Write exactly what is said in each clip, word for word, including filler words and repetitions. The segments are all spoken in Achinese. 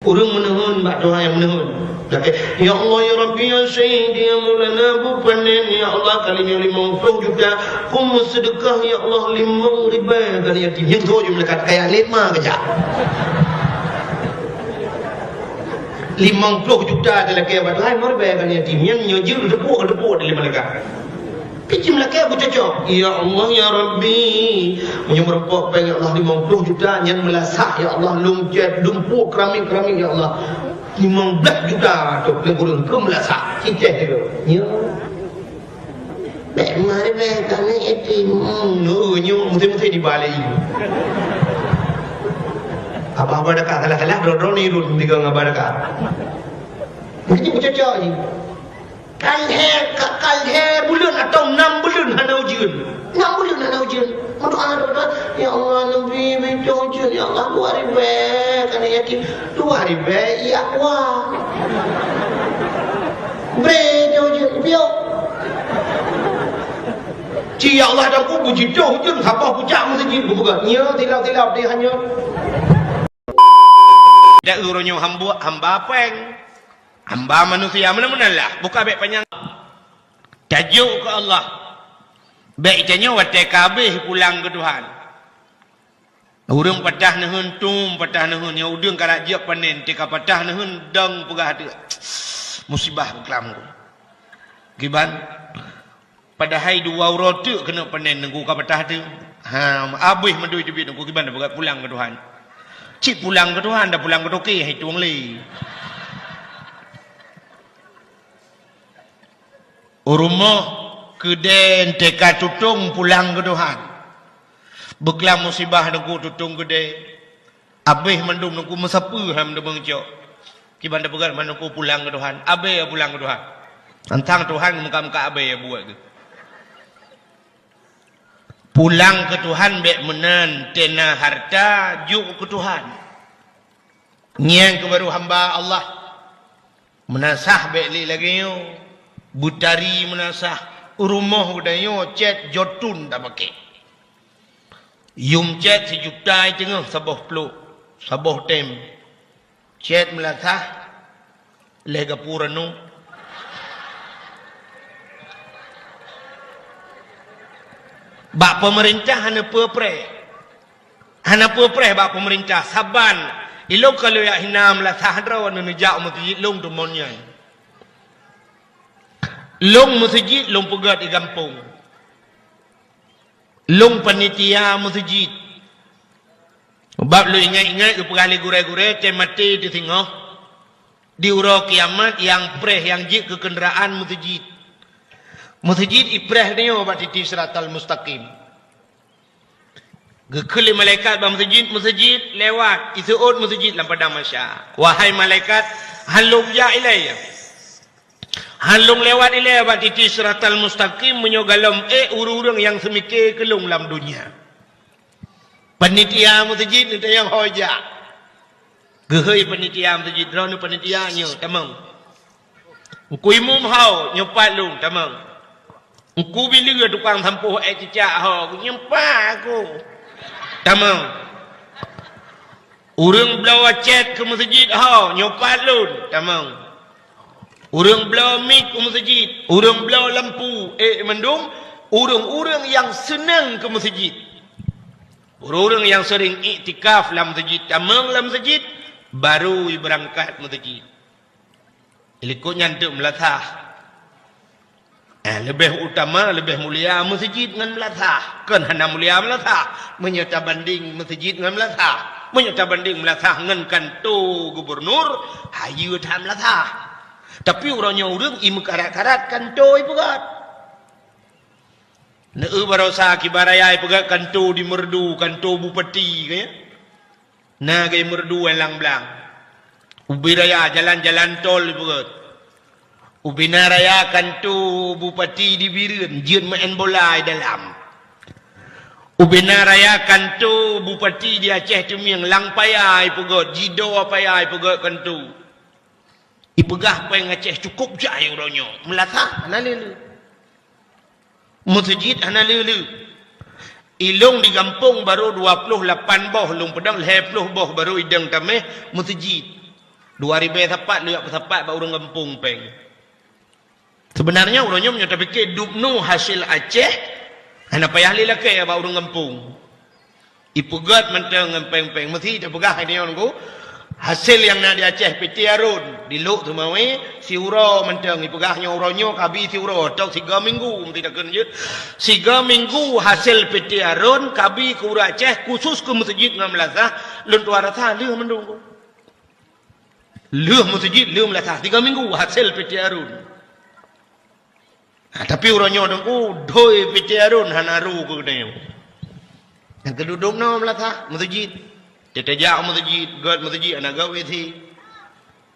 Ureuëng meuneuen bak Tuhan nyang meuneuen. Lakée, "Ya Allah, ya Rabbi, ya Sayyidi, ya Maulana, bu panen, ya Allah, kali nyoe limong ploh juta, peue meuseudeukah, ya Allah, limong ribée keu yatim." Nyan geuh jeuet meulekat kaya lima keujak. Limong ploh juta talakée bak Tuhan, limong ribée keu yatim. Nyan nyoe jeuet teupok, teupok di lima lekat. Pih cit meulakée beucocok, "Ya Allah, ya Rabbi, meunyoe meurumpok péng, ya Allah, limong ploh juta, nyan meulasah, ya Allah, lôn cét, lôn pok keramik-keramik, ya Allah, limong blaih juta tu lôn kureueng keu meulasah." Cicéh tu. Nyoe. Bék mari bék kami yatim. Hmm, oh, nyoe mesti-mesti dibalai. Abah Badaka salah-salah, droe-droe ni run tiga ngon Abah Badaka. Mesti beucocok ni. Ka lhée, ka, ka lhée buleuen atawa nam buleuen hana ujeuen. Nam buleuen hana ujeuen. Meudoa, doa, doa, "Ya Allah, neubi beucocok ujeuen, ya Allah, dua ribée keu aneuk yatim." Dua ribée, ya Allah. Bri cocok ujeuen, piôh. Ci, "Ya Allah, dan ku beujidoh ujeuen, saboh pucak meuseujid," geupeugah. Nyoe tilap-tilap di hanyot. Dak uroe nyoe hamba, hamba péng. Hamba manusia meunan-meunan lah, buka bék panyang. Tajok keu Allah. Bék tanyoe watée ka habéh pulang keu Tuhan. Ureuëng patah neuheun, tum patah neuheun, nyang udeueng karab jeuet panen, teuka patah neuheun dong peugah teuk, "Musibah keuklam ku." Kiban? Padahai dua uroe teuk keuneuk panen, Teungku, ka patah teuk. Ha, habéh mandum teubiet, Teungku, kiban tapeugah pulang keu Tuhan. Cit pulang keu Tuhan, dak pulang keu toke, hai tueng lé. Rumoh, keudée, teuka tutong pulang keu Tuhan. Beuklam musibah, Teungku, tutong keudée. Habéh mandum, Teungku, meusapeue hai mandum cok. Kiban tapeugah mandum, Teungku, pulang keu Tuhan. Habéh pulang keu Tuhan. Tantang Tuhan meuka-meuka habéh buet geuh. Pulang keu Tuhan bék meunan, tena harta jok keu Tuhan. Ngieng keu barô hamba Allah. Meunasah bék lé lagée nyoe, beutari meunasah, rumoh geutanyoe cét jotun tapaké. Yum cét sijuta teungoh saboh plôk, saboh tem. Cét meulasah, lhée gapura nu. Bak peumeurintah hana peue preh. Hana peue preh bak peumeurintah, saban ilôn ka lôn jak hina meulasah droe neuneujak u meuseujid lôn teumon nyan. Lôn meuseujid lôn peugét di gampông. Lôn panitia meuseujid. Bab lôn ingat-ingat geupeugah lé gurée-gurée, tem maté teuh singoh. Di uroe kiamat nyang preh nyang jeuet keu keundaraan meuseujid. Meuseujid ipreh nyoe bak titi siratal mustaqim. Geukheun lé malaikat bak meuseujid, meuseujid lewat, iseuôt meuseujid lam padang mahsyar. Wahai malaikat, han lôn jak ilée. Han lôn lewat ilée bak titi siratal mustaqim meunyoe gohlom ék ureuëng-ureuëng nyang seumike keu lôn lam donya. Panitia meuseujid neutanyong ho jak. Geuhôi panitia meuseujid, "Droeneuh panitia nyoe, tamong." "Teungku Imum ho, nyoe pat lôn, tamong." "Teungku Bileue tukang sampôh ék cicak ho, nyoe pat aku, tamong." "Ureuëng bloe cét keu meuseujid ho, nyoe pat lôn, tamong." Ureuëng bloe mic u meuseujid, ureuëng bloe lampu, ék mandum ureuëng-ureuëng nyang seunang keu meuseujid. Ureuëng-ureuëng nyang seuring iktikaf lam meuseujid, tamong lam meuseujid, barô ibeurangkat meuseujid. Likot nyan teuk meulasah. Eh, leubeh utama, leubeh mulia meuseujid ngon meulasah. Kon hana mulia meulasah. Meunyoe tabandeng meuseujid ngon meulasah, meunyoe tabandeng meulasah ngon kanto gubernur, hayeue that meulasah. Tapi uroe nyoe ureuëng i meukarat-karat kanto ipeugét. Neu barosa kiban raya ipeugét kanto di Meureudu, kanto bupati, ka nyan. Na geumeureudu lam blang. Ubé raya jalan-jalan tol ipeugét. Ubé na raya kanto bupati di Bireuen jeuet meu'en bola i dalam. Ubé na raya kanto bupati di Aceh Teumieng lam paya ipeugét, jidoe paya ipeugét kanto. Ipeugah péng Aceh cukôp jai uroe nyoe, meulasah hana le-le. Meuseujid hana le-le. Ilôn di gampông barô dua ploh lapan boh, lôn peudong lhée ploh boh barô idong tameh meuseujid. Dua ribèe sapat lheueh peusapat bak ureueng gampông péng. Seubeunarnya uroe nyoe meunyoe tapike dubnoe hasé Aceh, hana payah lé lakèe bak ureueng gampông. Ipeugöt mantong ngon péng-péng. Meusi tapeugah hai nyoe nunggu, hasé nyang na di Aceh piti arôn, di Lhok Seumawé, siuroe mantong ipeugah nyoe uroe nyoe kabi siuroe, tôk siga minggu meusi takheun jeuet. Siga minggu hasé piti arôn kabi keu ureueng Aceh, khusus keu meuseujid ngon meulasah, lôn tuan rasa lheueh mandum. Lheueh meuseujid, lheueh meulasah, tiga minggu hasé piti arôn. Ha, tapi uroe nyoe teungku, doi piti arôn hana ru keu geutanyoe. Nyang keududuk nyoe meulasah, meuseujid. Teutajak meuseujid, göt meuseujid, hana göt W C.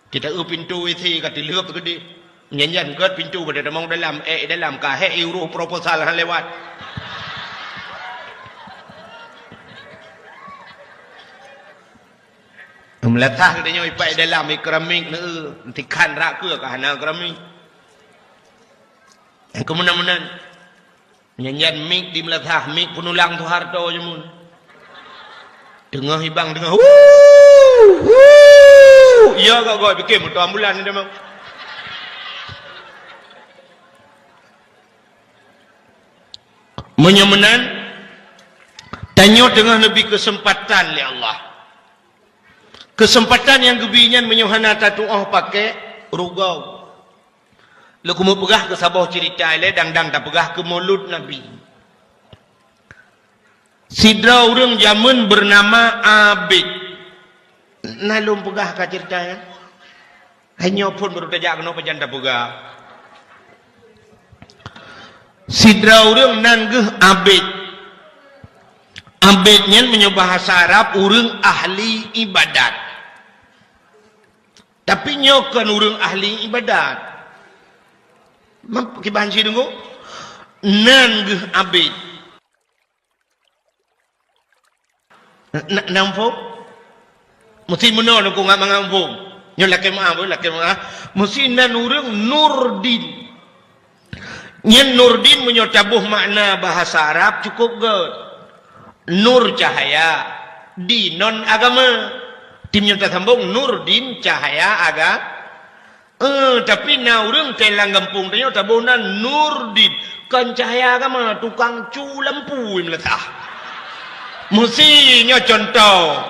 Teuta eu pintoe W C ka teulheueh teukeudeh. Nyan-nyan göt pintoe pada tamong dalam, ék dalam, ka hék i uroe proposal hana lewat. Meulasah geutanyoe ipat dalam, i keramik neu, tikhan rak keue ka hana keramik. Nyang keumeunan-meunan. Nyan-nyan mik di meulasah, mik peunulang Soeharto jameun. Teungoh ibang teungoh, "Wuu! Wuu!" Ya gak goi, pikir moto ambulan ni memang. Meunyoe meunan, tanyoe teungoh neubi keuseumpatan lé Allah. Keuseumpatan nyang geubi nyan meunyoe hana tatu'oh paké, rugoe. Lôn keumeung peugah keu saboh ceurita ilée dang-dang tapeugah keu Maulud Nabi. Sidroe ureuëng jameun beunama Abid. Na lôn peugah ka ceurita nyan? Hai nyoe phon baru tajak keunoe pajan tapeugah. Sidroe ureuëng nan geuh Abid. Abid nyan meunyoe bahasa Arab ureuëng ahli ibadat. Tapi nyoe kon ureuëng ahli ibadat. Meukiban si deungoe? Nan geuh Abid. Na, na, na muphom? Meusti meunoe lôn keu ngat mangat muphom. Nyoe lakée meu'ah, lakée meu'ah. Meusti nan ureuëng Nurdin. Nyan Nurdin meunyoe taboh makna bahasa Arab cukup göt. Nur cahaya, din non agama. Tim nyoe tasambong Nurdin cahaya aga-, Eh, tapi na ureuëng teuh lam gampông tanyoe taboh nan Nurdin, kon cahya agama, tukang cu lampu meulasah. Meusi nyoe contoh.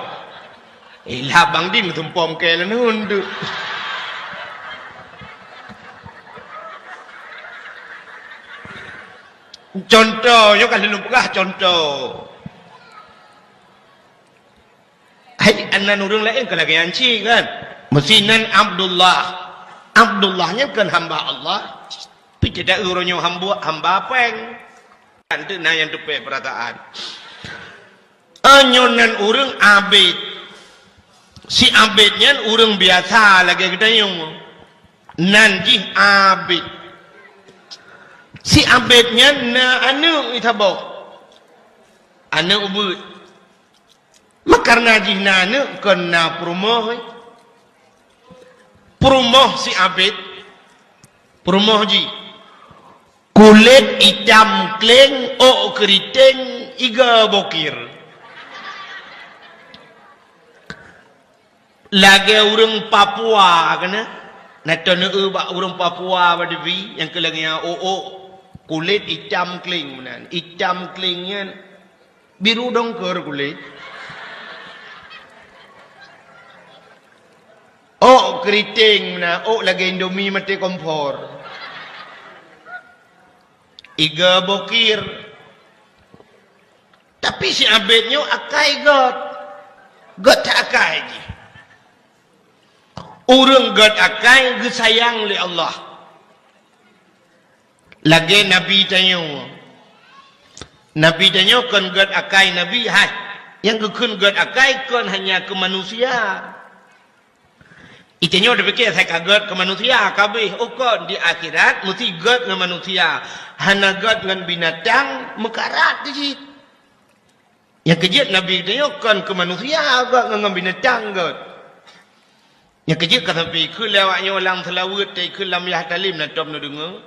Eh, lah Bang Din geutumpom keu leuneun tu. Contoh, nyoe ka lheueh lôn peugah contoh. Hai, nan ureuëng laén ka lagée nyan cit kan? Meusti nan Abdullah. Abdullah nyan kon hamba Allah. Tapi tidak ureuëng nyoe hamba, hamba péng. Kan tu na nyang teupée peurataan. Nyoe nan ureuëng Abid. Si Abid nyan ureuëng biasa lagée geutanyoe. Nan jih Abid. Si Abid nyan na aneuëk saboh. Aneuëk ubit. Meukarna jih na aneuëk kon na peurumoh, eh. Peurumoh si Abid, peurumoh jih. Kulét itam kléng, ôk keuriteng, iga bokir. Lagée ureuëng Papua keunan. Na teuneuk bak ureuëng Papua bak dibi nyang keu lagée nyan ôk-ôk kulét itam kléng meunan. Itam kléng nyan biru dongker kulét. Ôk keuriteng meunan, ôk lagée Indomie maté kompor. Iga bokir. Tapi si Abid nyoe akai gét. Gét that akai jih. Ureuëng gét akai geusayang lé Allah. Lagée Nabi tanyoe. Nabi tanyoe kon gét akai Nabi, hai. Nyang geukheun gét akai kon hanya keu manusia. Itanyoe tapike asai ka gét keu manusia, ka abéh. Oh kon, di akhirat meusti gét ngon manusia. Hana gét ngon binatang, meukarat di cit. Nyang keujeuet Nabi geutanyoe kon keu manusia gét ngon, ngon binatang gét. Nyang keujeuet ka sampai ikheun lé awak nyoe lam seulaweuet, ta ikheun lam yah talim na tom neudeungoe.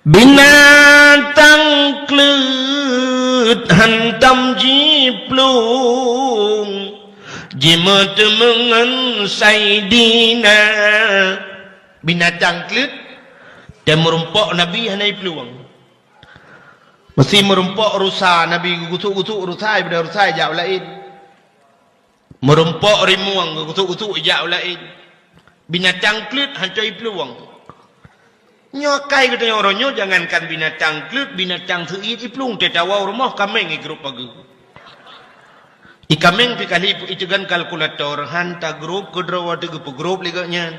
Binatang kleuet hantom jiplueng, Jimeuteumé ngon Saidina, binatang kleuet, dan meurumpok Nabi hana iplueng. Meusi meurumpok rusa, Nabi geugusuk-gusuk rusa, ibadah rusa ijak u laén. Meurumpok rimueng geugusuk-gusuk ijak u laén. Binatang kleuet hanco iplueng. Nyoe akai geutanyoe uroe nyoe, jangankan binatang kleuet, binatang seuiet iplueng, teuh tawoe u rumoh kaméng igrôp pageue. Ié kaméng pih kali iteugan kalkulator, han tagrôp keudroe watée geupeugrôp lé gobnyan.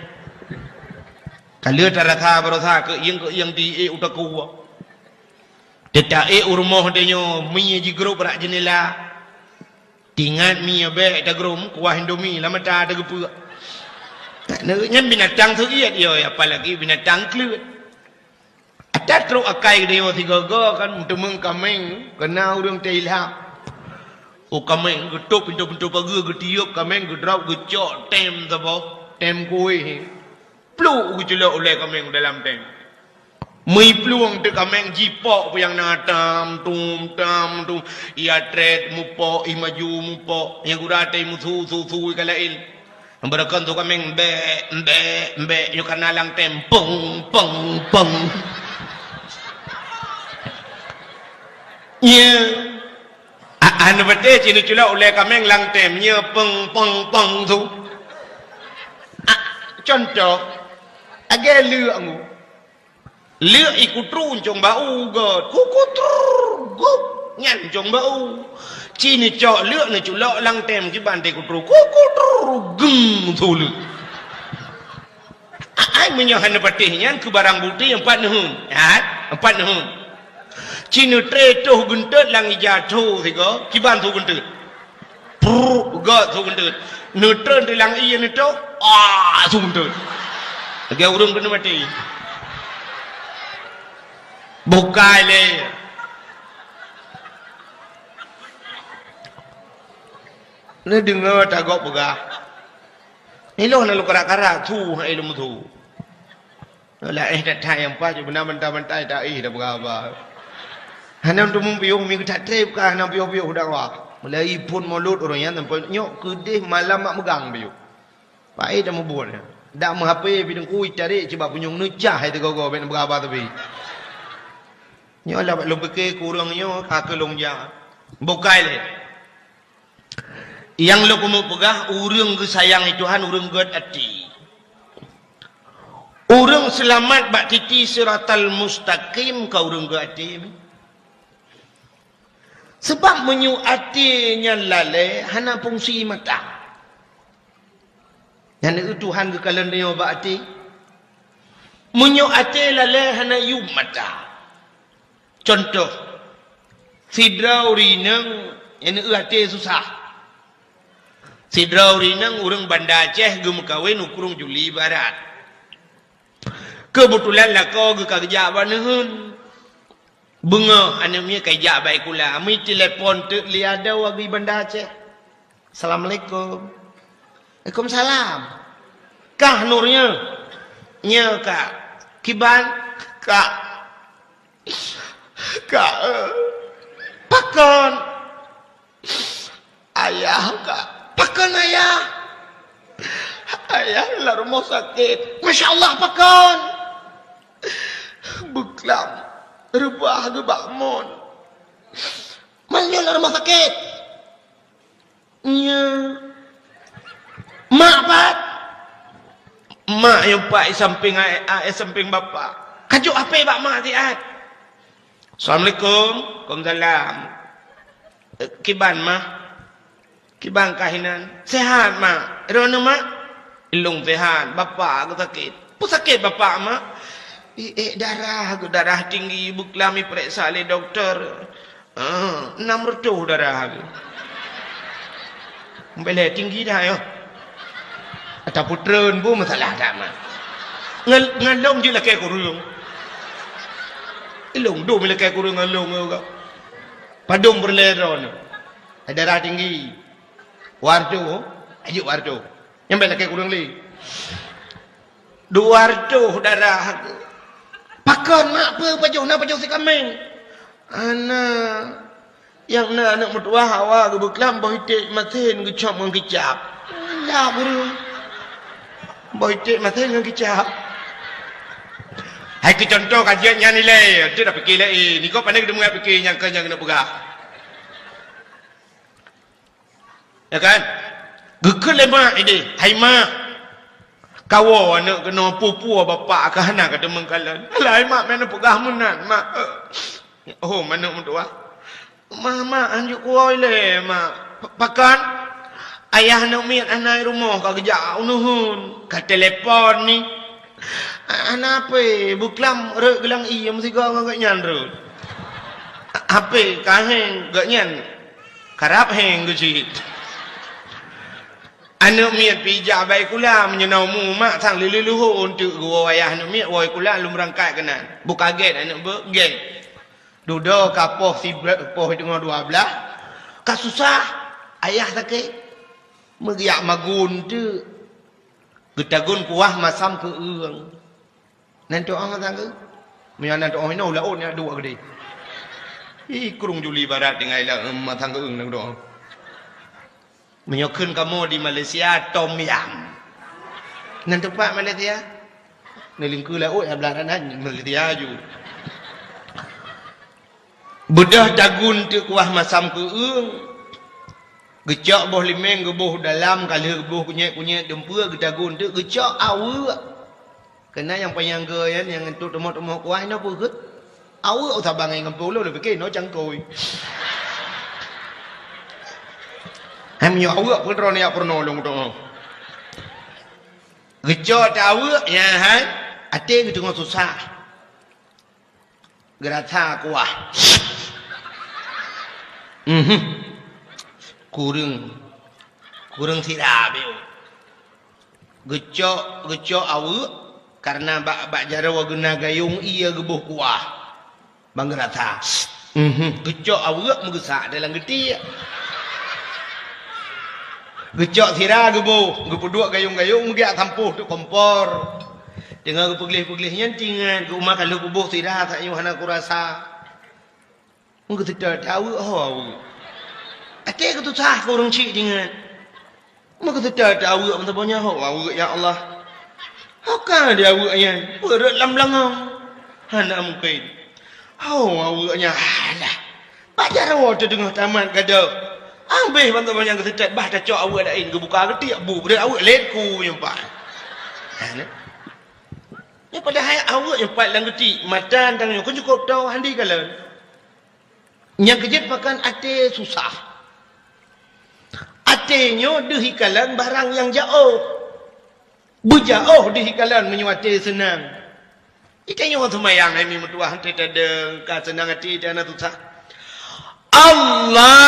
Ka lheueh tarasa baroesa keuieng-keuieng di ék u takue. Teuh taék u rumoh tanyoe, mie jigrôp bak jeundela. Tingat mie bék tagrôm, kuah Indomie lam mata tageupeuek. Nyan binatang seuiet, yo, apalagi binatang kleuet. Ata trok akai geutanyoe sigoe-goe kan, meuteumé kaméng, keunan ureuëng teuilham. Oh, kaméng geutôb pintoe-pintoe pageue, geutiôb kaméng, geudrop, geucok tem saboh, tem kuéh. Pluk geuculok ulée kaméng dalam tem. Meuplueng teuh kaméng jipok peue nyang na tam tum tam tum. Ia trét mupok, i maju mupok. Nyang gura teuh musu su su ka laén. Beureukan su kaméng mbek mbek mbek nyoe kana lam tem peng peng peng. Nya. A, hana patéh ci neuculok ulée kaméng lam tem nyoe peng peng peng su. A, contoh, lagée leuek ngu. Leuek ikutru cong bau gét. Kukutrrr, gup, nyan cong bau. Ci neucok leuek neuculok lam tem kiban teuh ikutru. Kukutrrr, geng su leuek. Ai meunyoe hana patéh nyan keu barang bukeuti empat neuheun. Hat, empat neuheun. Ci neutré toh geunteut lam ija tho sigoe, kiban su geunteut. Prrr, gét su geunteut. Neutreun di lam ie neutoh, ah, su geunteut. Lagée ureuëng keuneuk maté. Bukai lé. Neudeungoe tagok peugah. Ilôn na lôn karat-karat, su hai lôn meusu. Laéh that-that nyang paih, beuna bantai-bantai taéh tapeugah haba. Hana teumeupiôh, mi geutat treb ka hana piôh-piôh dakwah. Mulai phon mulod ureuëng nyan sampoe nyoe keudeh malam mak meugang piôh. Paéh dah meubuet nyan. Dak meuhape pih teungku itarek cit bak punyueng neucah hai teugogo bèk neupeugah haba teubit. Nyoe lah lôn pike keu ureuëng nyoe ka keu lôn jak. Bukai lé. Nyang lôn keuneuk peugah, ureuëng geusayang lé Tuhan, ureuëng gét até. Ureuëng seulamat bak titi siratal mustaqim ka ureuëng gét até. Sabab meunyoe até nyan lalée, hana fungsi mata. Nyan eu Tuhan geukalon tanyoe bak até. Meunyoe até lalée, hana yuem mata. Cuntoh, sidroe ureuëng inong nyang eu até susah. Sidroe ureuëng inong ureuëng Banda Aceh geumeukawen u Krueng Juli Barat. Keubeutulan lakoe geuh ka geujak bak neuheun. Beungoh aneuk miet ka ijak bak sikula, meutelepon teuk lé adoe geuh Banda Aceh. "Assalamualaikum." "Waalaikumsalam." "Kah Nur nyoe?" "Nyoe, Kak." "Kiban?" "Kak, Kak, eh." "Pakon?" "Ayah, Kak." "Pakon ayah?" "Ayah lam rumoh sakét." "Masya Allah, pakon?" "Beuklam, reubah geuh bak mon." "Man nyoe lam rumoh sakét?" "Nyoe." "Mak pat?" "Mak nyang pat i sampéng a-, a-, i sampéng bapak." "Kajok hapé bak mak siat." "Assalamualaikum." "Waalaikumsalam." "Eh, kiban, Mah?" "Kiban kah inan?" "Sehat, Mak." "Droeneuh, Mak?" "Ilôn sehat, bapak geuh sakét." "Peue sakét bapak, Mak?" "I-, ék darah geuh, darah tinggi, beuklam ipeuriksa lé dokto." "Ah, nam reutôh darah geuh." "Mbelée tinggi dah nyoe." "Ata peutreun bu masalah that, Mak." "Ngon, ngon lôn jeuet lakée kureueng." "Ilôn dum lakée kureueng ngon lôn nyoe." "Padum peureulée droeneuh?" "Darah tinggi." "Dua reutôh, ajuk dua reutôh. Nyan bèk lakée kureueng lé." "Dua reutôh darah." "Pakon, Mak, peue pajoh na pajoh sikaméng?" "Hana. Nyang na aneuk meutuwah awak geubeuklam boh iték masen geucop ngon kicap. Lah, beureue. Boh iték masen ngon kicap. Hai keu contoh ka jeuet nyan ilée, tu dah pike lé, eh, niko pandai geudeungoe pike nyang keu nyang keuneuk peugah. Ya kan? Geukheun lé mak idéh, "Hai mak, kawoe aneuk keunoe, peue-peue bapak ka hana ka teumeung kalon." "Alah hai mak, meunan peugah meunan, mak." "Oh, aneuk meutuwah." "Mak, mak, hanjeuet kuwoe ilée, mak." "Pakon?" "Ayah aneuk miet hana i rumoh, ka geujak u neuheun, ka telepon ni." "Hana hapé, beuklam rhot geulang ié meusigoe ngon gobnyan rhot." "Hapé ka héng gobnyan, karab héng geucit." Aneuk miet pih jak bak sikula, meunyoe na umu mak sang lheueh-lheueh leuhô eunteuk geuwoe ayah aneuk miet woe sikula lom beurangkat keunan. Beu ka gét aneuk beuet, gét. Dudoe ka poh sibe-, poh teungoh dua blaih, ka susah, ayah sakét. Meugeuyak magun teuk, geutagun kuah masam keu eueng. Nan tu'oh masam keu eueng? Meunyoe nan tu'oh inoe laôt nyan duek geudeh. Ih, krueng Juli Barat tinggai lam masam keu eueng nan tu'oh. Meunyoe kheun kamoe di Malaysia, tom yam. Nan teumpat Malaysia? Neulingkue laôt ya blah nan Malaysia ju. Beudôh tagun teuk kuah masam keu eueng. Geucok boh limeng geuboh dalam, ka lheueh geuboh kunyét-kunyét dumpeue geutagun teuk geucok aweuek. Keunan nyang panyang geu nyan, nyang entuk teumok-teumok kuah inoe peue kheueh? Aweuek. Saban ngon gampông ulôn pike inoe cangkôi. Hai meunyoe aweuek peue droeneuh jak peurunoe lôn tu'oh. Geucok teuk aweuek nyan hai, até geuteungoh susah. Geurasa kuah. Mhm. Kureueng, kureueng sira beu. Geucok, geucok aweuek, kareuna bak, bak jaroe geuna gayong ié geuboh kuah. Ban geurasa. Mhm. Geucok aweuek meugeusak dalam geutiek. Geucok sira geuboh, geupeuduek gayong-gayong meugeuyak sampôh teuk kompor. Teungoh geupeugleh-peugleh nyan teuingat, geuh uma ka lheueh kuboh sira, tanyoe hana kurasa. Meugeuseutôt aweuek, ho aweuek. Até geutusah keu ureueng chik teuingat. Meugeuseutôt aweuek meusaboh nyan, ho aweuek ya Allah. Ho ka di aweuek nyan, peue rhot lam beulangong. Hana mungken. Ho aweuek nyan, alah. Bak jaroe teudeungoh tamat gadoh. Abéh ban saboh nyan geuseutôt, bah tacok aweuek laén geubuka geutiek, bu, rhot aweuek laén ku nyang pat. Ha, nyan. Nyan padahai aweuek nyang pat lam geutiek, mata tanyoe kon cukôp toe hana dikalon. Nyang keujeuet pakon até susah. Até nyoe deuh ikalon barang nyang jaoh. Beujaoh deuh ikalon meunyoe até seunang. Itanyoe seumayang hai mi meutuwah, até tadeueng ka seunang até, até hana susah. Allahu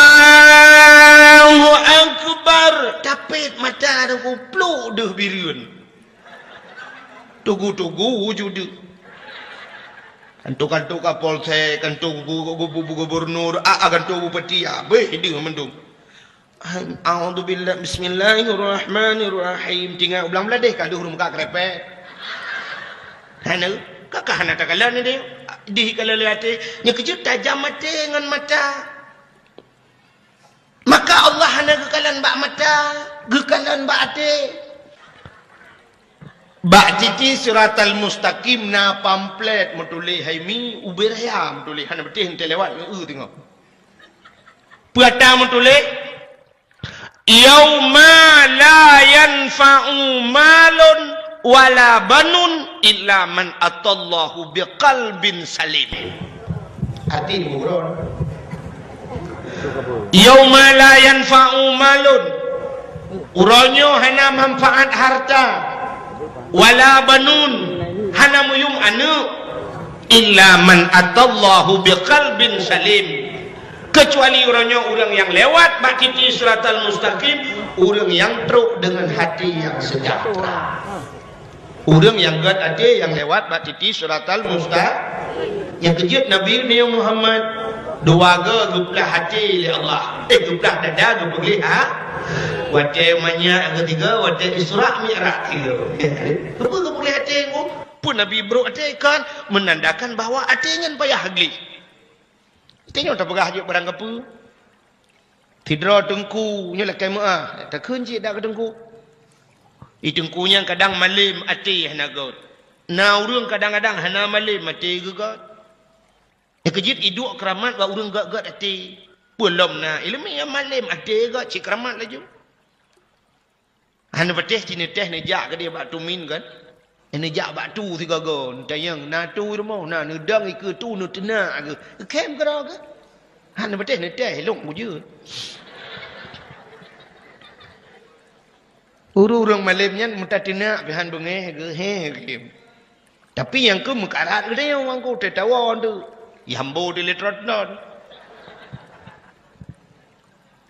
Akbar. Tapét mata dan kupluk deuh bireuen. Tugu-tugu wujud. Kanto-kanto Kapolsek, kanto gu-, gu-, gu-, gubernur, a, a, kanto bupati, abéh deuh mandum. A'udzubillah, bismillahirrahmanirrahim. Tinggai u blang bladeh ka deuh ureueng meukat krepek. Hana, ka, ka hana takalon ni deh. Deuh ikalon lé até. Nyoe keujeuet tajam até ngon mata. Maka Allah hana geukalon bak mata, geukalon bak até. Bak titi Siratal Mustaqim na pamflet meutuléh hai mi, ubé raya meutuléh, hana beuteh enteuk lewat ngon eu teungoh. Peue ata meutuléh, "Yauma la yanfa'u malun wala banun illa man atallahu biqalbin salim." Arti buron. "Yauma la yanfa'u malun." Uroe nyoe hana manfaat harta, wala banun, hana meuyuem aneuk, illa man atallahu biqalbin salim. Keucuali uroe nyoe ureueng nyang lewat bak titi Siratal Mustaqim, ureueng nyang trok deungon hati nyang seujahteura. Ureueng nyang gét até nyang lewat bak titi Siratal Mustaqim. Nyang keujeuet Nabi nyoe Muhammad, dua goe geuplah até lé Allah. Eh, geuplah dada geupeugléh ha. Watée manyak keusigoe, watée Isra Mi'raj sigoe. Peue geupeugléh até nyoe? Peue Nabi brok até kon, meunandakan bahwa até nyan payah gleh. Tanyoe tapeugah jeuet barang kapeue. Sidroe teungku nyoe lakée meuáh, takheun cit dak keu teungku. I teungku nyan kadang malem até hana gét. Na ureuëng kadang-kadang hana malem até geugét. Nyang keujeuet iduek keuramat bak ureuëng gét-gét até. Peue lom na iéleumé nyang malem até gét cit keuramat laju. Hana patéh cit neutéh neujak keudeh bak tumin kan. Neujak bak tu sigoe-goe, neutanyong na tu rumoh, na neudong ikeue tu neuteunak geuh. Khém keudroe geuh. Hana patéh neutéh lôn kujeuet. Ureuëng-ureuëng malem nyan meutateunak pih han beungéh geuh, he, khém. Tapi nyang keu meukarat geutanyoe mangko teutawa tu. Yambo di letrot non.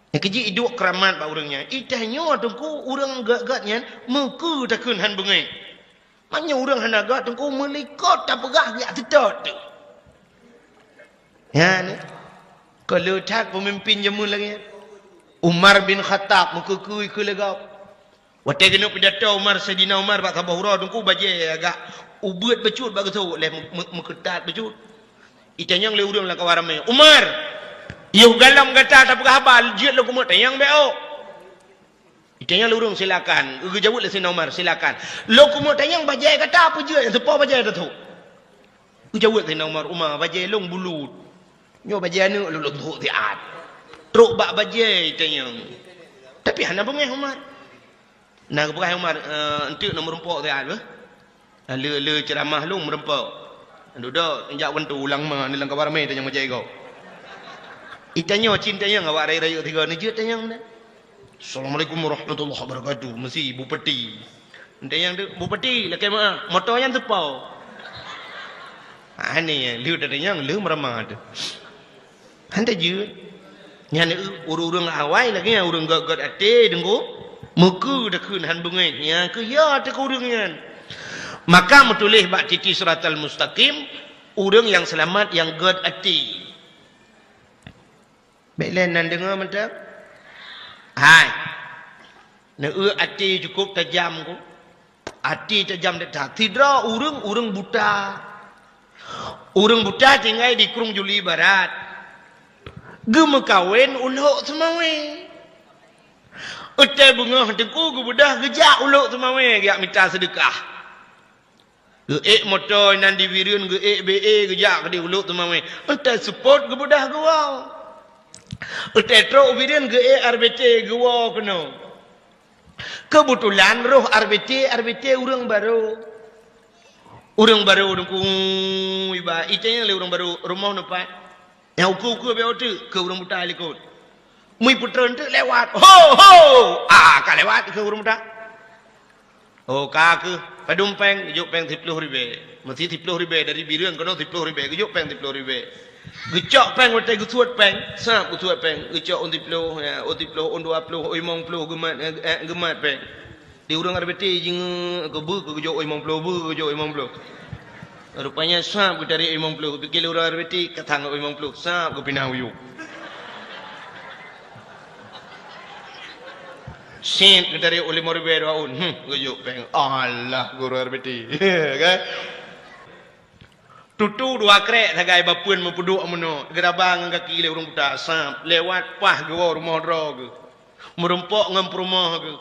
Nyang keujeuet iduek keuramat bak ureuëng nyan. Itanyoe teungku ureuëng gét-gét nyan meukeue takheun han beungéh. Meunyoe ureuëng hana gét teungku meulikot tapeugah geujak teutot tu. Nyan, ka le that peumimpin jameun lagée nyan. Umar bin Khattab meukeue-keue ikeue lé gob. Watée keuneuk pidato Umar, Saidina Umar bak saboh uroe teungku bajée agak ubeuet bacut bak geuthok lé meu-, meu-, meukeutat bacut. Itanyong lé ureuëng lam kawan ramé, "Umar, yoh galom gata tapeugah haba, jeuet lôn keumeuk tanyong bék ôk." Itanyong lé ureuëng, "Silakan." Geujaweueb lé Saidina Umar, "Silakan. Lôn keumeuk tanyong bajée gata peue jeuet nyang teupo bajée tathok?" Geujaweueb Saidina Umar, "Umar, bajée lôn bulut. Nyoe bajée aneuëk lôn, lôn thok siat. Trok bak bajée itanyong." Tapi hana beungéh Umar. Na geupeugah Umar, "Eh, enteuk na meurumpok siat beuh. Le, le ceuramah lôn meurumpok. Dudoe jak bantu ulang ma ni lam kawan ramé tanyong bajée gob." Itanyoe cit tanyong awak rayeuk-rayeuk sigoe neujeuet tanyong na. "Assalamualaikum warahmatullahi wabarakatuh." Meusi bupati. Entanyong tu, "Bupati, lakée meuáh, moto nyan teupo." Aneh, lheueh tatanyong, lheueh meuramah tu. Han tajeuet. Nyan ureuëng-ureuëng awai lagée nyan ureuëng gét-gét até teungku. Meukeue takheun han beungéh. Nyan keuh ya até keu ureuëng nyan. Maka meutuléh bak titi siratal mustaqim, ureuëng nyang seulamat nyang gét até. Bék lé nan deungoe mantong. Hai. Neueu até cukup tajam ku. Até tajam that. Sidroe ureuëng, ureuëng buta. Ureuëng buta tinggai di Krueng Juli Barat. Geumeukawen u Lhok Seumawé. Watée beungoh teungku geubeudoh geujak u Lhok Seumawé geujak mita seudeukah. Geuék moto inan di Bireuen, geuék B E geujak keudeh u Lhok Seumawé. Entah seupôt geubeudoh geuwoe. Entah trok u Bireuen geuék R B T geuwoe keunoe. Keubeutulan roh R B T, R B T ureuëng barô. Ureuëng barô teungku iba, itanyong lé ureuëng barô, "Rumoh neupat?" Nyang ukeue-ukeue bèk teuk keu ureuëng buta likot. Meuipeutreun teuk lewat. Ho, ho! Ah, ka lewat keu ureuëng buta. Oh, ka keuh. Padum péng, geujok péng siploh ribèe. Meusi siploh ribèe dari Bireuen keunoe siploh ribèe, geujok péng siploh ribèe. Geucok péng watèe geusuet péng, sab geusuet péng. Geucok ôn siploh, ya, ôn siploh, ôn dua ploh, ôn limong ploh geumat, eh, eh, geumat péng. Di ureuëng R B T jingeuk keu beuh keu geujok limong ploh, beuh keu geujok limong ploh. Rupanya sab geutarek limong ploh, pikir ureuëng R B T ka sang limong ploh, sab geupinah u yup. Sét geutarek limong ribèe dua ôn, hmm, geujok péng. Alah, guru R B T. Kan? Tutu dua krek sagai bapeuen meupeuduek meunoe, geuraba ngon gaki lé ureuëng buta, sab, lewat paih geuwoe rumoh droe geuh. Meurumpok ngon peurumoh geuh.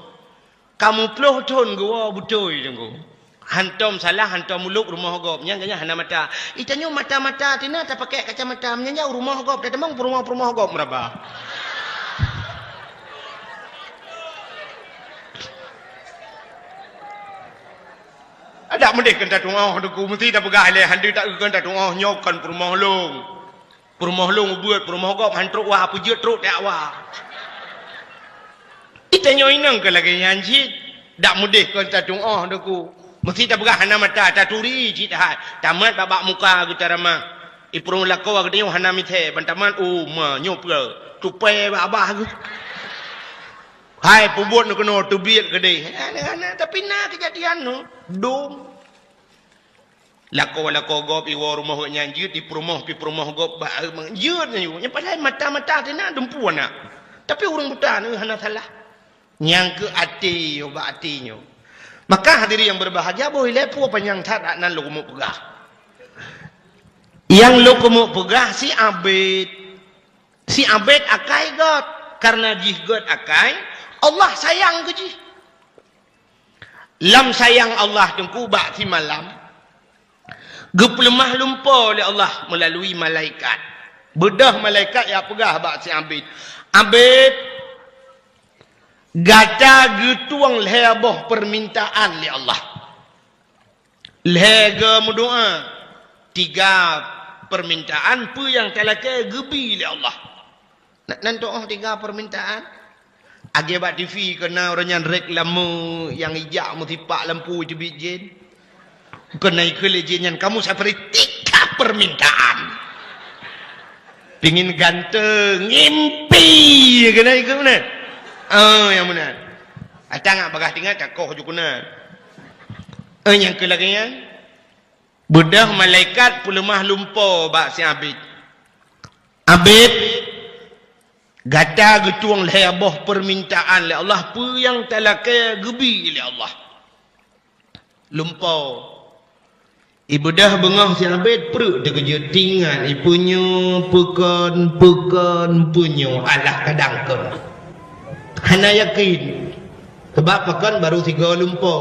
Ka muplôh thon geuwoe beutôi teungku. Hantom salah, hantom mulok rumoh gob. Nyan geuhnyan hana mata. Itanyoe mata-mata tina tapakèk kacamata. Meunyan jak u rumoh gob, tatamong peurumoh-peurumoh gob meuraba. Adak meudeh keu tatu'oh teungku, meusti tapeugah ilèe, han deuh taeu keu tatu'oh, nyoe kon peurumoh lôn. Peurumoh lôn ubeuet, peurumoh gob han trok wa, peujeuet trok tajak wa. Itanyoe inong keu lagèe nyan cit, dak meudeh kon tatu'oh teungku. Meusti tapeugah hana mata, taturi cit hai. Tamat bak-bak muka geuh taramah. Ipeurumoh lakoe geutanyoe hana mithèe, ban tamat, oh, ma, nyoe peue? Tupai bak abah geuh. Hai, peubuet neukeunoe teubiet keudeh. Hana, hana, tapi na keujadian nyoe. Dum. Lakoe-lakoe gob iwoe rumoh geuhnyan jeuet, ipeurumoh, pih peurumoh gob bak, eh, jeuet nyoe. Nyan padahai mata-mata tina dumpeue na. Tapi ureuëng buta nyoe hana salah. Nyang keu até nyoe, bak até nyoe. Maka hadirin yang berbahagia, boh ilèe peue panyang that nan lôn keumeuk peugah. Nyang lôn keumeuk peugah si Abed. Si Abed akai göt. Kareuna jih gét akai, Allah sayang keu jih. Lam sayang Allah Teungku bak simalam, geupeuleumah lumpo lé Allah meulalui malaikat. Beudôh malaikat jak peugah bak si Abid, "Abid, gata geutueng lhée boh peumintaan lé Allah." Lhée goe meudoá, tiga peumintaan peue nyang talakée geubi lé Allah. Na, nan teu'oh tiga peumintaan? Agie bak T V keu na ureuëng nyan reklame nyang ijak meusipak lampu teubiet jén. Keu na ikheun lé jén nyan, "Kamu saya beri tiga permintaan." Pingin ganteng, ngimpi keu na ikheun meunan. Oh, nyang meunan. Ata ngat bagah tingat ka koh ju keu na. Eh, nyang keu lagée nyan, beudôh malaikat peuleumah lumpo bak si Abid. "Abid, gata geutueng lhée boh peumintaan lé Allah, peue nyang talakée geubi lé Allah." Lumpo. Ibeudôh beungoh si Abid pruet teukeujot tingat, ipeunyoe peukon, peukon, peunyoe alah kadang kon. Hana yakin. Sabab pakon barô sigoe lumpo.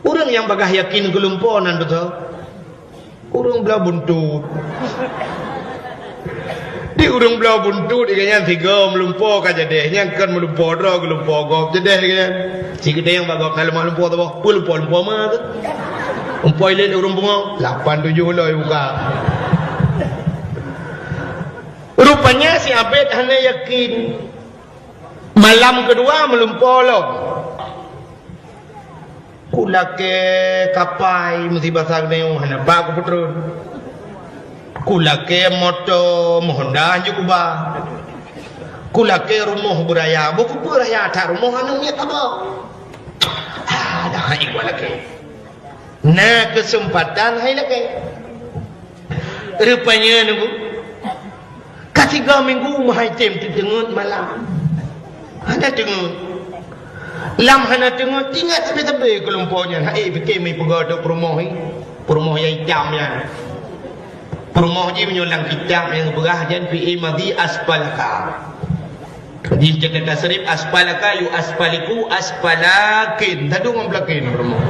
Ureuëng nyang bagah yakin keu lumpo nan beutôi ureuëng bloe buntut. Di ureuëng bloe buntut, ié nyan sigoe meulumpo ka jadeh, nyang kon meulumpo droe geulumpo gob jadeh ié nyan. Si geutanyoe bak gob na leumah lumpo saboh, peue lumpo-lumpo ma tu? Lumpo ilét ureuëng pungo, lapan tujoh lom ibuka. Rupanya si Abid hana yakin. Malam keudua meulumpo lom. Kulakée kapai meusi basa geutanyoe hana ba kupeutreun. Kulakée moto meuhonda hanjeuet kuba. Kulakée rumoh beuraya, bukeupeue raya that rumoh aneuk miet haba. Ah, dah hai walakée. Na keuseumpatan hai lakée. Rupanya nunggu. Ka tiga minggu meuhai tem teuteungeut malam. Hana teungeut. Lam hana teungeut, ingat sabe-sabe keu lumpo nyan. Hai pike meupeugah dok peurumoh ni. Peurumoh nyang itam nyan. Peurumoh jih meunyoe lam kitab nyang beurah jan fi'i madi asfalaka. Jih jaga tasrif asfalaka yu asfaliku asfalakin. Tadu ngon pelakin peurumoh.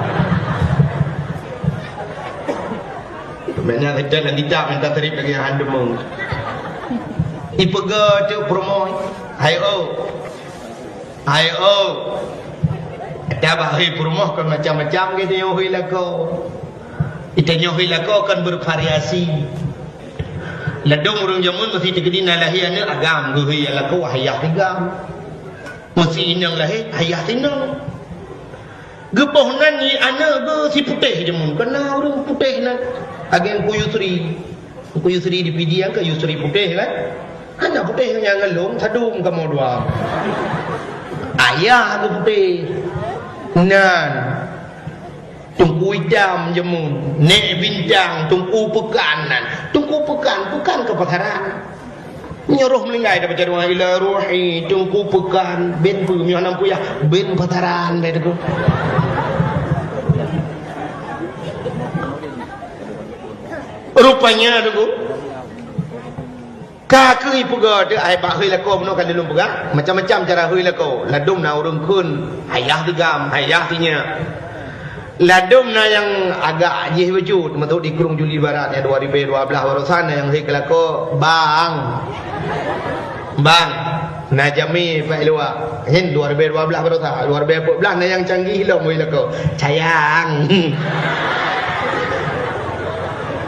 Makna kita dan tidak minta trip lagi yang handum. Ipeugah tu peurumoh. Hai oh. Hai oh. Ada bahai peurumoh kan macam-macam gitu yang hui lako. Kita nyoh hui lako kan bervariasi. Ladom urang jameun mesti terkena lahir anak agam geuhui lako wahayah tigam. Meusi inong lahé, ayah sinong. Geuboh nan nyi aneuk geuh si putéh jameun, kana ureuëng putéh nan. Ageng Ku Yusri. Ku Yusri di Pidie kan Yusri putéh kan? Hana putéh nyang ngelom, sadum kamoe dua. Ayah geuh putéh. Nan. Teungku Itam jameun, Nek Bintang, Teungku Peukan nan. Teungku Peukan, Peukan keu pasaran. Nyoe roh meuninggai daripada ruang ila ruhi, Teungku Peukan, ben peue meunan puyah, ben pasaran beh Teungku. Rupanya Teungku. Ka keuh ipeugah teuh ai bak hui lakoe bunoe ka lôn peugah, macam-macam cara hui lakoe. Ladom na ureuëng kheun, hayah tigam, hayah sinyak. Ladom na nyang agak jih bacut, masuk di Krueng Juli Barat nyang dua ribu dua belas barosan na nyang hui keu lakoe, bang. Bang. Na jamé bak luwa. Nyan dua ribu dua belas barosa, dua ribu empat belas na nyang canggih lom wei lakoe. Cayang.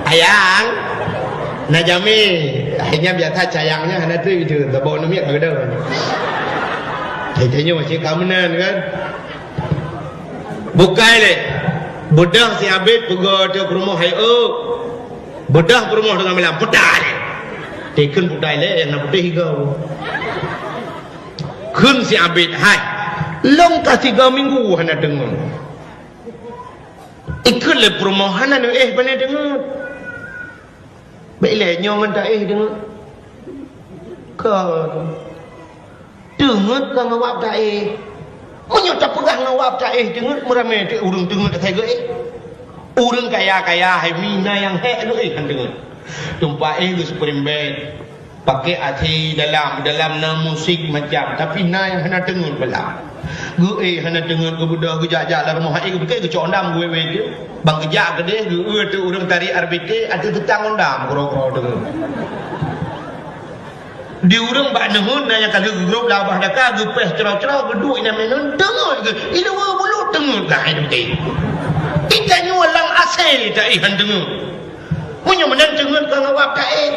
Ayang. Na jamé. Akhirnya biasa cayangnya hana tu itu. Tabok numiet ka keudong. Cayangnya masih kamenan kan. Bukai lé. Beudôh si Abid peugah teuh peurumoh hai oh. Beudôh peurumoh teungoh malam, putai lé. Teukeun putai lé, nyang na putéh higa. Kheun si Abid, hai. Lôn ka tiga minggu hana deungoe. Ikheun lé peurumoh hana neuéh bane deungoe. Bék ilée nyoe ngon taéh deungoe. Kon. Teungeut ka ngawab taéh. Meunyoe tapeugah ngawab taéh teungeut, meuramé teuk ureuëng teungeut asai geuéh. Ureuëng kaya-kaya hai mina nyang hék geuéh han teungeut. Tumpah éh geuh spring bed. Pakai A C dalam, dalam na musik macam, tapi na nyang hana teungeut malam. Geuéh hana teungeut, geubeudôh, geujak-jak lam rumoh, aé geupike geucok dam geuwét-wét jih. Ban geujak keudeh, geuéh teuk ureuëng tarék R B T, ateueh teutang ngon dam, keudroe-keudroe teungeut. Di ureuëng bak neuheun na nyang ka lheueh geugrôp lam babah daka, geupéh cro-cro, geuduek inan meunan, teungeut geuh. Iluwa bulut teungeut geuh hai dute. Di tanyoe lam A C taéh han teungeut. Meunyoe meunan teungeut ka ngawab taéh.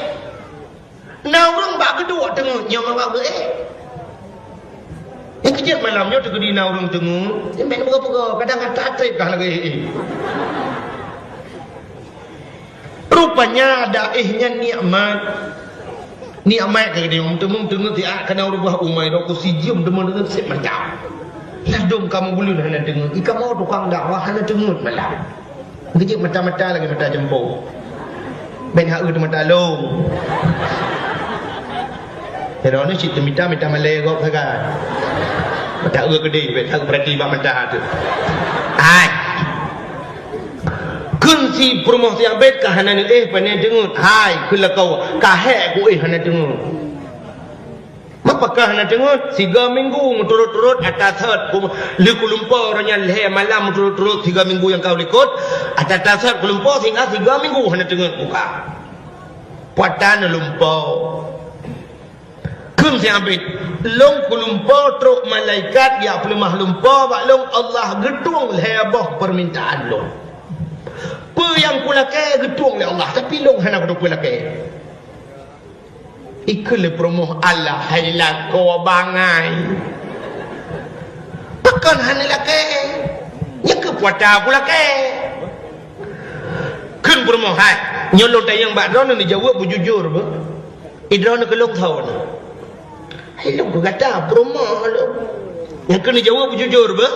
Na ureuëng bak geuduek teungeut nyoe ngawab geuéh. Nyang keujeuet malam nyoe teukeudi na ureuëng teungeut, nyan bèk neupeugah-peugah, kadang atra trép kah lagèe éh. Rupanya daéh nyan nikmat. Nikmat ka geutanyoe, meuteumé teungeut siat kana u rubah umai, rot keusi jeuem teuma deungon sép mata. Ladôm kamoe buleuen hana teungeut, i kamoe tukang dakwah hana teungeut malam. Geujeuet mata-mata lagèe mata jeumpô. Bèk hak eu teumata lôn. Sidroe nyoe cit teumita, mita malèe gob sagai. Mata eu keudeh, bèk hak eu peurati bak mata teuh. Hai. Kheun si peurumoh si abét ka hana neuéh pane teungeut. Hai, kheun lakoe, ka hék kuéh hana teungeut. Meupakah hana teungeut, siga minggu meuturot-turot ata sot, ku-, lheueh kulumpo uroe nyan lhèe malam meuturot-turot siga minggu nyang ka u likot, ata-ata sot kulumpo sehingga siga minggu hana teungeut kuka. Puata neulumpo. Kheun si abét, lôn kulumpo trok malaikat jak peuleumah lumpo bak lôn, Allah geutueng lhèe boh peumintaan lôn. Peue nyang kulakèe geutueng lé Allah, tapi lôn hana kuteupeue lakèe. Ikheun lé peurumoh, "Alah hai lakoe bangai. Pakon hana lakèe? Nyan keuh puata kulakèe." Kheun peurumoh, "Hai, nyoe lôn tanyong bak droeneuh neujaweueb beujujur beuh. I droeneuh keu lôn soe nyoe?" "Hai lôn keu gata, peurumoh lôn." "Nyan keuh neujaweueb beujujur beuh."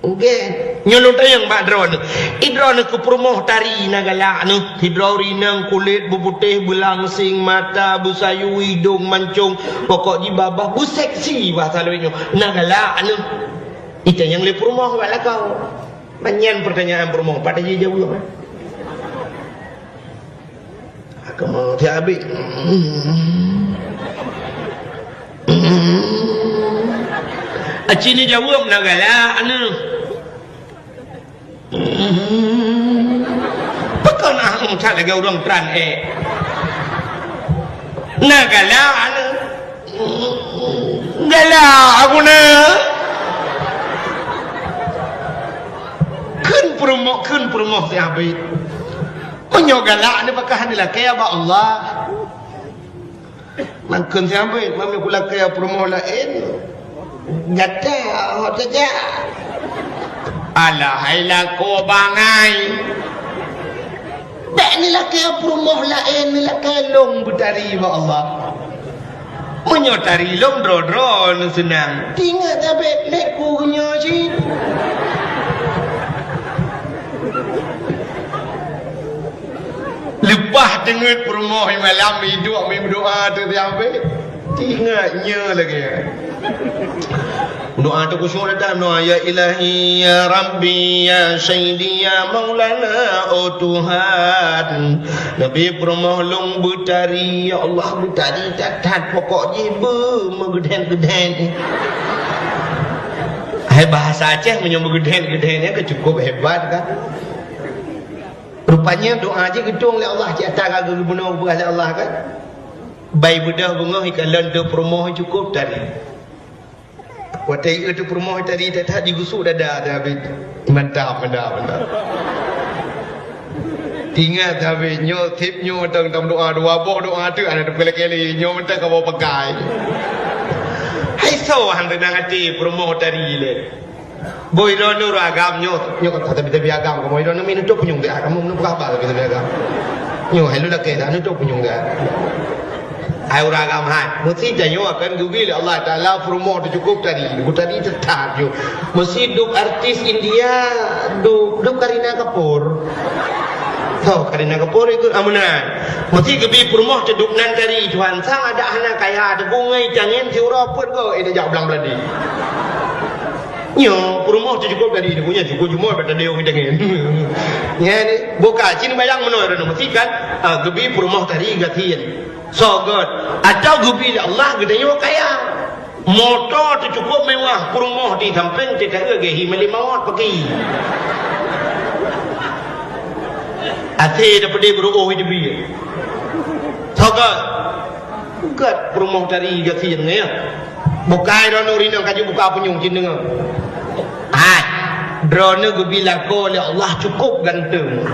"Nggèe." "Nyoe lôn tanyong bak droeneuh. I droeneuh keu peurumoh tari na galak neuh. Sidroe ureueng inong kulét beuputéh, beulangseng, mata beusayue, idông mancông, pokok jih babah beuseksi bahasa lôn nyoe. Na galak neuh." Itanyong lé peurumoh bak lakoe. Ban nyan peurtanyaan peurumoh, pat jijaweueb. Kamoe si abét. Aci neujaweueb na galak neuh. Pakon ah, that lagèe ureueng tran ék. Na galak neuh. Galak aku na. Kheun peurumoh, kheun peurumoh si abét. Meunyoe galak neuh pakon hana lakèe bak Allah. Mangkheun si abét, meunyoe kulakèe peurumoh laén. Gata hot saja. Alah hai lakoe bangai. Bèk neulakèe peurumoh laén, neulakèe lôn beutari bak Allah. Meunyoe tari lôn droe-droe neuseunang. Tingat abét lé ku nyoe cit. Leupah teungeut peurumoh malam, iduek meudoa teuh si abét. Tingat nyoe lagèe. Doa teuh khusyuk datang, doa, "Ya Ilahi, ya Rabbi, ya Sayyidi, ya Maulana, oh Tuhan." Neubi peurumoh lôn beutari, ya Allah, beutari that-that, pokok jih beu meugeudhen-geudhen. Hai bahasa Aceh meunyoe meugeudhen-geudhen nyan ka cukup hebat kan. Rupanya doa jih geutueng lé Allah, cit ata ka geubunoe geupeugah lé Allah kan. Bai beudôh beungoh ikalon teuh peurumoh cukup tari. Watèe ié teuh peurumoh tari that-that jigusuk dada teuh abét. Mantap, mantap, mantap. Tingat teuh abét nyoe, sép nyoe mantong tam doa, dua boh doa teuh hana teupeulakèe lé, nyoe mantong kamoe pakai. Hai soe han teunang até peurumoh tari lé. Boh droeneuh ureueng agam nyoe, nyoe ka tabi-tabi agam kamoe droeneuh mi neutôp punyueng teuh, kamoe meuneuk peugah haba tabi-tabi agam. Nyoe hai lôn lakèe dah neutôp punyueng teuh. Hai ureueng agam hai, meusi tanyoe akan geubi lé Allah Taala peurumoh teuh cukup tari, tari teutap nyoe. Meusi duek artis India, duek, duek Kareena Kapoor. Soe Kareena Kapoor ikôt ameunan. Meusi geubi peurumoh teuh duek nan tari Tuhan sang adak hana kaya teuh gungai tangen siuroe peuet goe eh tajak blang beuladi. Nyoe peurumoh teuh cukôp tari, nyoe cukôp jumoe bak tadeueng tangen. Nyan, buka cit bayang meunoe droeneuh meusikan, ah, geubi peurumoh tari gasien. Soe göt? Atau geubi lé Allah geutanyoe kaya. Moto teuh cukôp mewah, peurumoh di sampéng teuh taeu geuhi malée mawöt paki. Até dapeude beuruoh di bi. Soe göt? Göt peurumoh tari gasien nyan. Bukai droeneuh rinong kaju buka punyueng cit deungoe. Hai, droeneuh geubi lakoe lé Allah cukôp ganteng.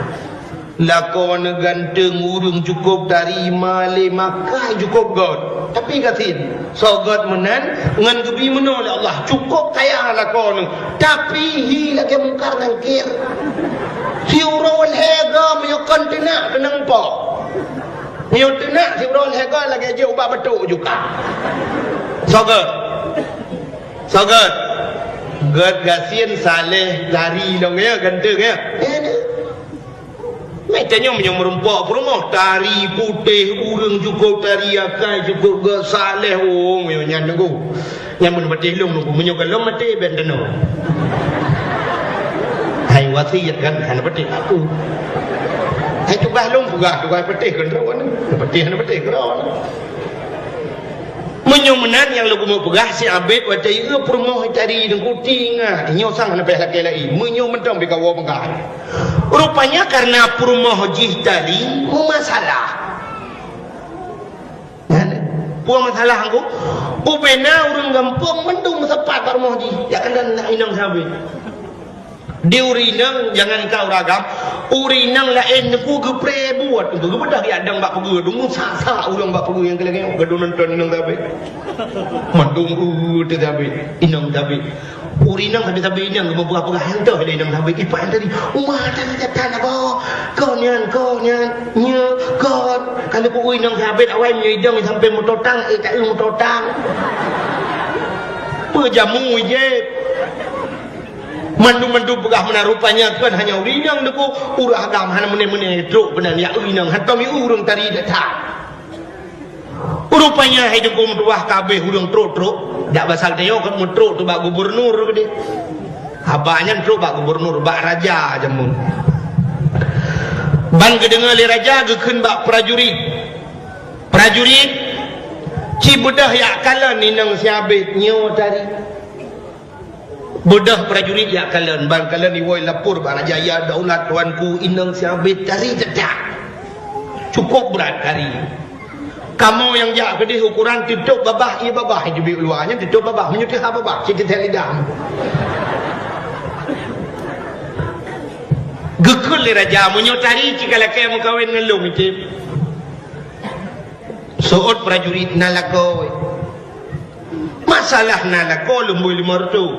Lakoe neuh ganteng, ureueng cukôp tari, malée makai cukôp göt. Tapi gasien, soe göt meunan ngon geubi meunoe lé Allah, cukôp kaya lakoe neuh. Tapi hi lagée Mungkar Nangkir. Siuroe lhée goe meunyoe kon teunak keunong po. Nyoe teunak siuroe lhée goe lagée jeuet ubak batuk juga. Soe göt? Soe göt? Göt gasien saleh tari lom ya, ganteng ya. Meutanyoe meunyoe meurumpok peurumoh tari putéh, ureueng cukôp tari akai cukôp göt saleh, oh, meunyoe nyan nunggu. Nyan mun patéh lôn nunggu, meunyoe gohlom maté ben teunoe. Hai wasiet kan, hana patéh aku. Hai tugaih lôn peugah, tugaih patéh keudroe, patéh hana patéh keudroe. Meunyoe meunan nyang lôn keumeung peugah, si Abed watée ieu peurumoh tari deungon kutingat, nyoe sang hana payah lakée laén. Meunyoe mantong pih kawoe peugah. Rupanya kareuna peurumoh jih tari meumasalah. Nyan, peue masalah angku? Ubena ureueng gampông mandum meusapat bak rumoh jih, jak keunan inong si Abed. Di ureueng inong, jangankan ureueng agam, ureueng inong laén teungku geupreh buet, teungku geubeudah jak dong bak peugeuh, deungon sak-sak ureueng bak peugeuh nyang keu lagée nyoe, gadoh nonton inong si Abed. Mandum, uh, teuh si Abed, inong si Abed. Ureueng inong sabe-sabe inong geumeupeugah-peugah nyang toh lé inong si Abed, ipak tadi, uma tadi gata na boh, kon nyan, kon nyan, nyoe, kon. Ka lheueh ku inong si Abed awai meunyoe idong sampai meutotang, eh, tak eu meutotang. Peujamu ijép. Mandum-mandum peugah meunan rupanya kon hanya ureueng inong deungon ureueng agam hana meuné-meuné trok keunan jak eu inong hantom eu ureueng tari that-that. Rupanya hai deungon meutuwah ka abéh ureueng trok-trok, dak basa geutanyoe kon meutrok teuh bak gubernur keudeh. Haba nyan trok bak gubernur, bak raja jameun. Ban geudeungoe lé raja geukheun bak prajurit. Prajurit, ci beudôh jak kalon inong si Abed nyoe tari. Beudôh prajurit jak kalon, ban kalon iwoe lapor bak raja, "Ya daulat tuanku, inong si Abed tari that-that. Cukôp brat tari. Kamoe nyang jak keudeh ukoran teutôp babah, ié babah nyang teubiet u luwa, nyan teutôp babah, meunyoe teuhah babah, cit teuthèe lidah." Geukheun lé raja, "Meunyoe tari ci ka lakèe meukawen ngon lôn, item." Seuôt prajurit, "Na lakoe." "Masalah na lakoe lôn bri limong reutôh.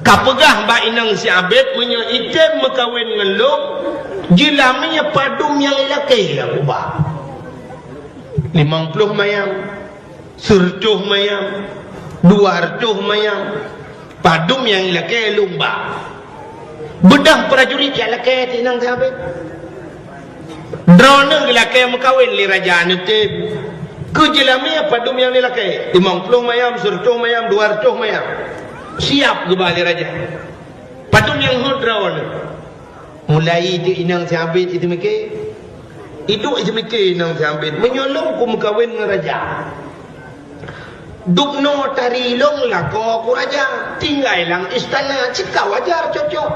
Kapeugah bak inong si Abed meunyoe item meukawen ngon lôn, jeulamèe padum nyang ilakèe lôn ba. Limong ploh mayam, seureutôh mayam, dua reutôh mayam. Padum nyang ilakèe lôn ba." Beudôh prajurit jak lakèe teuh inong si Abed. Droeneuh geulakèe meukawen lé raja neutem. Keu jeulamèe padum nyang ilakèe? Limong ploh mayam, seureutôh mayam, dua reutôh mayam. Siap geuba lé raja. Padum nyang hot droeneuh? Mulai teuk inong si Abed iteumike. Iduek iteumike inong si Abed, "Meunyoe lôn kumeukawen ngon raja, dubnoe tari lôn lakoe ku raja, tinggai lam istana, cit ka wajar cocok.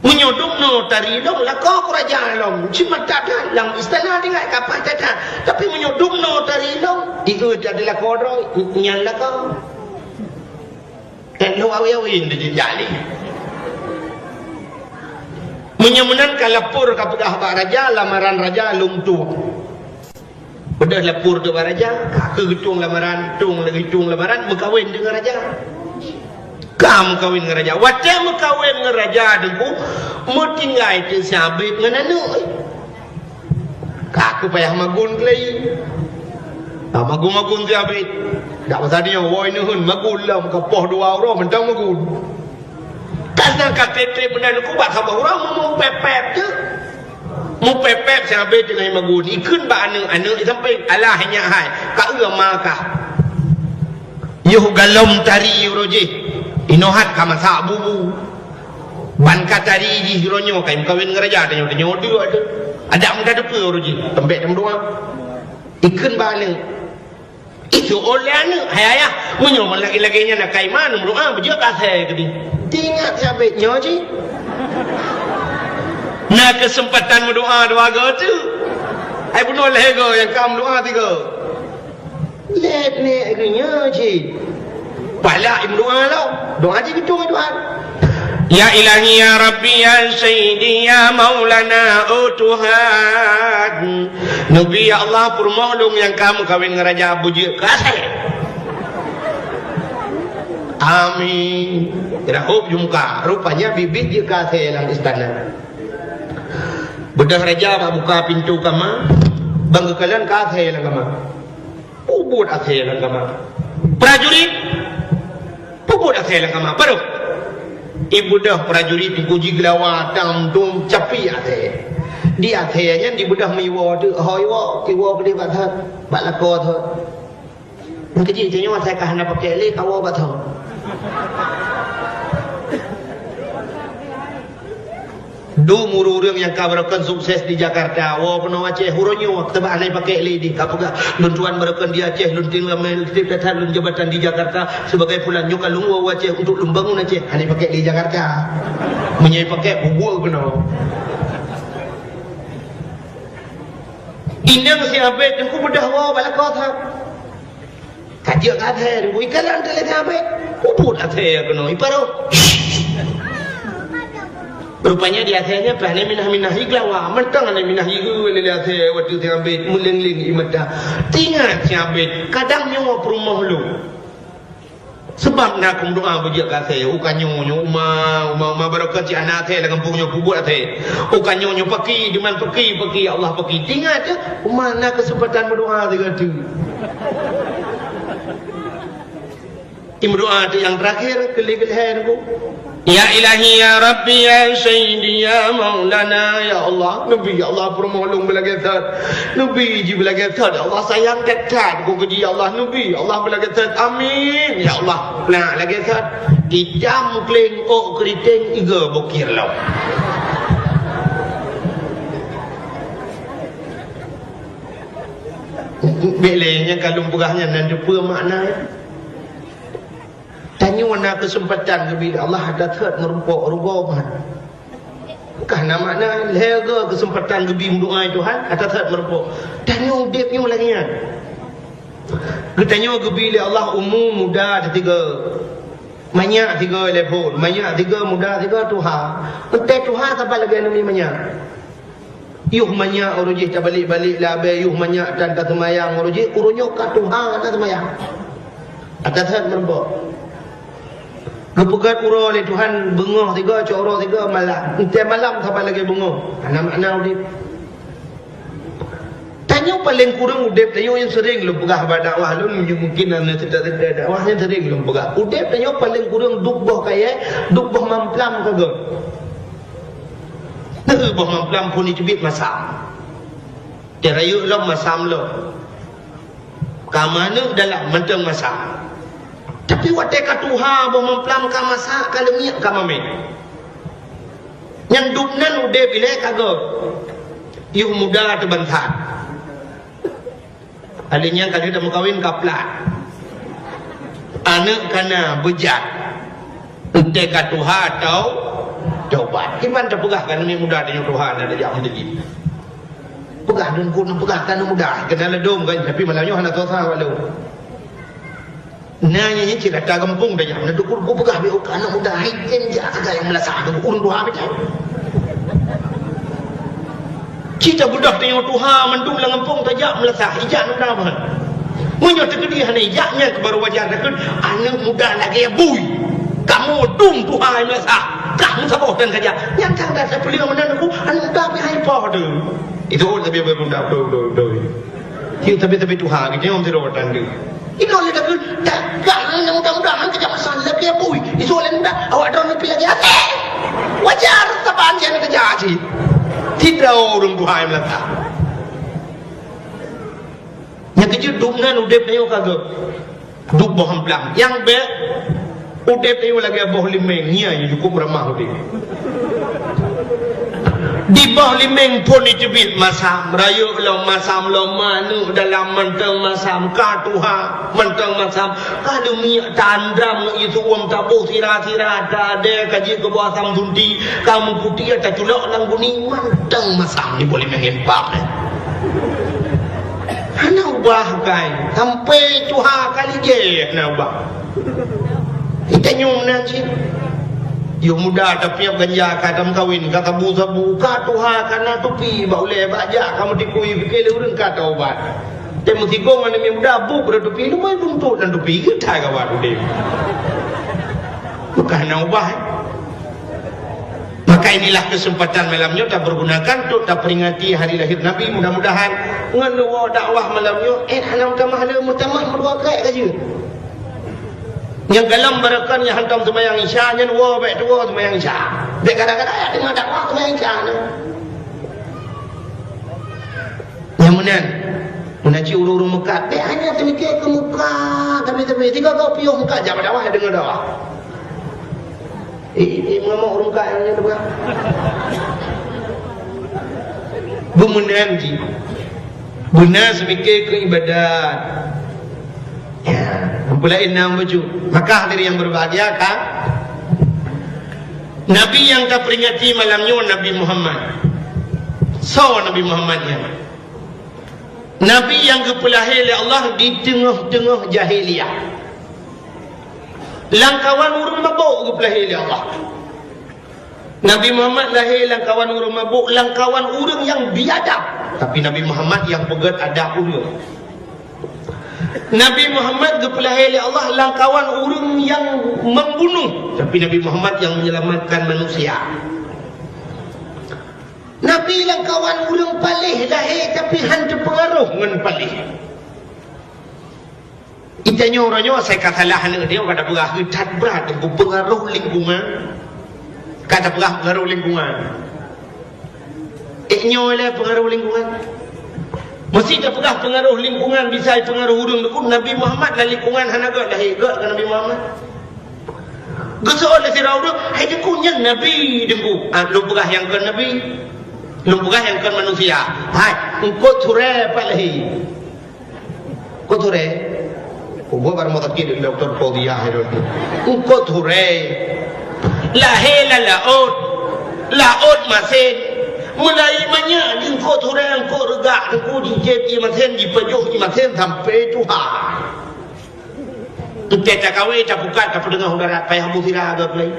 Meunyoe dubnoe tari lôn lakoe ku raja lom, cit mantap that lam istana, tinggai ka paih that-that. Tapi meunyoe dubnoe tari lôn, ié that lakoe droe, nyan lakoe." Nyan lôn awe-awe di jih jali. Meunyoe meunan ka lapor kapeugah bak raja, lamaran raja lôn tueng. Beudôh lapor teuk bak raja, ka kheueh geutueng lamaran, tueng lagèe tueng lamaran, meukawen deungon raja. Ka meukawen ngon raja. Watèe meukawen ngon raja teungku, meutinggai teuk si Abed ngon aneuk. Ka kheueh payah magun keulai. Ah, magun-magun si Abed. Dak masa nyoe, woe neuheun magun lom, ka poh dua uroe mantong magun. Ka na ka trép-trép meunan ku bak saboh uroe meupèp-pèp teuk. Meupèp-pèp si Abed teungoh magun. Ikheun bak aneuk, aneuk sampai, "Alah nyak hai, ka eu ma kah." Yoh galom tari uroe jih, inoe hat ka masak bubu. Ban ka tari jih uroe nyoe ka imeukawen ngon raja, tanyoe, tanyoe deuek tu. Adak muda teupeue uroe jih, teumbek teumeudoa. Ikheun bak aneuk. Itu oleh aneuk, "Hai ayah, meunyoe lagèe-lagèe nyan na kaiman, meudoa beujeuet ka asèe keudeh." Teuingat sabe nyoe jih. Na keuseumpatan meudoa dua go tu. Hai bunoe lhèe go nyang ka meudoa tigo. Lét nèk geuh nyoe cit. Palak imeudoa lom. Doa cit geutueng Tuhan. Ya Ilahi, ya Rabbi, ya Sayyidi, ya Maulana, oh Tuhan. Neubi, ya Allah, peurumoh lôn nyang ka meukawen ngon raja beujeuet ka asèe. Amin. Rahop jumka. Rupanya bibit jeuet ka asèe lam istana. Beudôh raja bak buka pintoe kama, ban geukalon ka asèe lam kama. Peubuet asèe lam kama. Prajurit, peubuet asèe lam kama. Padub. Ibeudôh prajurit Teungku jigeulawa tam dum capi asèe. Di asèe nyan dibeudôh meuiwoe teuk, ho iwoe, iwoe keudeh bak thot, bak lakoe thot. Nyang keujih tanyoe asai ka hana pakèk lé, kawoe bak thot. Dum ureueng-ureueng nyang ka barokon sukses di Jakarta, woe keunoe Aceh, uroe nyoe teuma hana pakèk lé di, ka peugah, "Lôn tuan barokon di Aceh, lôn tinggai ramé, lôn tinggai that lôn jabatan di Jakarta, sebagai fulan nyoe ka lôn woe Aceh untuk lôn bangun Aceh." Hana pakèk lé Jakarta. Meunyoe pakèk, bubuet keunoe. Inong si Abed nyan ku beudôh woe bak lakoe that. Ka jeuet ka asèe, ikalon teuh lé si Abed. Peubuet asèe keunoe, iparoh. Rupanya di asèe nyan pih hana minah-minah igeulawa. Mantong hana minah igeue lé asèe watèe si Abed meuleng-leng i mata. Teuingat si Abed, kadang nyoe peurumoh lôn. Seubab na keu meudoa beujeuet ka asèe, u ka nyoe, nyoe uma, uma, uma barokon cit hana asèe lam gampông nyoe peubuet asèe. U ka nyoe, nyoe paki, diman paki, paki, ya Allah paki. Teuingat teuh, uma na keuseumpatan meudoa sigoe teuk. Imeudoa teuh nyang teurakhir, keu lhèe-keu lhèe Teungku. Ya Ilahi, ya Rabbi, ya Sayyidi, ya Maulana, ya Allah, neubi, ya Allah, peurumoh lôn beulagèe thot. Neubi jih beulagèe thot, ya Allah, sayang that-that keu jih, ya Allah, neubi, ya Allah, beulagèe thot. Amin, ya Allah. Nah, lagèe thot. Itam kleng ôk keuriteng iga bukir lom. Bèk lé nyang ka lôn peugah nyan, na teupeue makna nyan. Tanyoe na keuseumpatan geubri lé Allah, ata thot meurumpok rugoe meuhan. Ka na makna lhèe go keuseumpatan geubri meudoa Tuhan, ata thot meurumpok. Tanyoe udép nyoe lagèe nyan. Geutanyoe geubri lé Allah umu muda teuh tiga. Manyak tiga lé phon, manyak tiga, muda tiga, tuha. Entèe tuha saban lagèe aneuk miet manyak. Yoh manyak uroe jih tabalek-balek lam abèe, yoh manyak tan taseumayang uroe jih, uroe nyoe ka tuha hana seumayang. Ata that meurumpok. Geupeugöt uroe lé Tuhan beungoh sigoe, cot uroe sigoe malam. Entèe malam saban lagèe beungoh. Hana makna udép. Tanyoe paleng kureueng udép tanyoe nyang seuring lôn peugah bak dakwah lôn, mungkin hana teuta-teuta dakwah nyang seuring lôn peugah. Udép tanyoe paleng kureueng duek boh kayèe, duek boh mamplam ka göt. Neu boh mamplam phon jiteubiet masam. Teurayeuk lom masam lom. Ka manök dalam mantong masam. Tapi watèe ka tuha boh mamplam ka masak, ka leumiek, ka mamèh. Nyang duek nan udép ilèe ka göt. Yoh muda teuh ban that. Alèh nyan ka lheueh tameukawen ka plat. Aneuk ka na beujat. Entèe ka tuha atau tobat. Kiban tapeugah ka aneuk muda tanyoe tuha na tajak meuteugét. Peugah lôn keuneuk peugah ka aneuk muda. Keunan ladôm kan, tapi malam nyoe hana soe sa bak lôn. Na nyan cit rata gampông tajak. Na dukun kupeugah bèk ka aneuk muda hai tem jak sagai nyang meulasah tu ureueng tuha bèk. Cit tabeudôh tanyoe tuha mandum lam gampông tajak meulasah, ijak aneuk muda meuhan. Meunyoe teukeudi hana ijak nyan keu baru wajar takheun aneuk muda lagèe bui. Kamoe dum tuha hai meulasah, kah meusaboh tan kajak. Nyan tanda tapeuleueng meunan ku aneuk muda pih hai poh tu. Itu oh, tapi baru muda betul betul betul. Yuk, tapi-tapi tuha, kita yang tidak datang tu. Inoe lé takheun, dah, dah, mudah-mudahan kita masalah lagi bui. Isu lain dah, awak dah nepi lagi hati. Wajar, saban dia nak kerja haji. Tidak ureueng tuha nyang meulata. Nyang keujeuet duek nan udép tanyoe ka göt. Duek boh amplang. Nyang bèk, udép nyoe lagèe boh limeng, nyan nyang cukup ramah udép. Di boh limeng phôn jiteubiet masam, rayeuk lom masam, lom aneuk dalam mantong masam, ka tuha mantong masam, ka leumiek ta-andram ngon ié su'uem, taboh sira-sira, ta-adèe ka jeuet keu boh asam sunti, ka meuputéh taculok lam guni, mantong masam di boh limeng nyan pap nyan. Hana ubah kai, sampai tuha ka lijéh hana ubah. Geutanyoe meunan cit. Yôh muda tapiôh ganja, ka tameukawen, ka sabu-sabu, ka tuha, ka na tupi bak ulèe, bak jak, ka meutikui, pike lé ureueng ka taubat. Teuh meusigong aneuk muda, bu beudoh tupi, lumbôi buntot dan tupi, geuthai gawat udép. Bukan hana ubah, eh. Maka inilah kesempatan malam nyoe tapergunakan untuk taperingati hari lahir Nabi. Mudah-mudahan ngon neuwoe dakwah malam nyoe, eh, hana meutamah le, meutamah meudua krek ka jeuet. Nyang galom barokon nyang hantom seumayang Isya, nyan woe bèk tuwoe seumayang Isya. Bèk kadang-kadang ya deungö dakwah seumayang Isya nyan. Nyang meunan, meunan cit ureueng-ureueng meukat, bèk hana teumikir keu muka, tapi-tapi tiga kau piôh meukat jak bak dakwah deungö dakwah. Eh, eh, mengamuk ureueng kaya nyan tu kan. Beumeunan jih. Beuna seumike keu ibadat. Ya, peulaén na bacut. Maka hadirin yang berbahagia kan? Nabi nyang taperingati malam nyoe Nabi Muhammad. Soe Nabi Muhammad nyan? Nabi nyang geupeulahé lé Allah di teungoh-teungoh jahiliyah. Lamkawan ureueng mabök geupeulahé lé Allah. Nabi Muhammad lahé lamkawan ureueng mabök, lamkawan ureueng nyang biadab. Tapi Nabi Muhammad nyang peugöt adab ureueng. Nabi Muhammad geupeulahé lé Allah lamkawan ureueng nyang membunuh. Tapi Nabi Muhammad nyang menyelamatkan manusia. Nabi lamkawan ureueng paléh lahé, tapi han teupeungaroh ngon paléh. Geutanyoe uroe nyoe asai ka salah aneuk nyoe ka tapeugah that brat teungku, peungaroh lingkungan. Ka tapeugah peungaroh lingkungan. Eh, nyoe lé peungaroh lingkungan. Meusé tapeugah peungaroh lingkungan, bisa peungaroh ureueng teungku, Nabi Muhammad lam lingkungan hana gèt lahé, gèt keu Nabi Muhammad. Geuseuôt lé sidroe ureueng, "Hai teungku, nyan Nabi teungku." Ah, lôn peugah nyang kon Nabi. Lôn peugah nyang kon manusia. Hai, eungkôt surée pat lahé. Eungkôt surée. Kubuet bak rumoh sakét Dokto Fauziah hai lôn. Eungkôt surée. Lahé lam laôt. Laôt masén. Meulai manyak di eungkôt surée, eungkôt reugak, teungku jijép ié masén, jipajoh ié masén sampoe tuha. Entée takawe, tapukat, tapeudeungoh u darat, payah bu sira geuh lé.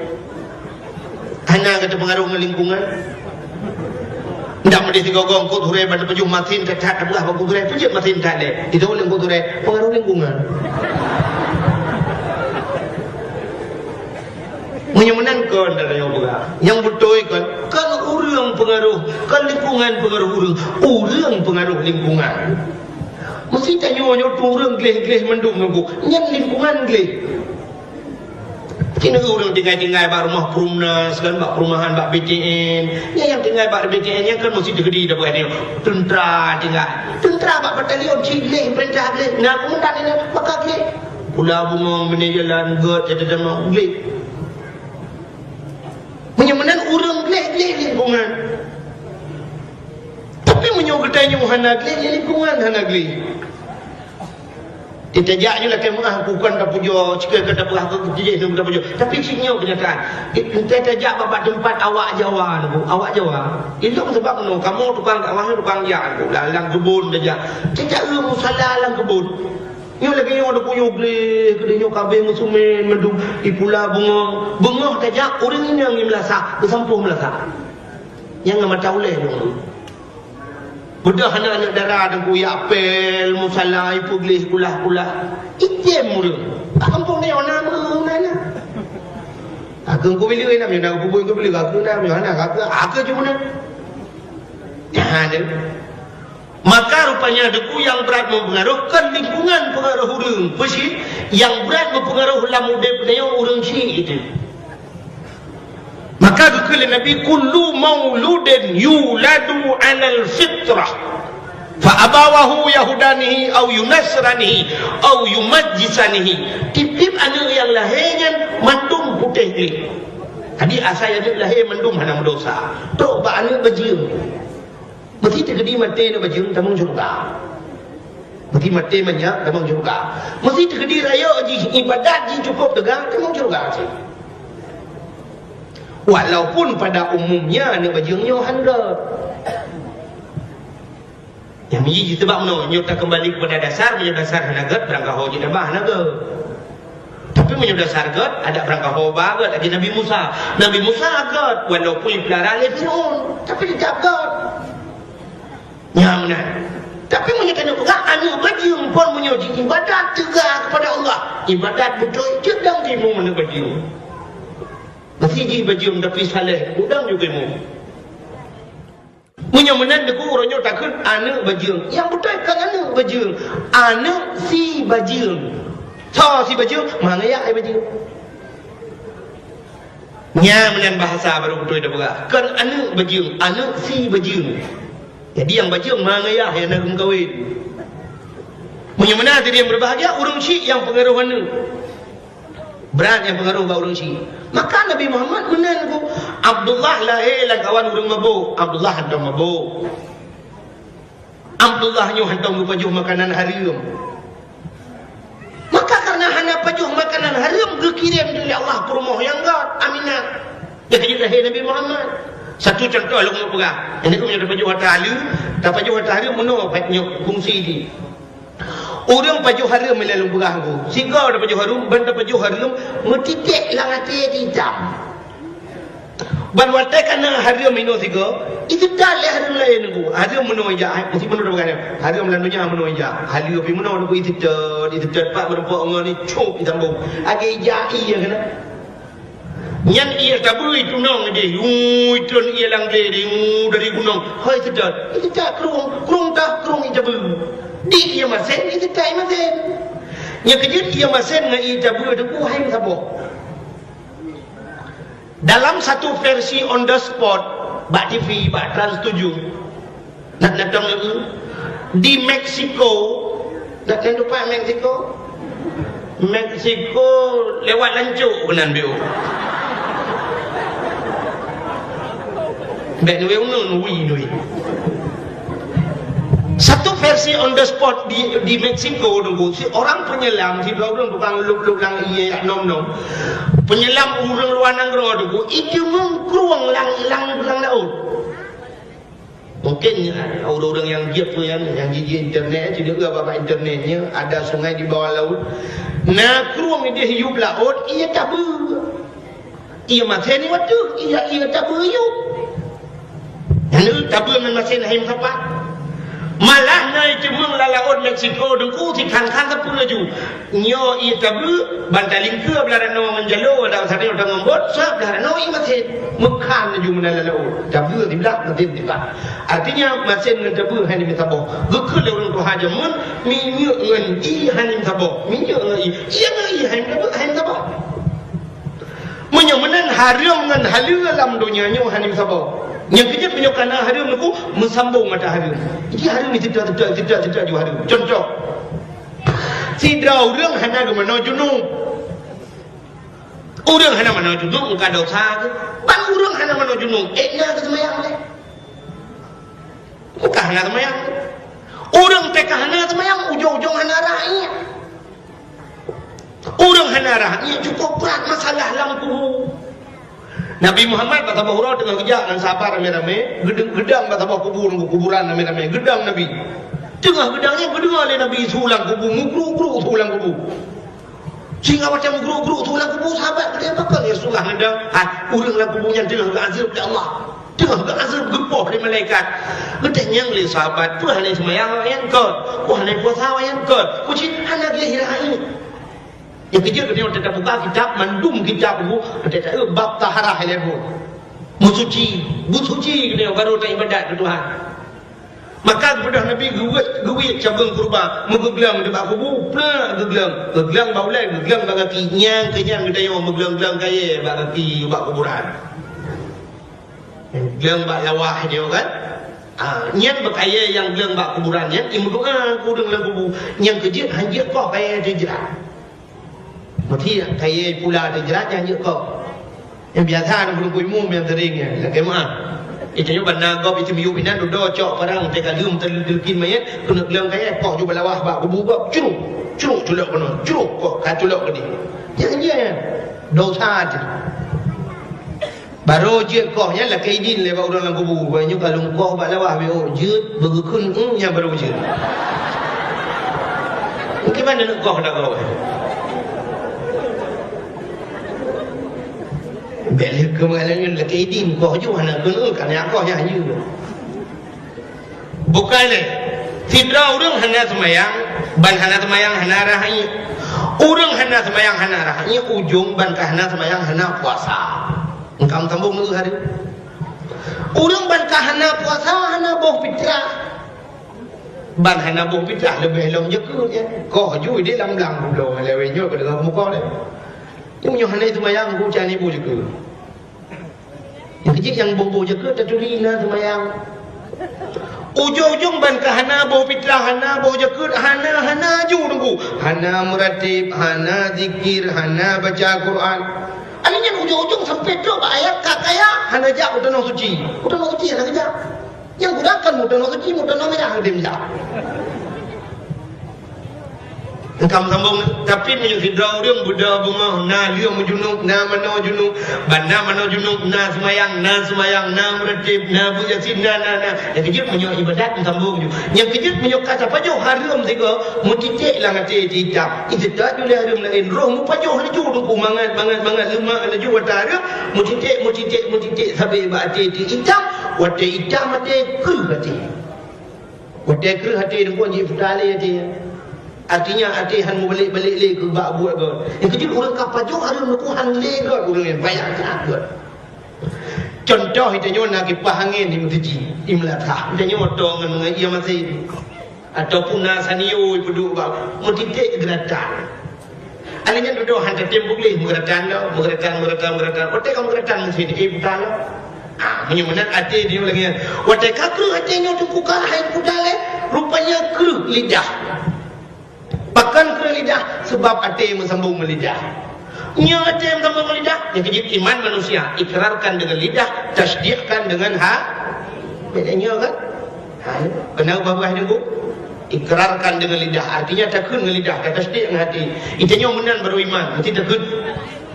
Hana gata peungaroh ngon lingkungan. Ndak meudeh sigoe-goe eungkôt surée ban teupajoh masén that-that tapeugah bak eungkôt surée, peujeuet masén that lé. Itu lé eungkôt surée, peungaroh lingkungan. Meunyoe meunan kon tanyoe peugah. Nyang beutôi kon, kon ureueng peungaroh, kon lingkungan peungaroh ureueng. Ureueng peungaroh lingkungan. Meusé tanyoe nyoe ureueng gleh-gleh mandum nunggu. Nyan lingkungan gleh. Keuneuk ureueng tinggai-tinggai bak rumoh Perumnas kan, bak perumahan, bak B T N. Nyan nyang tinggai bak B T N nyan kan meusé teukeudi dah bukan nyoe. Teuntra tinggai. Teuntra bak batalion cit gleh, peurintah gleh. Nah, komandan nyan maka gleh. Pula bungong, bini jalan, gèt, jadi dan gleh. Meunyoe meunan ureueng gleh-gleh lingkungan. Tapi meunyoe geutanyoe hana gleh, ya lingkungan hana gleh. Teutajak nyoe lakèe meu'ah, bukan tapujoe, cukôp ka tapeugah keu jih, tapujoe. Tapi cit nyoe keunyataan. Teutajak bak teumpat awak Jawa nyoe, awak Jawa. Ilong sabab nyoe, kamoe tukang dakwah, tukang jak nyoe, lam, lam keubon tajak. Tajak ureueng musala lam keubon. Nyoe lagèe nyoe ada kuyup gleh, keudeh nyoe kabeh meusumen, mandum ipula beungoh. Beungoh tajak ureueng inong i meulasah, beusampôh meulasah. Nyang ngon mata ulèe nyoe. Beudôh aneuk-aneuk dara teungku jak pèl, musala, ipeugleh kulah-kulah. Item ureueng. Bak gampông nyoe na meunan na. Aku ku bileu na, na ku bui ku bileu, aku na, na, aku, aku cuma na. Nyan deh. Maka rupanya deungon nyang brat meupeungaroh kon lingkungan peungaroh ureueng. Peue cit? Nyang brat meupeungaroh lam udép nyoe ureueng syik itu. Maka geukheun lé Nabi, "Kullu mauludin yuladu 'alal fitrah." Fa abawahu yahudanihi au yunasranihi au yumajjisanihi. Tieb-tieb aneuëk nyang lahé nyan mandum putéh gleh. Jadi asai aneuëk lahé mandum hana meudesya. Trok bak aneuëk bajeueng. Meusé teukeudi maté aneuëk bajeueng tamong syeuruga. Meusé maté manyak tamong syeuruga. Meusé teukeudi rayeuk jih, ibadat jih cukôp teuga, tamong syeuruga cit. Walaupun pada umumnya aneuëk bajeueng nyoe han gét. Nyang miji jih seubab meunoe, nyoe takeumbali keupada dasar, meunyoe dasar hana gét, beurangkaho jih tambah hana gét. Tapi meunyoe dasar gét, adak beurangkaho ba gét lagée Nabi Musa. Nabi Musa gét, walaupun jipeulara lé Fir'aun, tapi teutap gét. Nyan meunan. Tapi meunyoe tanyoe peugah aneuëk bajeueng phon meunyoe jiibadat teuga keupada Allah, ibadat beutôi cit dan timu aneuëk bajeueng. Meusé jih bajeueng tapi saleh, udang juga timu. Meunyoe meunan teungku, uroe nyoe takheun aneuëk bajeueng. Nyang beutôi kon aneuëk bajeueng, aneuëk si bajeueng. Soe si bajeueng? Ma ngaya hai bajeueng. Nyan meunan bahasa barô beutôi tapeugah. Kon aneuëk bajeueng, aneuëk si bajeueng. Jadi nyang bajeueng ma ngaya hai nyang na geumeukawen. Meunyoe meunan hadirin berbahagia, ureuëng syiek nyang peungaroh aneuëk. Brat nyang peungaroh bak ureuëng syiek. Maka Nabi Muhammad meunan ku Abdullah lahé lam kawan ureuëng mabôk. Abdullah hantom mabôk. Abdullah nyoe hantom geupajoh makanan hareuem. Maka kareuna hana pajoh makanan hareuem, geukirém lé Allah peurumoh nyang gét, Aminah. Nyang ka jeuet lahé Nabi Muhammad. Satu contoh lôn peugah. Nyang nyoe tapajoh ata hareuem, tapajoh ata hareuem meunoe, nyoe fungsi jih. Ureuëng pajoh hareuem meunyoe lôn peugah ku. Sigoe tapajoh hareuem, ban tapajoh hareuem, meutiték lam até itam. Ban watée ka na hareuem inoe sigoe, iteutat lé hareuem laén ku. Hareuem meunoe ijak, hai, meusti meunoe tapeugah nyan. Hareuem lam donya meunoe ijak. Haleue pih meunoe ku iteutat, iteutat pat meurumpok ngon icok itambong. Lagée ijak ié keunan. Nyan ié tabeue itunong ideh, ui, itreun ié lam glé ideh, ui, dari gunong. Hôi teutot, iteutat krueng, krueng tah krueng ié tabeue. Di ié masén, iteutat ié masén. Nyang keujeuet ié masén ngon ié tabeue teungku hai meusaboh. Dalam satu versi on the spot, bak T V, bak Trans tujuh, Nak datang lagi di Meksiko. Nak datang tempat Meksiko? Meksiko lewat lancok keunan biôh. Bèk nui unun, ui nui. Satu versi on the spot di, di Meksiko dulu, si orang penyelam, si dua orang tukang lup-lup lang ié yak nom-nom. Penyelam ureuëng luwa nanggroe dulu, itu mengkrueng lang, lang, lang laôt. Mungkin, ya, ureuëng-ureuëng nyang jeuet pun nyan, nyang jijak internet, cit deuh bak internet nyan, ada sungai di bawah laut. Na krueng ideh yup laôt, ié tabeue. Ié masén nibak teuk, ié, ié tabeue yup. Nyan tabeue ngon masén hai meusapat. Malah na iteumeung lam laôt Meksiko, teungku, sikhan-khan sapeue laju. Nyoe ié tabeue, ban talingkeue blah ranoe ngon jaloe, dan sabe ngon bot, sablah ranoe ié masén. Meukhan laju meunan lam laôt. Tabeue siblah, masén siblah. Artinya, masén ngon tabeue hai meusaboh. Geukheun lé ureuëng tuha jameun, minyeuk ngon ié hai meusaboh. Minyeuk ngon ié. Ié ngon ié hai meusaboh, hai meusaboh. Meunyoe meunan hareuem ngon haleue lam donya nyoe hai meusaboh. Nyang keujeuet meunyoe kana hareuem nyoe, meusambong ata hareuem. Jadi hareuem ni teuta, teuta, teuta, teuta ju hareuem. Contoh, Sidroe ureuëng hana geumanoe junub. Ureuëng hana manoe junub, meuka desya geuh. Ban ureuëng hana manoe junub, ék na geuseumayang lé. Meuka hana seumayang. Ureuëng teuka hana seumayang, ujong-ujong hana rhah ié. Ureuëng hana rhah ié cukôp brat masalah lam kubu. Nabi Muhammad bak saboh uroe teungoh geujak ngon sahabat ramé-ramé, geudang, geudang bak saboh kubu, kuburan ramé-ramé, geudang Nabi. Teungoh geudang nyan geudeungoe lé Nabi su lam kubu, meugruk-gruk su lam kubu. Sehingga watée meugruk-gruk su lam kubu, sahabat geutanyong, "Pakon ya Rasulullah?" Geudang, "Ah, ureuëng lam kubu nyan teungoh geuazeueb lé Allah. Teungoh geuazeueb, geupoh lé malaikat." Geutanyong lé sahabat, "Peue hana seumayang awaknyan?" "Kon." "Peue hana puasa awaknyan?" "Kon." "Peue cit hana gleh rhah ié?" Nyang keujeuet geutanyoe tabuka kitab, mandum kitab nyoe, taeu bab taharah ilée buet. Meusuci, beusuci geutanyoe baru taibadat keu Tuhan. Maka geupeugah Nabi geuwét, geuwét cabeueng keureuba, meugeugleueng di bak kubu, plak geugleueng, geugleueng bak ulée, geugleueng bak gaki, nyang keu nyang geutanyoe meugleueng-gleueng kayée bak gaki, bak kuburan. Gleueng bak lawah nyoe kan. Ah, nyan beukayée nyang gleueng bak kuburan nyan, imeudoá keu ureuëng lam kubu. Nyang keujeuet hanjeuet koh kayée teuh jrat. Meuti kayée pula teuh jrat nyan jeuet koh. Nyang biasa na ureuëng imum nyang sering nyan, lakée meuah. Itu nyoe banda gob itu miyup inan dudoe cok parang teuka lheuem teuleukin mayét keuneuk gleueng kayée koh ju bak lawah bak kubu gob curuk, curuk culok keunoe, curuk koh ka culok keudeh. Nyan jeuet nyan. Dosa teuh. Barô jeuet koh nyan lakée idin lé bak ureuëng lam kubu. Bak nyoe ka lôn koh bak lawah beu jeuet, beugeukheun, hmm, nyan barô jeuet. Mungkin mana nak koh dah koh. Bèk lé keumalan nyan lakée idin koh ju hana keuneuk, ka nyan koh nyan jeuet. Bukai lé. Sidroe ureuëng hana seumayang, ban hana seumayang hana rhah ié. Ureuëng hana seumayang hana rhah ié, ujong ban ka hana seumayang hana puasa. Engkam sambung neu hari. Ureuëng ban ka hana puasa hana boh fitrah. Ban hana boh fitrah leubeh lom jeukeut nyan. Koh ju ideh lam blang bulo lewat nyoe keu deungoe muka lé. Nyoe hana seumayang ku cani boh jeukeut. Nyang keujeuet nyang boh-boh jeukeut taturi na seumayang. Ujong-ujong ban ka hana boh fitrah, hana boh jeukeut, hana, hana ju teungku. Hana meuratéb, hana zikir, hana baca Quran. Ani nyan ujong-ujong sampai trok bak ayat ka kaya, hana jak u tanoh suci. U tanoh suci hana geujak. Nyang gunakan u tanoh suci, u tanoh mirah hana geujak. Engkam sambung, tapi meunyoe sidroe ureuëng beudôh beungoh na lheueh meujunub, na manoe junub, ban na manoe junub, na seumayang, na seumayang, na meuratéb, na beuet Yasin, na, na, na. Nyang keujeuet meunyoe ibadat meusambung ju. Nyang keujeuet meunyoe ka tapajoh hareuem sigoe, meutiték lam até itam. Iseutôt ju lé hareuem laén, roh meupajoh laju teungku mangat, mangat, mangat leumak laju watée hareuem, meutiték, meutiték, meutiték sabe bak até itam, watée itam até kreueh até. Watée kreueh até teungku jih peugah lé até. Artinya até han meubalek-balek lé keu bak buet gob. Nyang keujeuet ureuëng ka pajoh hareuem teungku han lé gob ureuëng nyan, banyak that gob. Contoh, geutanyoe na kipah angén di meuseujid, di meulasah. Geutanyoe tô ngon, ngon ié masin. Ataupun na sanio ipeuduek bak meutiték geuratan. Aneuk nyan dudoe han tatem bukléh, meugeuratan lom, meugeuratan, meugeuratan, meugeuratan. Watée ka meugeuratan meusti, eh, buta lom. Ah, meunyoe meunan até di lagée nyan. Watée ka kreueh até nyoe teungku ka hai buta lé, rupanya kreueh lidah. Pakon kreueh lidah? Sebab até meusambong ngon lidah. Nyoe até meusambong ngon lidah, nyang keujeuet iman manusia, ikrarkan dengan lidah, tasdikkan dengan ha-, beda nyoe kan? Ha, kenapa bah nunggu? Ikrarkan dengan lidah, artinya takheun ngon lidah, dan tasdik ngon até. Itu nyoe meunan baru iman, mesti takheun.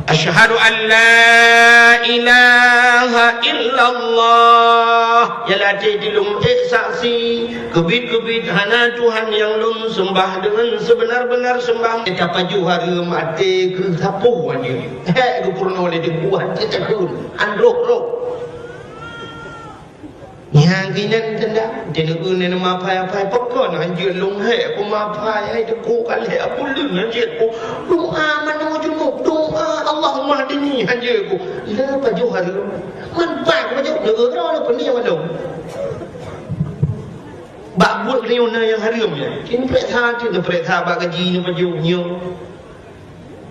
Asyhadu an la ilaha illallah. Ya lam até lôn ék saksi, keubiet-keubiet hana Tuhan nyang lôn seumbah deungon seubeuna-beuna seumbah. Tapajoh hareuem até keu sapeue nyan. Hék geupeurunoe lé teungku, até takheun, androh roh. Nyang keunan tanda, teuneuk uneun mapai-apai, pakon hanjeuet lôn hék ku mapai, hai teungku ka lheueh buleuen hanjeuet ku. Doa manoe junub, doa Allahumma hdini hanjeuet ku. Le pajoh hareuem. Man bak pajoh, neugeura le peuni walong. Bak buet geutanyoe na nyang hareuem nyan. Keuneuk peureksa, keuneuk peureksa bak gaji neupajoh nyoe.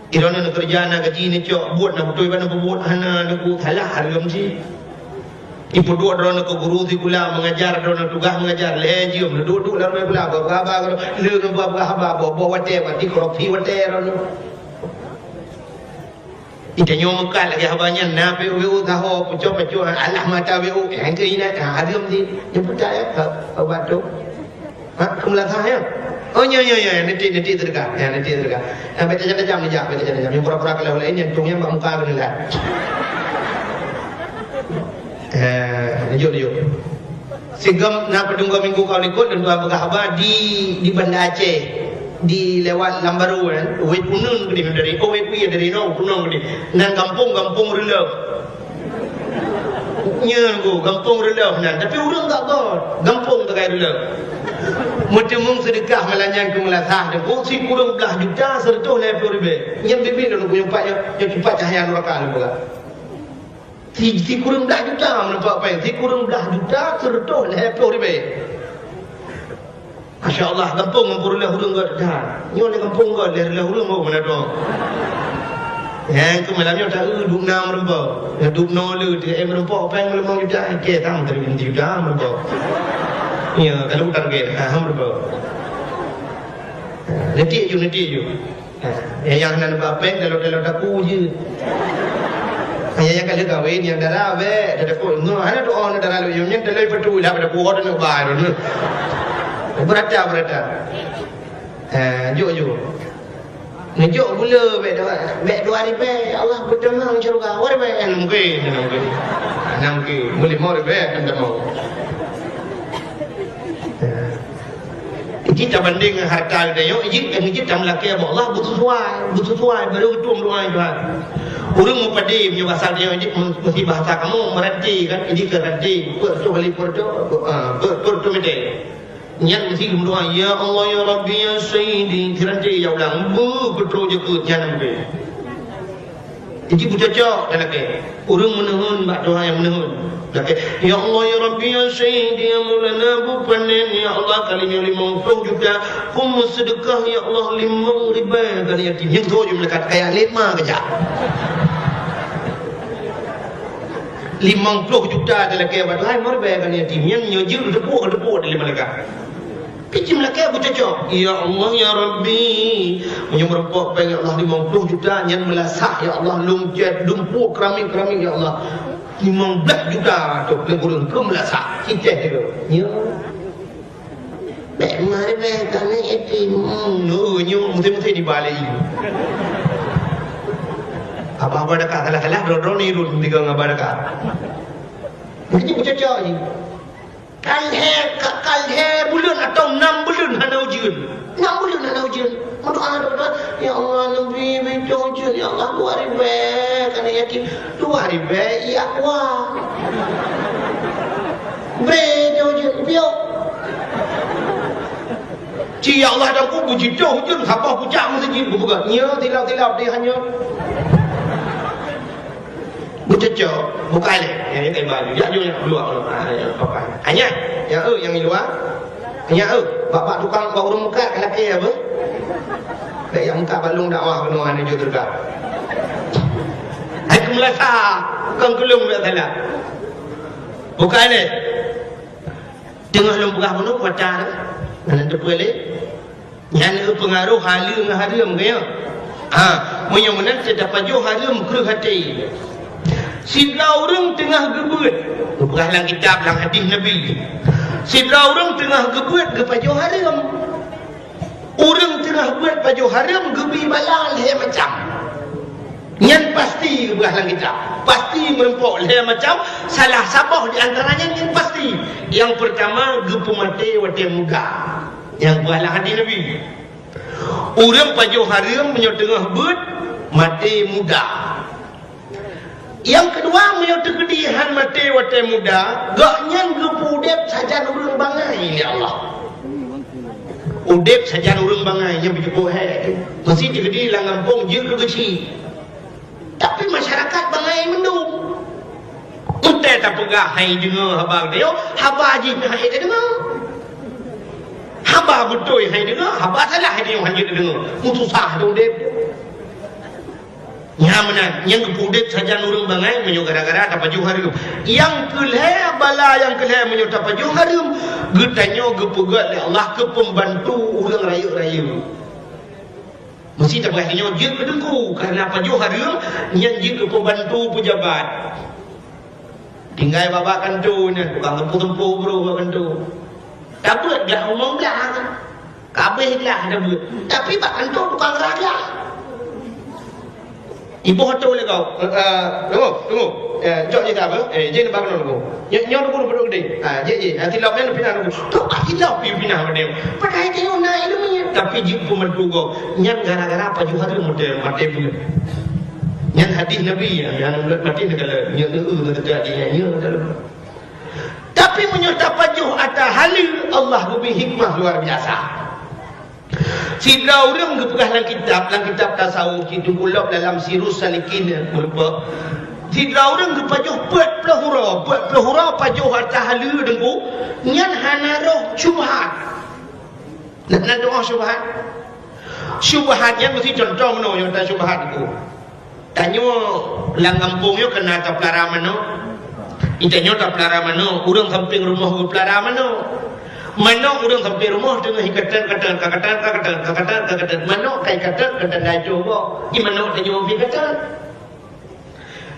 Droeneuh neukeureuja na gaji neucok, buet na beutôi bak neupeubuet hana neuku salah hareuem cit. Ipeuduek droeneuh keu guru sikula meungajar, droeneuh tugaih meungajar, lhée jeuem neuduek-duek lam rumoh sikula, bak haba, lheueh neuba haba, boh-boh watée, bati korupsi watée droeneuh. Geutanyoe meukat lagée haba nyan, na W O W O saho, peucok-peucok, alah mata W O, nyang keu inan, ha, hareuem cit. Nyang peucaya ka, ka batu. Ha, keu meulasah, ya? Oh, nyo, nyo, nyo, nanti, nanti sedekah. Ya, nanti sedekah. Ya, bèk tajam-tajam dijak, bèk tajam-tajam. Nyang pura-pura kalau laén, nyang tueng nyang bak muka keuneuk lat. Eh, lanjut, lanjut. Sigom na peudeueng minggu ka likot, dan tuan peugah haba di, di Banda Aceh, di lewat Lambaru, kan. Wét Uneun keudéh dari, oh, Wét Wie dari Rong, Punong keudéh. Nan gampông, gampông Reuleuh. Nyan ku, gampông Reuleuh nan. Tapi ureueng gak got, gampông Tegai Reuleuh. Meuteumeung seudeukah malam nyan keu meulasah, dan ku sikureueng blah juta seureutôh lhèe plôh ribèe. Nyan bibi lôn ku nyumpat nyan, nyan cupat cahya nuraka lôn peugah. Si, sikureueng blah juta meunumpak péng, sikureueng blah juta seureutôh lhèe plôh ribèe. Masya Allah, gampông, gampông Reuleuh ureueng got that. Nyoe lé gampông got, lé Reuleuh ureueng got meunan dong. Nyang keu malam nyoe ta-eu dub na meureumpok. Ya, dub noe le, tiga M meureumpok, péng limong juta, oke, tam, tadi juta meureumpok. Ya, kalau target, ha, meureumpok. Ha, nanti ju, nanti ju. Ha, ya, nyang hana neuba péng, dalam-dalam daku je. Ha, ya, nyang ka lheueh kawin, nyang dara, bèk, dak daku. Nyoe, hana doa, hana dara, lôn, nyang dalam patu, dah pada kuat, nak bayar, tu. Beurata, beurata. Ha, jok, jok. Neujok gula bèk dua, bèk dua ribèe, ya Allah, beuteumang syeuruga. Dua ribèe, hana mungken, hana mungken. Hana mungken. Meulimong ribèe akan teumong. Jadi tabandéng ngon harta geutanyoe, jih, jih tameulakèe bak Allah beusesuai, beusesuai, baru geutueng doa Tuhan. Ureueng meupadé meunyoe basa geutanyoe jih, meusti bahasa kamoe, meurati kan, jih keu ranté, peuet reutôh kali peuet reutôh, ah, peuet, peuet reutôh mètè. Nyan meusti geumeudoa, "Ya Allah, ya Rabbi, ya Sayyidi." Siranté ya ulang, beuh, keutrok jeuet nyan mungken. Jadi beucocok talakèe. Ureueng meuneuheun bak Tuhan nyang meuneuheun. Lakèe, "Ya Allah, ya Rabbi, ya Sayyidi, ya Maulana, beupanen, ya Allah, kali nyoe limong ploh juta, keu meuseudeukah, ya Allah, limong ribèe keu yatim." Nyang tho jeuet meulakèe, kaya lima keujak. Limong ploh juta talakèe bak Tuhan, meuribèe keu yatim. Nyan nyoe jeuet teupok, teupok di limong lagak. Pih cit meulakèe beucocok. Ya Allah, ya Rabbi, meunyoe meureumpok péng, ya Allah, limong ploh juta, nyan meulasah, ya Allah, lôn cèt, dumpuk keramik-keramik, ya Allah. Limong blah juta tu, lôn kureueng keu meulasah. Cicéh tu. Ya. Bèk meuribèe keu yatim. Hmm, oh, nyoe meusti-meusti dibali. Abah-abah dekat salah-salah, droe-droe ni rot tiga ngon abah dekat. Meusti beucocok jih. Ka lhèe, ka, ka lhèe buleuen atawa nam buleuen hana ujeuen. Nam buleuen hana ujeuen. Meudoa, doa, "Ya Allah, neubi, bi ujeuen, ya Allah, dua ribèe keu yatim." Dua ribèe, ya Allah. Bri ujeuen, piôh. Ci, ya Allah, dan ku beujidoh ujeuen, saboh pucak meuseujid, bubuka. Nyoe, tilap-tilap, di hanyut. Beucocok, bukai lé. Nyang, nyang ka iba laju. Jak jôk nyang keuluwa. Ah, nyang papan. Hanya, nyang, eh, nyang di luwa. Hanya, eh, bak, bak tukang, bak ureueng meukat, ka lakèe apa? Bèk nyang meukat bak lôn dakwah keunoe hana jeuet teuka. Hai keu meulasa, kon keu lôn bèk salah. Bukai lé. Teungoh lôn peugah bunoe kuasa, hana teupeue lé. Nyan eu peungaroh haleue ngon hareuem, ka nyo? Ha, meunyoe meunan, tapajoh hareuem kreueh até. Sidroe ureueng teungoh geubeuet, geupeugah lam kitab, lam hadih Nabi. Sidroe ureueng teungoh geubeuet geupajoh hareuem. Ureueng teungoh beuet pajoh hareuem geubi bala lhèe macam. Nyan pasti geupeugah lam kitab. Pasti meurumpok lhèe macam, salah saboh di antara nyan, nyan pasti. Nyang peurtama, geupeumaté watèe muda. Nyang geupeugah lam hadih Nabi. Ureueng pajoh hareuem meunyoe teungoh beuet, maté muda. Nyang keudua, meunyoe teukeudi hán maté watèe muda, gobnyan geupeuudép sajan ureueng bangai lé Allah. Udép sajan ureueng bangai, nyan beujeuet hék. Meusti teukeudi lam gampông jeuet keu geuchik. Tapi masyarakat bangai mandum. Watèe tapeugah hai deungoe haba geutanyoe, haba jih han ék tadeungoe. Haba beutôi han ék tadeungoe, haba salah hai deungoe han jeuet tadeungoe. Meususah teuh udép. Nyan meunan, nyang geupeuudép sajan ureueng bangai meunyoe gara-gara tapajoh hareuem. Nyang keu lhèe, bala nyang keu lhèe meunyoe tapajoh hareuem, geutanyoe geupeugöt lé Allah keu peumbantu ureueng rayeuk-rayeuk. Meusti tapeugah tanyoe jeuet keu teungku, kareuna pajoh hareuem nyan jeuet keu peumbantu peujabat. Tinggai bak-bak kantô nyan, tukang teumpo-teumpo brôh bak kantô. Tabeuet glah umong blang. Ka abéh glah tabeuet. Tapi bak kantô tukang rah glah. Iboh atô lé kau. Eh, eh, tunggu, tunggu. Eh, cok jih ka apa? Eh, jih bak keunoe tunggu. Nyoe, nyoe tunggu, tunggu, tunggu. Ah, jih, jih. Ah, tilap nyan pinah tunggu. Tu pasti lap pinah pada. Padahai tanyoe na ileumèe. Tapi jih pun meutugo. Nyan gara-gara pajoh hareuem maté, maté pun. Nyan hadih Nabi, nyan maté negara. Nyan, eh, eh, maté hadih nyan, nyan, nyan. Tapi meunyoe tapajoh ata haleue, Allah geubri hikmah luar biasa. Sidroe ureueng geupeugah lam kitab, lam kitab tasawuf, cit teupeulop dalam Sirus Salikin, meurupa. Sidroe ureueng geupajoh peuet ploh uroe, peuet ploh uroe pajoh ata haleue deungon, nyan hana roh syubhat. Na, na doa syubhat. Syubhat nyan meusti contoh meunoe nyang ta syubhat tu. Tanyoe lam gampông nyoe keunan tapeulara manok. Di tanyoe tapeulara manok, ureuëng sampéng rumoh geupeulara manok. Manok ureuëng sampéng rumoh teungoh iketet-ketet, ka ketet, ka ketet, ka ketet, ka ketet. Manok ka iketet, ketet laju boh. Di manok tanyoe pih ketet.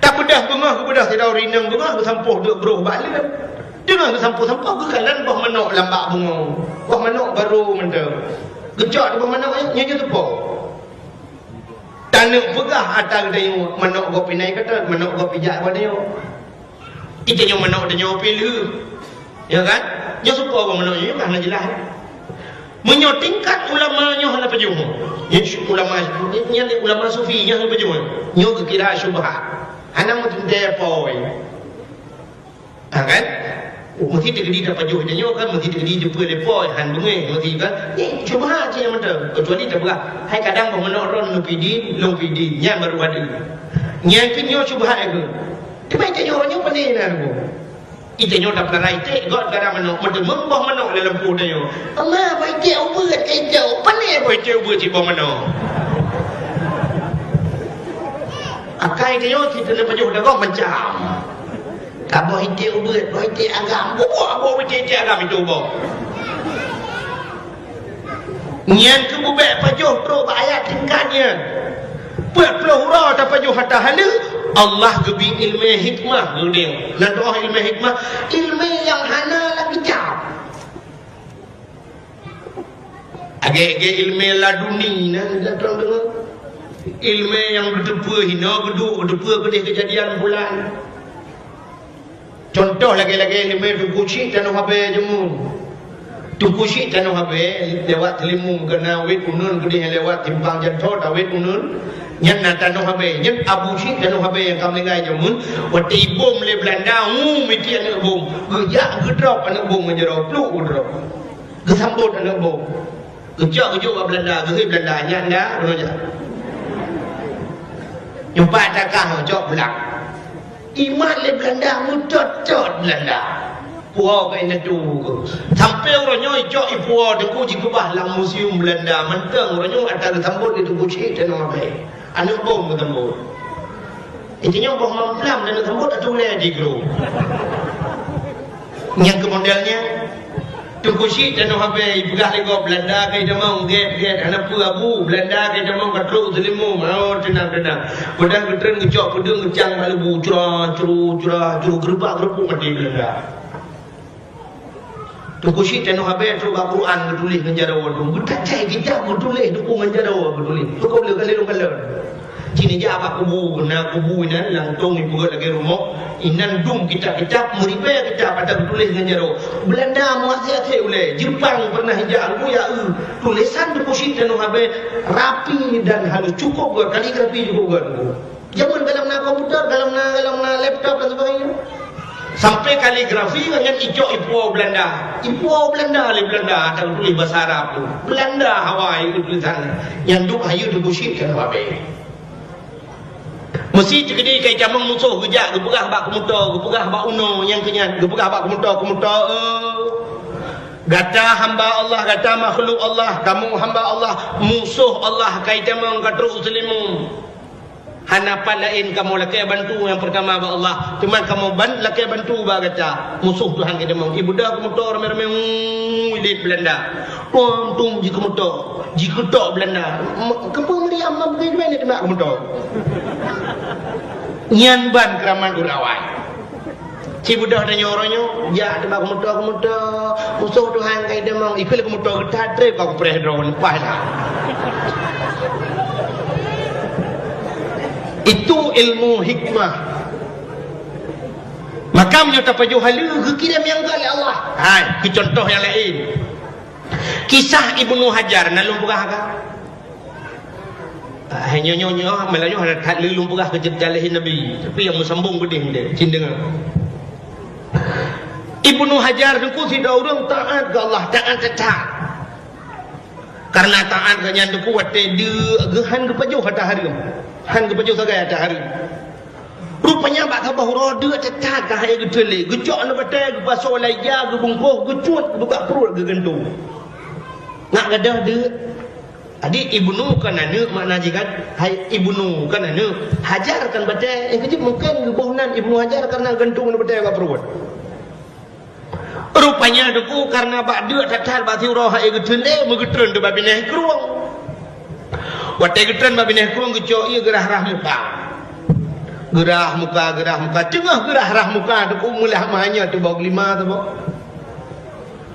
Tabeudôh beungoh, geubeudoh sidroe rineueng beungoh, geusampôh duek broh bak leuem. Teungoh geusampôh-sampôh, geukalon boh manok lam bak beungoh. Boh manok barô mantong. Geucok di boh manok nyan, nyan jeuet teupo. Taneuk peugah ata geutanyoe, manok gob pih na iketet, manok gob pih jak bak tanyoe. Di tanyoe manok tanyoe pih lheueh. Ya kan? Nyoe soe po boh manok nyoe, nyoe kan na jeulaih. Meunyoe tingkat ulama nyoe hana pajoh. Nyan ulama, nyan ulama sufi nyoe hana pajoh. Nyoe geukira syubhat. Hana meuteuntèe poi. Ha kan? Oh, meusti teukeudi tapajoh tanyoe kan, meusti teukeudi jumpa lé poi, han beungéh, meusti kan? Nyan syubhat cit nyang mantong. Kecuali tapeugah, "Hai kadang boh manok droen neupidin, lôn pidin." Nyan barô ada. Nyan pih nyoe syubhat keuh. Teuma tanyoe nyoe pane na rumoh. Di tanyoe tapeulara iték, gob tapeulara manok, meuteumeung boh manok lam lampôh tanyoe. "Ma, boh iték ubeuet ka icok, pane boh iték ubeuet cit boh manok." Akai tanyoe cit keuneuk pajoh dagoe macam. Ka boh iték ubeuet, boh iték agam, bubuak boh iték-iték agam itu boh. Nyan keuh beubèk pajoh trok bak ayat tingkat nyan. Peuet ploh uroe tapajoh ata haleue, Allah geubri ileumèe hikmah geude. Na teuh ileumèe hikmah, ileumèe nyang hana lam kitab. Agèe-agèe ileumèe laduni na, na teuh deungö. Ileumèe nyang geuteupeue hinoe geuduek, geuteupeue keudeh keujadian bulan. Cuntoh lagèe-lagèe ileumèe Teungku Chik Tanoh Abèe jameun. Teungku Chik Tanoh Abèe lewat Teulimu, keunan wèt uneuen keudeh lewat simpang jalan tol, tawèt uneuen. Nyan na Tanoh Abèe, nyan Abu Chik Tanoh Abèe nyang ka meuninggai jameun. Watèe ibom lé Beulanda, hu, meuti aneuk bom. Geujak geudrop aneuk bom ngon jaroe, pluk geudrop. Geusambot aneuk bom. Geucok geujok bak Beulanda, geuhôi Beulanda, nyan dah, bunoe nyan. Nyoe pat takah cok pulang. Imat lé Beulanda, meutot-tot Beulanda. Puwoe keu indatu. Sampoe uroe nyoe icok ipuwoe Teungku jikeubah lam museum Beulanda. Mantong uroe nyoe ata geusambot lé Teungku Chik Tanoh Abèe. Aneuk bom geusambot. Inti nyoe boh mamplam dan sambot ateueh ulèe di gru. Nyang keu model nyan, Teungku Chik Tanoh Abèe ipeugah lé gob Beulanda ka itamong gèt-gèt, hana peue Abu, Beulanda ka itamong ka trok Teulimu, oh, teunang-teunang. Padahai geutreun geucok peudeueng geucang bak leubu, cura, curu, cura, curu, geureubak-geureubuk maté Beulanda. Teungku Chik Tanoh Abèe trok bak Quran geutuléh ngon jaroe tu. Geutacai kitab geutuléh, teungku ngon jaroe geutuléh. Teuka lé kali lôn kalon. Cit neujak bak kubu, na kubu inan, langsông ipeugöt lagèe rumoh. Inan dum kitab-kitab, meuribèe kitab ata geutuléh ngon jaroe. Beulanda meuaséh-aséh ulèe. Jeupang pernah ijak, lôn jak eu. Tulésan Teungku Chik Tanoh Abèe rapi dan halus, cukup göt, kaligrafi cukup göt. Jameun gohlom na komputer, gohlom na, gohlom na laptop dan sebagainya. Sampai kaligrafi nyan icok ipuwoe Beulanda. Ipuwoe Beulanda lé Beulanda, ata geutuléh basa Arab tu. Beulanda hawa itu tulisan. Nyan duek hayeue Teungku Chik Tanoh Abèe. Meusi teukeudi ka itamong musoh geujak geupeugah bak keumoto, geupeugah bak unoe nyang keu nyan, geupeugah bak keumoto, keumoto, eh, gata hamba Allah, gata makhluk Allah, kamoe hamba Allah, musoh Allah ka itamong ka trok u Teulimu. Hana pat laén kamoe lakèe bantu nyang peurtama bak Allah, teuma kamoe ban-, lakèe bantu bak gata. Musoh Tuhan geutamong. Ibeudôh keumoto ramè-ramè, uu, ilét Beulanda. Tum-tum jikeumoto, jikeutok Beulanda. M-, keupeue Maryam ma beugèt-gèt nibak keumoto? Nyan ban keuramat ureueng awai. Ci beudôh tanyoe uroe nyoe, jak teuba keumoto-keumoto, musoh Tuhan ka itamong, ikheun lé keumoto geutat trép ka kupreh droe leupah na. Itu ilmu hikmah. Maka meunyoe tapajoh haleue, geukirém nyang gèt lé Allah. Hai, keu contoh nyang laén. Kisah Ibnu Hajar, na lôn peugah ka? Ah, nyoe, nyoe, nyoe, malah nyoe hana that lé lôn peugah keu ceurita lahé Nabi, tapi nyang meusambông beudeh deh, cit deungö. Ibnu Hajar Teungku sidroe ureueng taat keu Allah, taat that-that. Kareuna taat geuh nyan Teungku watèe deuk geuh han geupajoh ata hareuem, han geupajoh sagai ata hareuem. Rupanya bak saboh uroe deuk that-that ka han geuteulé, geucok lam batèe, geupasoe lam ija, geubungkôh, geucut, geupeugah pruet, geugeuntung. Ngat gadôh deuk. Jadi, Ibnu kan aneuk makna jih kan? Hai Ibnu kan aneuk, Hajar kan batée. Eh, keujieb mungken geuboh nan Ibnu Hajar karena gantung batée bak pruet. Rupanya Teungku karena bak deuk that-that bak siuroe hai geuteun lé, meugeutreun teuk bak binéh krueng. Watée geutreun bak binéh krueng geucok ié geurah-rah muka. Geurah muka, geurah muka. Teungoh geurah-rah muka Teungku meulah manyot teuh boh geulima teuh boh.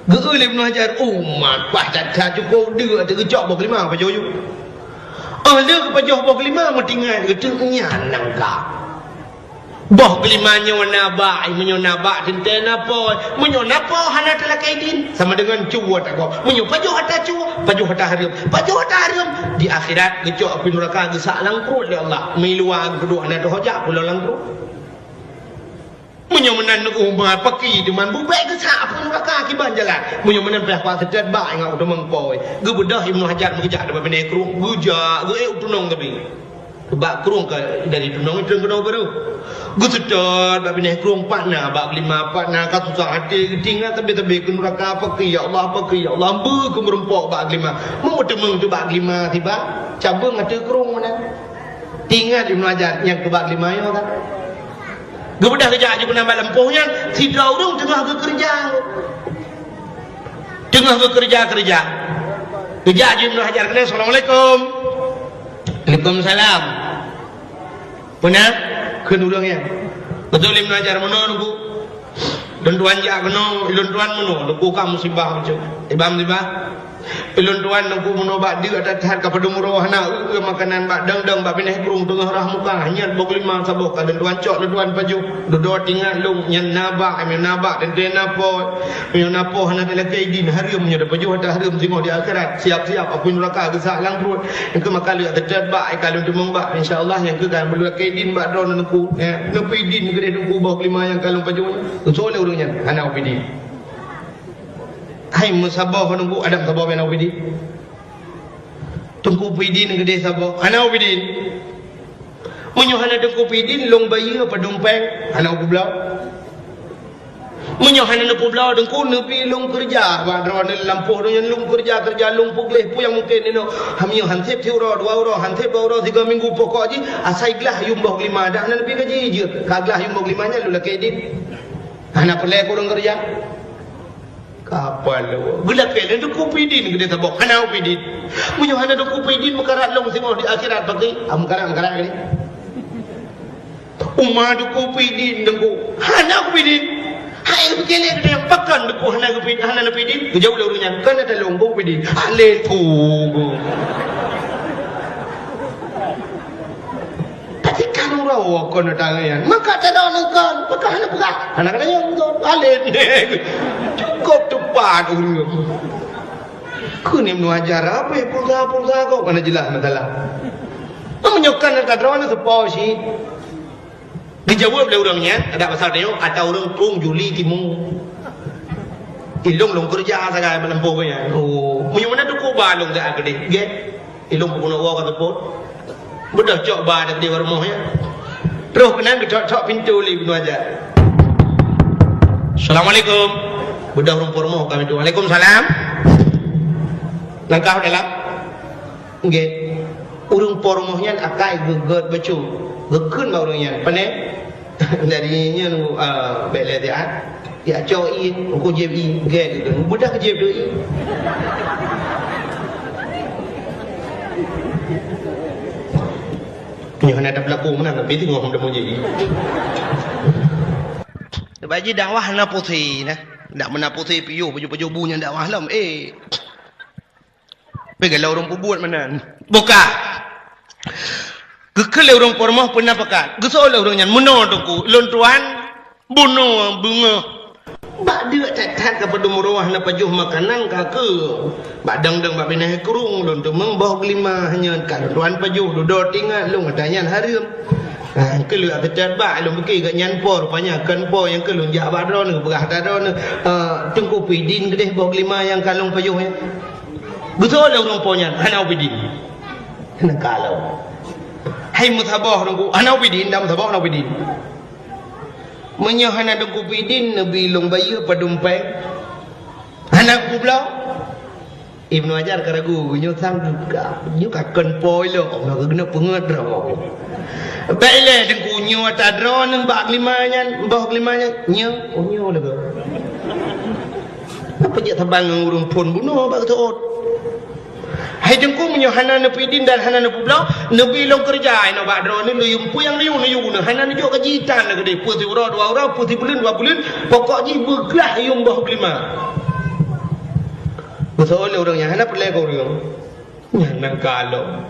Geu-eu lé Ibnu Hajar, umat, bah that-that cukôp deuk teuh geucok boh geulima pajoh yue. Óh lheueh geupajoh boh geulima meutingai geuteuk nyan nangka. Boh geulima nyoe na bak, meunyoe na bak teuntée na po, meunyoe na po hana teulakée idin, sama deungon cue tagob. Meunyoe pajoh ata cue, pajoh ata hareuem, pajoh ata hareuem, di akhirat geucok apui nuraka geusak lam pruet lé Allah. Meuiluwa geupeuduek hana teuhojak pulo lam pruet. Meunyoe meunan umat paki deungon bubek geusak apui nuraka kiban jalan. Meunyoe meunan pih kuat seutôt bak ingat u teumeng poi. Geubeudôh Ibnu Hajar meugeujak teuk bak binéh krueng, geujak geuék u tunong teubé. Bak krueng ka dari tunong itu keunoe baru. Geuseutôt bak binéh krueng pat na bak geulima pat na ka susah até geutinggai teubé-teubé keu nuraka paki ya Allah paki ya Allah beu keu meurumpok bak geulima. Meu teumeng teuk bak geulima tiba cabeueng ateueh krueng meunan. Tingat Ibnu Hajar nyang keu bak geulima nyoe kan. Geubeudôh geujak jih keunan bak lampôh nyan, sidroe ureuëng teungoh geukeureuja. Teungoh geukeureuja-keureuja. Geujak jih Ibnu Hajar keunan, "Assalamualaikum." "Waalaikumsalam." "Peue na?" kheun ureuëng nyan. Beutôi Ibnu Hajar meunoe Teungku. Lôn tuan jak keunoe, lôn tuan meunoe, Teungku ka musibah bacut. Iban musibah. Ilôn tuan Teungku meunoe bak deuk that-that ka padum uroe hana eu-eu makanan bak dang-dang bak binéh krueng teungoh rah muka, hanyot boh geulima saboh ka lôn tuan cok lôn tuan pajoh. Dudoe tingat lôn nyan na bak, meunyoe na bak teuntée na po. Meunyoe na po hana teulakée idin hareuem meunyoe tapajoh ata hareuem singoh di akhirat. Siap-siap apui nuraka geusak lam pruet. Nyang keu maka leuek teutet bak, ka lôn teumong bak. Insya Allah nyang keu ka meulakée idin bak droeneuh Teungku. Ya, neupeu idin keudeh Teungku boh geulima nyang ka lôn pajoh nyan. Soe lé ureuëng nyan? Hana upeu idin. Hai meusaboh Teungku, adam saboh bak na upeu idin. Teungku peuidin keudeh saboh, hana upeu idin. Meunyoe hana Teungku peuidin, lôn bayeue padum péng, hana upubloe. Meunyoe hana neupeubloe Teungku, neubi lôn keureuja bak droeneuh lampôh donya lôn keureuja-keureuja lôn peugleh peue nyang mungken inoe. Meunyoe han sép siuroe, dua uroe, han sép dua uroe, sigoe minggu pokok jih asai glah yuem boh geulima dak na neubi gaji jeuet. Ka glah yuem boh geulima nyan lôn lakée idin. Hana peureulée keu ureuëng keureuja. Kapal lewat. Geulakée lé Teungku peuidin keudeh saboh. Hana upeu idin. Meunyoe hana Teungku peuidin, meukarat lôn singoh di akhirat paki. Ah, meukarat, meukarat keudeh. Uma Teungku peuidin Teungku. Hana upeu idin. Hai pike lé keudeh pakon Teungku hana geupeu-, hana neupeu idin. Geujaweueb lé ureuëng nyan, "Kon ata lôn Teungku peuidin." Alé Teungku. Tapi kan uroe kon tangian. Maka tadong kon, maka hana peugah. Hana kata nyang kon. Alet. Cukup tepat ureuëng. Keuneuk meuajar apa pulsa-pulsa kau kana jelas masalah. Meunyoe kan tadong seupôt cit. Geujaweueb lé ureuëng nyan, adak pasal tanyoe, ata ureuëng krueng Juli Timu. Ilong lôn keureuja sagai meuleumpôh nyan. Oh, meunyoe meunan Teungku ba lôn geuh keudeh. Gét. Ilong peubunoe woe ka seupôt. Beudôh cok ba teuh di rumoh nyan. Troh keunan geucok-cok pintoe lé Ibnu Hajar. "Assalamualaikum." Beudôh ureuëng po rumoh ka pintoe. "Waalaikumsalam." Langkah u dalam. Nggih. Ureuëng po rumoh nyan akai geugét bacut. Geukheun bak ureuëng nyan. Pane? Dari nyan, ah, bék lé siat. Ya cok ié, engko jieb ié, gét itu. Beudôh jieb tu ié. Nyoe hana ada pelaku meunan, tapi tengok hom temu jieb ié. Sebab jih dakwah hana pusing nah. Ndak meunan pusing piôh baju-baju bu nyang dakwah lom. Eh. Peugah lé ureuëng peubuet meunan. Buka. Geukheun lé ureuëng po rumoh peuna pakat. Geusoe lé ureuëng nyan, "Meunoe Teungku, lôn tuan bunoe beungoh." Bak deuk that-that ka padum uroe hana pajoh makanan ka keu. Bak dang-dang bak binéh krueng lôn teumong boh geulima hanyot ka lôn tuan pajoh dudoe tingat lôn ata nyan hareuem. Ha, keu lôn ata cat bak lôn pike gobnyan po rupanya kon po nyang keu lôn jak bak droeneuh peugah ata droeneuh, eh, Teungku peuidin keudeh boh geulima nyang ka lôn pajoh nyan. Geusoe lé ureuëng po nyan, hana upeuidin. Hana kalau. Hai meusaboh Teungku, hana upeuidin, dam saboh hana upeuidin. Meunyoe hana Teungku peuidin, neubi lôn bayeue padum péng. Hana kupubloe. Ibnu Hajar ka ragu, nyoe sang ka, nyoe ka kon po ilok, maka keuneuk peungeut droe. Bèk ilèe Teungku, nyoe ata droeneuh bak glima nyan, boh glima nyan, nyoe, oh, nyoe lagèe. Apa jak saban ngon ureueng phôn bunoe bak geuseuôt? Hai Teungku, meunyoe hana neupeuidin dan hana neupeubloe, neubi lôn keureuja inoe bak droeneuh, neuyue peue nyang neuyue, neuyue, hana neujok gaji tan lagèe deh, peue siuroe dua uroe, peue sibuleuen dua buleuen, pokok jih beuglah yuem boh glima. Geuseuôt lé ureueng nyan, hana peureulèe keu ureueng. Nyan nyang ka lom.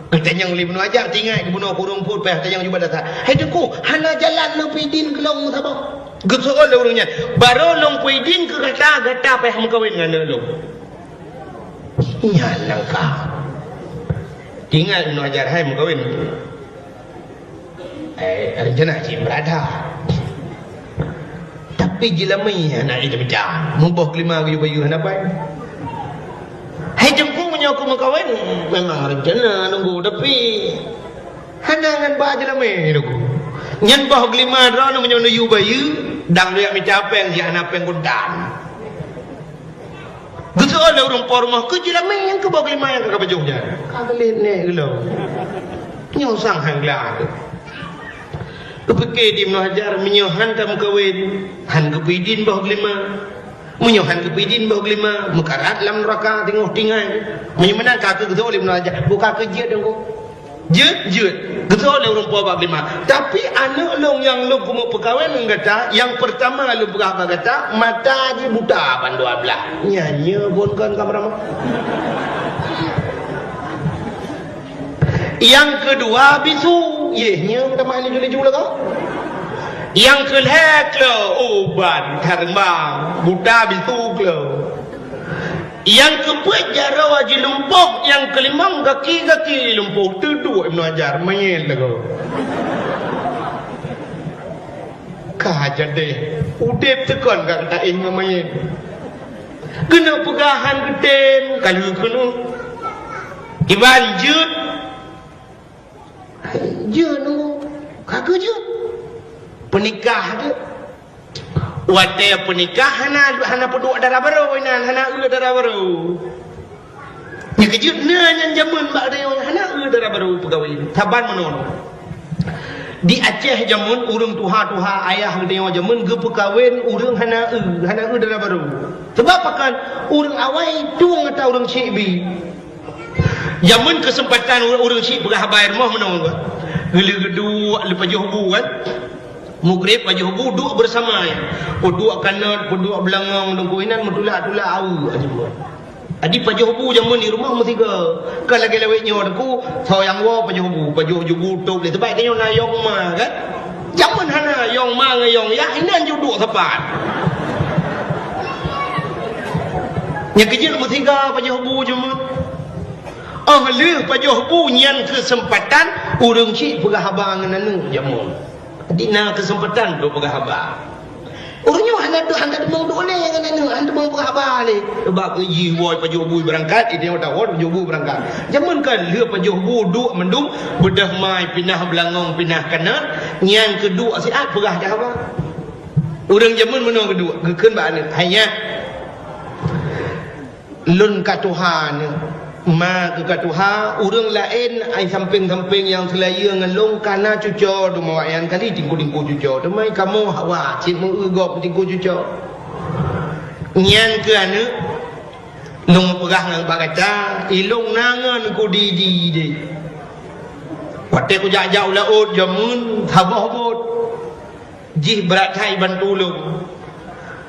Geutanyong lé Ibnu Hajar, tinggai geubunoe keu ureueng phôn, payah tanyong jubah dasar. Hai Teungku, hana jalan neupeuidin keu lôn saboh. Geuseuôt lé ureueng nyan, barô lôn peuidin keu gata, gata payah meukawen ngon aneuk lôn. Nyan nyang ka. Tinggai Ibnu Hajar, hai meukawen. Eh, rencana cit beurada. Tapi jeulamé hana jiteubiet. Muboh glima geuyue bayeue hana pai. Hai Teungku, meunyoe keu meukawen, memang rencana nunggu, tapi hana ngon ba jeulamé nunggu. Nyan boh glima droeneuh meunyoe neuyue bayeue, dang lôn jak mita péng, jak hana péng guntan. Geuseuôt lé ureueng po rumoh, keu jeulamé nyang keu boh glima nyang ka kapajoh nyan. Ka geulet nèk geulom. Nyoe sang han gleh. Geupike di Ibnu Hajar, meunyoe han tameukawen, han geupeuidin boh glima. Meunyoe han geupeuidin boh glima, meukarat lam neuraka teungoh tinggai. Meunyoe meunan ka keu geuseuôt lé Ibnu Hajar, buka keu jeuet Teungku. Jeuet, jeuet. Geuseuôt lé ureueng po bak glima. Tapi aneuk lôn nyang lôn keuneuk peukawen ngon gata, nyang peurtama lôn peugah bak gata, mata jih buta ban dua blah. Nyan nyoe phôn kon ka meuramah. Nyang keudua bisu, yeh nyoe meutamah laju-laju lagoe. Nyang keulhèe kleu, oh ban, hareumbang, buta bisu kleu. Nyang keupeuet jaroe jilumpoh, nyang keulimong gaki-gaki lumpoh, teuduek Ibnu Hajar, manyét lagoe. Ka jadeh, udeb teukon ka taéh ngon manyét. Keuneuk peugah han geutem, ka lheueh keunoe. Iban jeuet, jeuet nunggu, ka keu jeuet. Peunikah jeuet. Watèe peunikah hana, hana peuduek dara barô inan, hana eu dara barô. Nyang keujeuet na nyan jameun bak tanyoe hana eu dara barô peukawen. Saban meunoe. Di Aceh jameun ureueng tuha-tuha ayah geutanyoe jameun geupeukawen ureueng hana eu, hana eu dara barô. Sabab pakon ureueng awai tueng ata ureueng syik bi. Jameun keuseumpatan ureueng, ureueng syik peugah haba i rumoh meunoe. Geuleuh geuduek lé pajoh bu kan. Mugreb pajoh bu duek beurasama nyan. Peuduek kanot, peuduek beulangong, lungkui inan meutulak-tulak aue aja buet. Jadi pajoh bu jameun di rumoh meusigoe. Kon lagèe lawét nyoe Teungku, soe nyang woe pajoh bu, pajoh bu tôb lé. Sabab tanyoe na yong ma kan. Jameun hana yong ma ngon yong yah, inan jeuet duek sapat. Nyang keujeuet meusigoe pajoh bu jameun. Óh lheueh pajoh bu nyan keuseumpatan ureueng syik peugah haba ngon aneuk jameun. Jadi na keuseumpatan untuk peugah haba. Ureueng nyoe hana, hana teumong duek lé ngon aneuk, hana teumong peugah haba lé. Sabab jih woe pajoh bu beurangkat, idéh watèe woe pajoh bu beurangkat. Jameun kan lheueh pajoh bu duek mandum, beudôh mai pinah beulangong, pinah kanot, nyang keuduek siat peugah jak haba. Ureueng jameun meunoe keuduek, geukheun bak aneuk, "Hai nyak, lôn ka tuha nyoe, ma keuh ka tuha, ureueng laén ai sampéng-sampéng nyang seulayeue ngon lôn ka na cuco teuma awaknyan kali tingku-tingku cuco. Teuma kamoe hawa cit meu-eu gob tingku cuco. Nyan keuh aneuk, lôn peugah ngon bak gata, ilôn na ngon kudidi deh. Watèe kujak-jak u laôt jameun, saboh bot." Jih brat that ibantu lôn.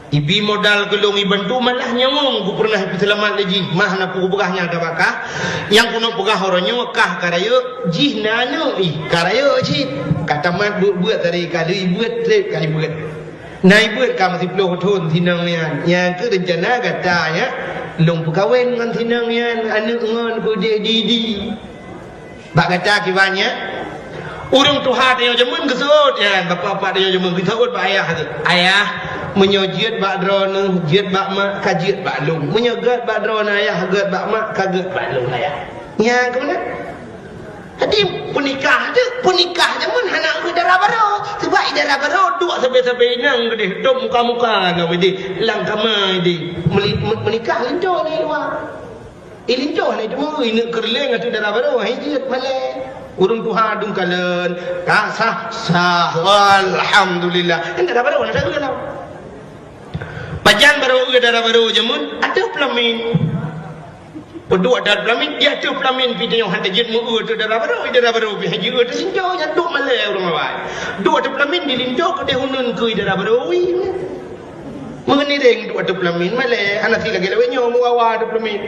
Ibi modal keu lôn ibantu, malah nyawöng kupeureunah ipeuseulamat lé jih. Mah na peue kupeugah nyang tabakah, nyang keuneuk peugah uroe nyoe kah ka rayeuk, jih na aneuk ih ka rayeuk cit. Ka tamat beuet-beuet tadi, ka lheueh ibeuet trép ka ibeuet. Na ibeuet ka meusiplôh thon sinong nyan. Nyan keuh reuncana gata nyan, lôn peukawen ngon sinong nyan, aneuk ngon keu di-, di-, di. Bak gata kiban nyan, ureueng tuha tanyoe jameun geuseuôt nyan, bapak-bapak tanyoe jameun geuseuôt bak ayah teuh, "Ayah, meunyoe jeuet bak droeneuh, jeuet bak mak, ka jeuet bak lôn. Meunyoe gèt bak droeneuh ayah, gèt bak mak, ka gèt bak lôn ayah." Nyan keuh meunan. Jadi peunikah teuh, peunikah jameun hana eu dara barô. Sabab i dara barô duek sabe-sabe inong geudeh, tôb muka-muka ngon geudeh, lam kama geudeh. Meuli-, me-, meunikah linto di luwa. Ilinto hana teumeu'eu, ineuk keureuléng ateueh dara barô, hai jeuet malée. Ureuëng tuha dum kalon, ka sah, sah, alhamdulillah. Nyan dara barô na teu'eu lom. Pajan barô eu dara barô jameun, ateueh peulamin. Peuduek ateueh peulamin, di ateueh peulamin pih tanyoe hana jeuet meu-eu ateueh dara barô, dara barô pih hana jeuet eu teuh sinto, nyan duek malée ureuëng awai. Duek ateueh peulamin dilinto keudeh uneuen keu dara barô, ui. Meunireng duek ateueh peulamin, malée, hana sit lagée lawét nyoe meuwawa ateueh peulamin.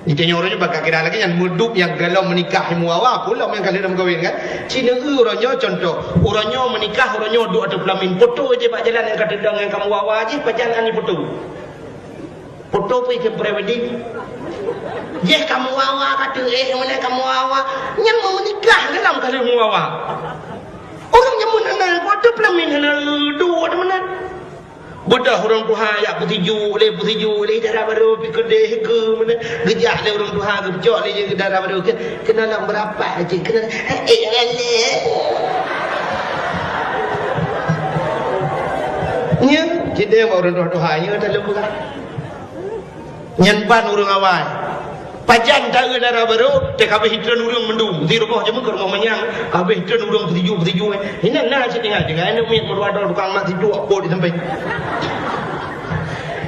Di tanyoe uroe nyoe bak kira lagée nyan, meuduek nyang golom meunikah meuwawa, peue lom nyang ka lheueh meukawen kan. Ci neu-eu uroe nyoe contoh, uroe nyoe meunikah, uroe nyoe duek ateueh peulamin, poto jih bak jalan nyang ka teudong nyang ka meuwawa jih, pajan ani poto. Poto pih keu pre-wedding. Jih ka meuwawa ka teuh, eh, meunan ka meuwawa. Nyan meunikah golom ka lheueh meuwawa. Ureuëng jameun hana, poto peulamin hana, duek ateueh meunan. Beudôh ureuëng tuha jak peusijuek lé, peusijuek lé, dara barô pih keudeh keu meunan. Geujak lé ureuëng tuha geupeucok lé jih dara barô keu, keunoe lam beurapat cit, keunoe, eh, eh, eh. Nyan, cit deh ureuëng tuha-tuha nyoe taleueng peugah. Nyan ban ureuëng awai. Pajan ta-eu dara barô, teuh ka abéh itreun ureuëng mandum. Di rumoh jameun keu rumoh manyang, ka abéh itreun ureuëng peusijuek-peusijuek. Inan na cit tinggai, tinggai aneuk miet meudua droe tukang mat sijuek po di sampéng.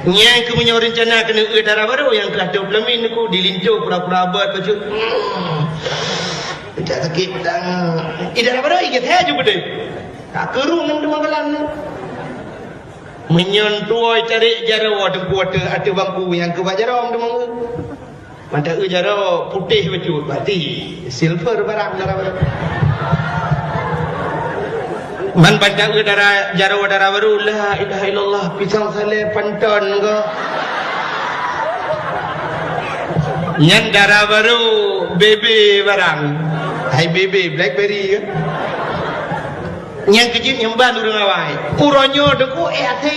Nyang keu meunyoe reuncana keuneuk eu dara barô nyang keu ateueh peulamin ku dilinto pura-pura beuet bacut. Hmm. Peucah sakét pedang. I dara barô i geuseh ju beudeh. Ka keurung ngon teuma galan. Meunyoe tuwoe cari jaroe teungku ateueh, ateueh bangku nyang keu bak jaroe teuma. Mantong eu jaroe putéh bacut, berarti silver barang dara barô. Man bantang eu dara, jaroe dara barô, la ilaha illallah, pisang salé panton ko. Nyan dara barô, bebe barang. Hai bebe, blackberry ko. Nyang keujeuet nyang ban ureuëng awai. Uroe nyoe deungoe, eh, até,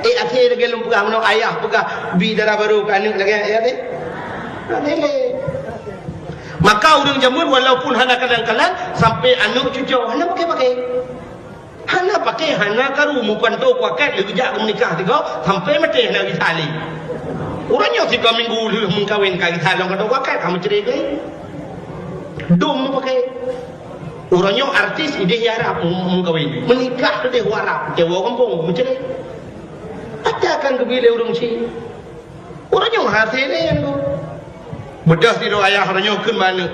eh, até lagée lôn peugah meunoe ayah peugah bi dara barô keu aneuk lagée, eh, até. Até lé. Maka ureuëng jameun walaupun hana kalan-kalan, sampai aneuk cucoe hana pakai-pakai. Hana pakai, hana karu, meupanto kuakat lé geujak keu meunikah tiga, sampai maté hana gisa lé. Uroe nyoe sigoe minggu lheueh meukawen ka gisa lom panto kuakat, ka meucré gai. Dum meupakai. Uroe nyoe artis idéh i Arab meukawen. Meunikah keudéh u Arab, tewoe gampông, meucré. Ata kan geubi lé ureuëng ci. Uroe nyoe hase lé nyan ko. Beudôh sidroe ayah uroe nyoe kheun bak aneuk.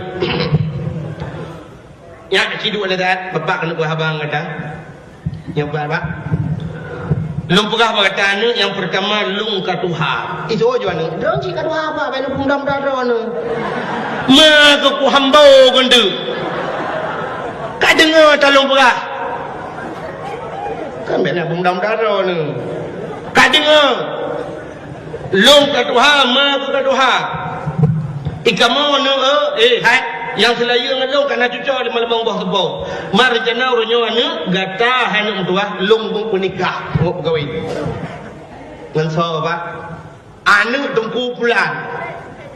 Nyak ci duek lé that, bapak keuneuk beuhaba ngon gata. Nyoe, Pak, Pak. Lôn peugah bak gata aneuk, nyang peurtama lôn ka tuha. Itu oh, jual aneuk. Droe cit ka tuha apa? Bèk lôn peumudah-mudah droe aneuk. Ma keu ku hambo keu nteuk. Ka deungoe ta lôn peugah. Kan bèk na peumudah-mudah droe aneuk. Ka deungoe. Lôn ka tuha, ma keu ka tuha. I kamoe neu, eh, hai, nyang seulayeue ngon lôn ka na cucoe limong boh seupôt. Ma reuncana uroe nyoe aneuk, gata hai aneuk meutuwah, lôn pun peunikah, ngon peugawi. Ngon soe, Pak? Aneuk Teungku Pulan.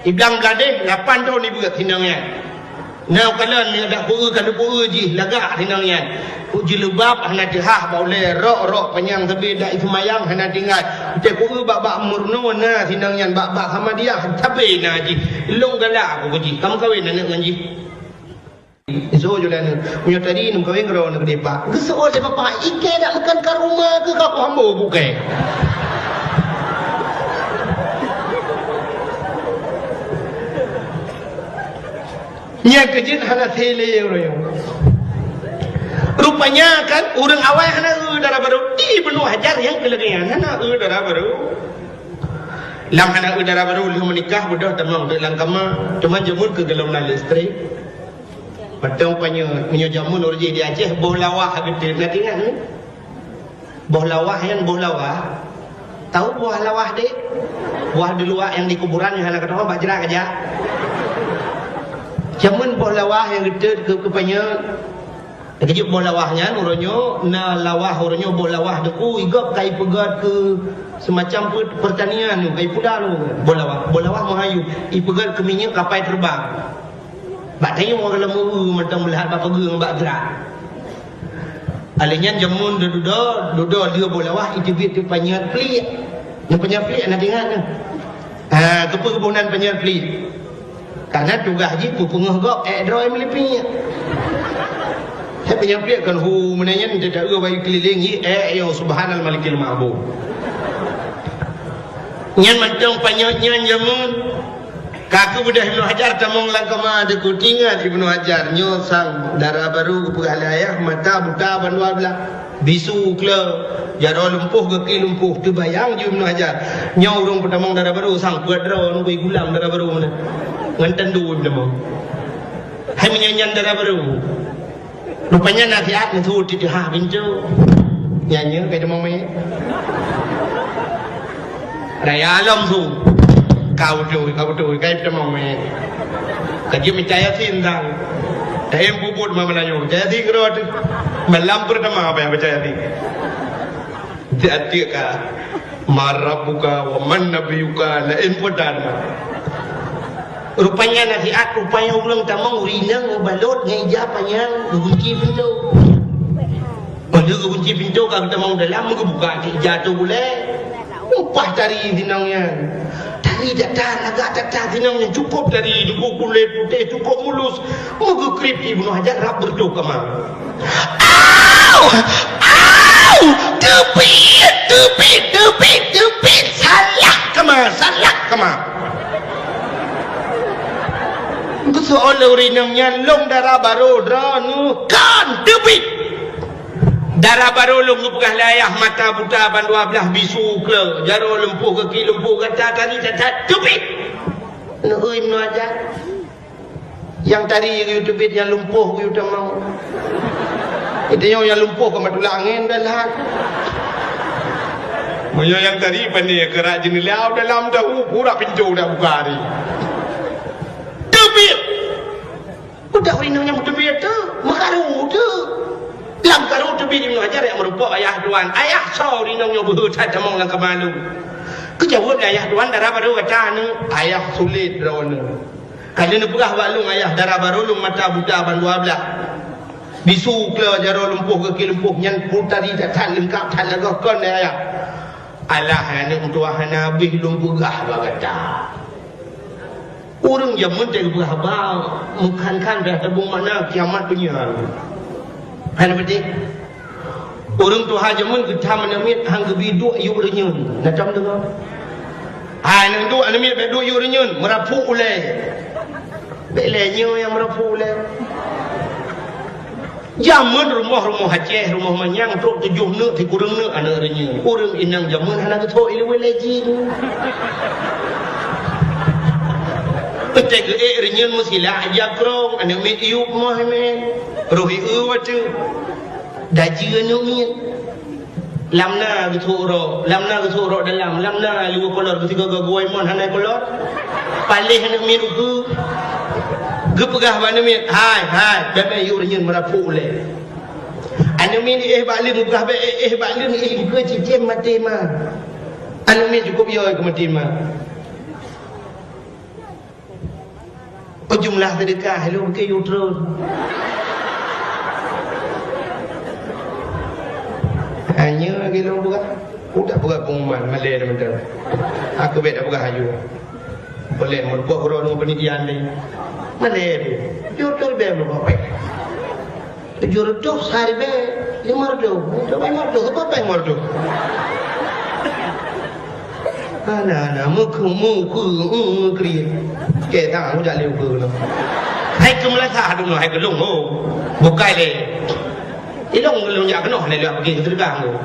I blang Bladeh, lapan thon i beuet, sinong nyan. Na kalon nyoe dak peue ka neupeu jih lagak sinong nyan. Ku jilbab hana teuhah bak ulèe, rok-rok panyang sabe dak iseumayang hana tinggai. Teupeue bak-bak Murno na sinong nyan, bak-bak Hamadiah sabe na jih. Lôn galak ku jih, ka meukawen aneuk ngon jih. Isoe jih lé aneuk, meunyoe tadi neumeukawen keudroe aneuk deh, Pak. Geuseuôt lé bapak, ikei dak meukan ka rumoh bukée. Nyang keujeuet hana sélé ureuëng. Rupanya kan ureuëng awai hana eu dara barô, di bunoe hajar nyang keu lagée nyan hana eu dara barô. Lam hana eu dara barô lheueh meunikah beudôh tamong teuk lam kama, teuma jameun keu golom na listrik. Mantong panyöt, meunyoe jameun ureuëng di Aceh boh lawah geuteut, na ingat ni? Boh lawah nyan boh lawah. Tahu buah lawah dek? Buah di luwa nyang di kuburan nyang hana keudroe bak jrat aja. Jameun boh lawah nyang geuteut keu, keu panyöt. Keujeuet boh lawah nyan uroe nyoe na lawah uroe nyoe boh lawah deku igop kai peugöt keu semacam pe-, pertanian nyoe kai puda nyoe boh lawah. Boh lawah meuhayu ipeugöt keu minyeuk kapai terbang. Bak tanyoe ureuëng lam ureuëng mantong meulihat bak peugeueng bak jrat. Alèh nyan jameun dudoe, dudoe lheueh boh lawah iteubiet teuh panyöt pliek. Nyang panyöt pliek na ingat nyoe. Ha, keupeue geuboh nan panyang pliek? Karena tugaih jih peupeungoh gob, ék droe meulipik. Hai panyang pliek kon hu meunan nyan, teuta eu bak keulileng jih, ék yo subhanal malikil ma'bud. Nyan mantong panyang nyan jameun. Ka keubeudôh Ibnu Hajar tamong lam kama teuku, tingat Ibnu Hajar nyoe sang dara barô geupeugah lé ayah, mata buta bandua blah. Bisu kle, jaroe lumpoh, gaki lumpoh, teubayang ju Ibnu Hajar. Nyoe ureuëng peutamong dara barô sang peuet droe, ngon gulam dara barô meunan. Ngon tandu peutamong. Hai meunyan nyan dara barô. Rupanya nasihat neuseuôt titeuhah pintoe. Nyan nyoe kai tamong mé. Raya lom su. Kau beutôi, kau beutôi, kai tamong mé. Ka jeuet mita Yasin sang. Taém puput ma meulayeue. Caya ding keudroe teuh. Malam pertama apa yang percaya ding? Tiek-tiek ka. Man rabbuka wa man nabiyuka, laén peue tan. Rupanya nasihat, rupanya ureuëng tamong ureuëng inong meubalot ngon ija panyang geugunci pintoe. Padahai geugunci pintoe ka geutamong dalam, geubuka ija tu bulée. Upah tari sinong nyan. Tari that-that, lagak that-that sinong nyan, cukôp tari, cukôp kulét putéh, cukôp mulus. Meugeukrieb Ibnu Hajar rab beureutoh kama. Au! Au! Teubiet, teubiet, teubiet, teubiet! Salah kama, salah kama! Geuseuôt lé ureuëng inong nyan, lôn dara barô droeneuh, kon teubiet! Dara barô lôn geupeugah lé ayah, mata buta bandua blah, bisu kle, jaroe lumpoh, gaki lumpoh, gata tari that-that, teubiet! Neueu Ibnu Hajar. Nyang tari geuyue teubiet, nyang lumpoh geuyue tamong. Geutanyoe nyang lumpoh ka matulak angén dan lahat. Meunyoe nyang tari pane keurak jeuneula dalam tahu, pura pintoe dak buka hari. Teubiet! Udah ureuëng nyang teubiet tu, meukaru tu. Lam karu teubiet Ibnu Hajar nyang meurumpok ayah tuan. Ayah, soe ureuëng nyoe beuhe that tamong lam kama lôn? Geujaweueb lé ayah tuan, dara barô gata nyoe. Ayah, sulet droeneuh. Ka lheueh neupeugah bak lôn ayah, dara barô lôn mata buta bandua blah. Bisu kle, jaroe lumpoh, gaki lumpoh, nyan pun tari that-that leungkap that lagée kon lé ayah. Alah, aneuëk meutuah, hana habéh lôn peugah bak gata. Ureuëng jameun teuh geupeugah haba meukhan-khan dah tabong makna kiamat donya. Hana beutôi. Ureuëng tuha jameun geutham aneuëk miet han geubi duek yub reunyeun. Na tom deungoe? Hai, aneuëk duek, aneuëk miet bék duek yub reunyeun, meurapuk ulée. Bék lé nyoe nyang meurapuk ulée. Jameun rumoh-rumoh Aceh, rumoh manyang trok tujoh neuk, sikureueng neuk aneuëk reunyeun. Ureuëng inong jameun hana geutho ilée lé jih. Teuntée geuék reunyeun meusilak jakrong, aneuëk miet yub moh mén. Roh ié watée. Daji aneuëk miet. Lam na geusok rok, lam na geusok rok dalam, lam na liweue kolor geusigoe-goe mon hana kolor. Paléh aneuëk miet ukeue. Geupeugah bak aneuëk miet, "Hai, hai, bék-bék yub reunyeun meurapuk ulée." Aneuëk miet éh bak leueng, geupeugah bék éh bak leueng, éh ukeue cicém maté ma. Aneuëk miet cukôp yo keu maté ma. Ujunglah seudeukah, lôn keu yub treun. Hanya lagée lôn peugah. Udah peugah pengumuman, malée dah mantong. Aku bék dah peugah aju. Boleh, meureumpok keudroe ngon peunidian deh. Malée tu. Yub treun bék meureumpok péng. Tujoh reutôh, siribée limong reutôh. Tujoh reutôh, limong reutôh, siapa péng limong reutôh? Hana, hana, meukeue, meukeue, meukeue. Keu tangan, udah lé ukeue keunoe. Hai keu meulasa dulu, hai keu lôn, oh. Bukai lé. Ilong lôn jak keunoe, lé lôn pergi keu seudeukah, oh.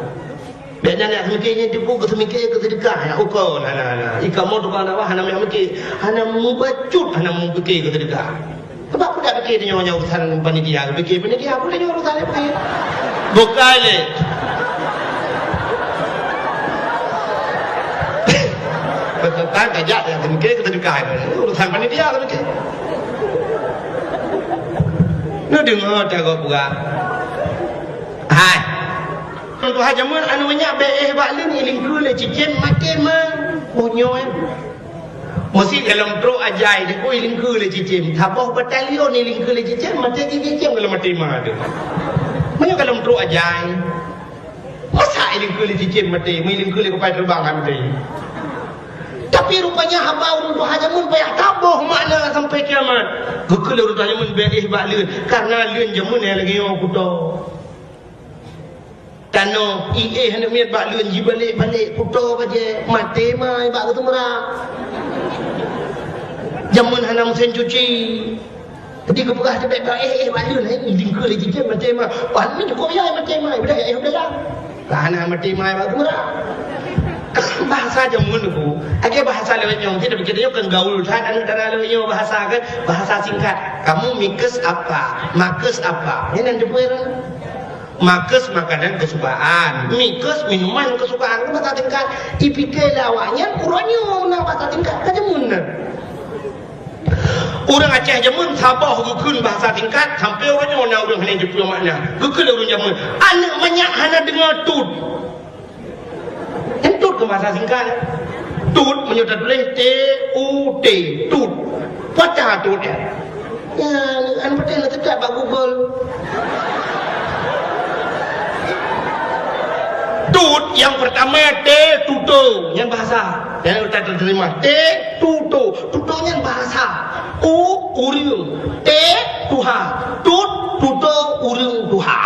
Bék nyan jak seumiké nyan teupeu keu seumiké keu seudeukah, ya, ukeue, hana, hana. Ikamoe tukang dakwah, hana meumiké, hana mubacut, hana meumiké keu seudeukah. Sebab peue dak pike tanyoe nyang urusan panitia, pike panitia pun tanyoe urusan lain pike. Bukai lé. Peserta kajak nyang pike keu seudeukah, urusan panitia keu pike. Neudeungoe tagoe peugah. Hai. Tuha jameun anu nyak bék éh bak leueng ilingkeue lé cicém maté ma. Oh nyoe. Meusi dalam trok ajai di pui lingkeue lé cicém. Saboh batalion ilingkeue lé cicém, maté cicém dalam maté ma tu. Meunyoe dalam trok ajai. Masa ilingkeue lé cicém maté, meulingkeue lé kupai terbang maté. Tapi rupa Nyan haba ureuëng tuha jameun payah taboh makna sampai kiamat. Geukheun lé ureuëng tuha jameun bèk éh bak leuen, kareuna leuen jameun nyang lagèe nyoe kuto. Tanoh, i éh aneuk miet bak leuen jibalek-balek kuto bajèe, maté mai bak geuteumeurak. Jameun hana meusén cuci. Jadi geupeugah teubiet bak éh, éh bak leuen, hai, idingkeue lé jijeuem maté mai. Wah, nyoe cukôp yai maté mai, beudah éh u dalam. Lah hana maté mai bak geuteumeurak. Bahasa jameun tu, lagèe bahasa lawét nyoe, kita pikir nyoe kan gaul that, aneuk dara lawét nyoe bahasa kan, bahasa singkat. Kamu mikes apa? Makes apa? Nyan nan teupeue. Makes makanan kesukaan, mikes minuman kesukaan, kan bahasa tingkat. Ipike lé awaknyan uroe nyoe na bahasa tingkat ka jameun na. Ureuëng Aceh jameun saboh geukheun bahasa tingkat sampai uroe nyoe na ureuëng hana jipeu makna. Geukheun lé ureuëng jameun, aneuk manyak hana deungoe tut. Nyan tut keu bahasa singkat. Tut meunyoe tatuléh T U T, tut. Patah tut nyan. Ya, an patéh na teutab bak Google. Tut nyang pertama T tuto, nyan bahasa. Nyan utak teurimong. T tuto, tuto nyan bahasa. U ureuëng, T tuha, tut tuto ureuëng tuha.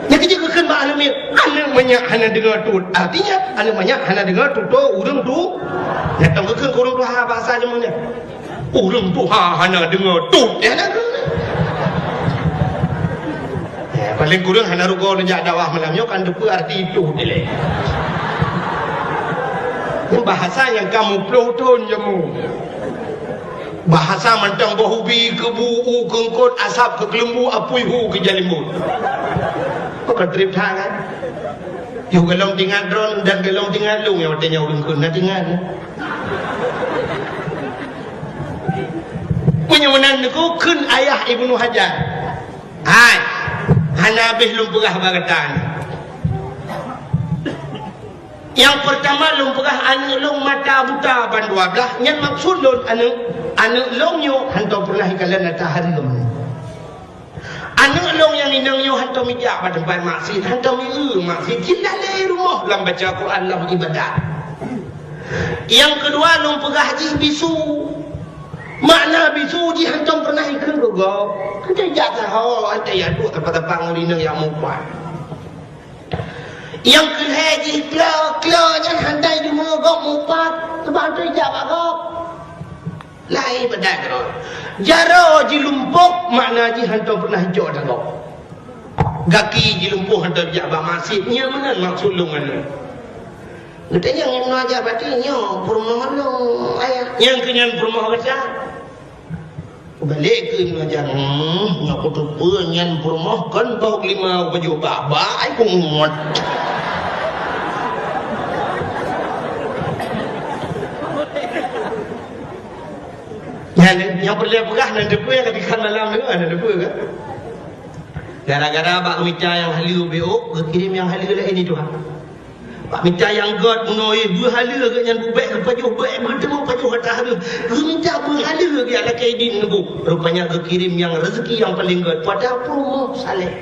Nyan keuh jeuet geukheun bak aneuk miet, aneuk manyak hana deungoe tut. Artinya, aneuk manyak hana deungoe tuto ureuëng tu. Nyan tong geukheun keu ureuëng tuha bahasa jameun nyan. Ureuëng tuha hana deungoe tut. Ya, hana deungoe. Ya, paling kureueng hana rugoe neujak dakwah malam nyoe kan teupeue arti tut ilèe. Nyan bahasa nyang ka muplôh thôn jameun. Bahasa mantong boh ubi keu bu, u keu eungkôt, asab keu keuleumbu, apui hu keu jalimbôt. Kok ka trép that kan? Yoh golom teuingat droe dan golom teuingat lôn nyang watèe nyoe ureueng kheun na teuingat. Meunyoe meunan Teungku kheun ayah Ibnu Hajar. Hai, hana habéh lôn peugah bak gata nyoe. Nyang peurtama lôn peugah aneuk lôn mata buta ban dua blaih, nyan maksud lôn aneuk, aneuk lôn nyoe hantom peureunah ikalon ata hareuem. Aneuk lôn nyang inong nyoe hantom ijak bak teumpat maksiet, hantom ieu maksiet, jih lalè rumoh lam baca Quran, lam ibadat. Nyang keudua lôn peugah jih bisu. Makna bisu jih hantom peureunah ikheun keu gob. Hantom ijak saho, hantom ijak duek teumpat-teumpat ngon inong nyang meupat. Nyang keulhèe jih klo, klo nyan hantom ideungoe gob meupat, sabab hantom ijak bak gob. Laén padat keudroe. Jaroe jilumpoh makna jih hantom peureunah ijok ata gob. Gaki jilumpoh hantom ijak bak maksiet, nyan meunan maksud lôn nyan. Geutanyong Ibnu Hajar, "Berarti nyoe peurumoh lôn, Ayah?" "Nyang keu nyan peurumoh gata." Balek keu Ibnu Hajar, "Hmm, nyoe kuteupeue nyan peurumoh kon boh limau pajoh bak, bak ai kuengkot." Nyan, nyang peureulèe peugah nan teupeue nyang ka teuka malam nyoe, nan teupeue kan? Gara-gara bak mita nyang haleue beuôk, geukirém nyang haleue laén di tuha. Bak mita nyang gèt bunoe, beuhaleue geuh nyan bubèk geupajoh bèk, beuteumèe pajoh ata hareuem. Geumita beuhaleue geuh lakèe idin Teungku. Rupanya geukirém nyang reuzeki nyang paleng gèt, padahai peurumoh saleh.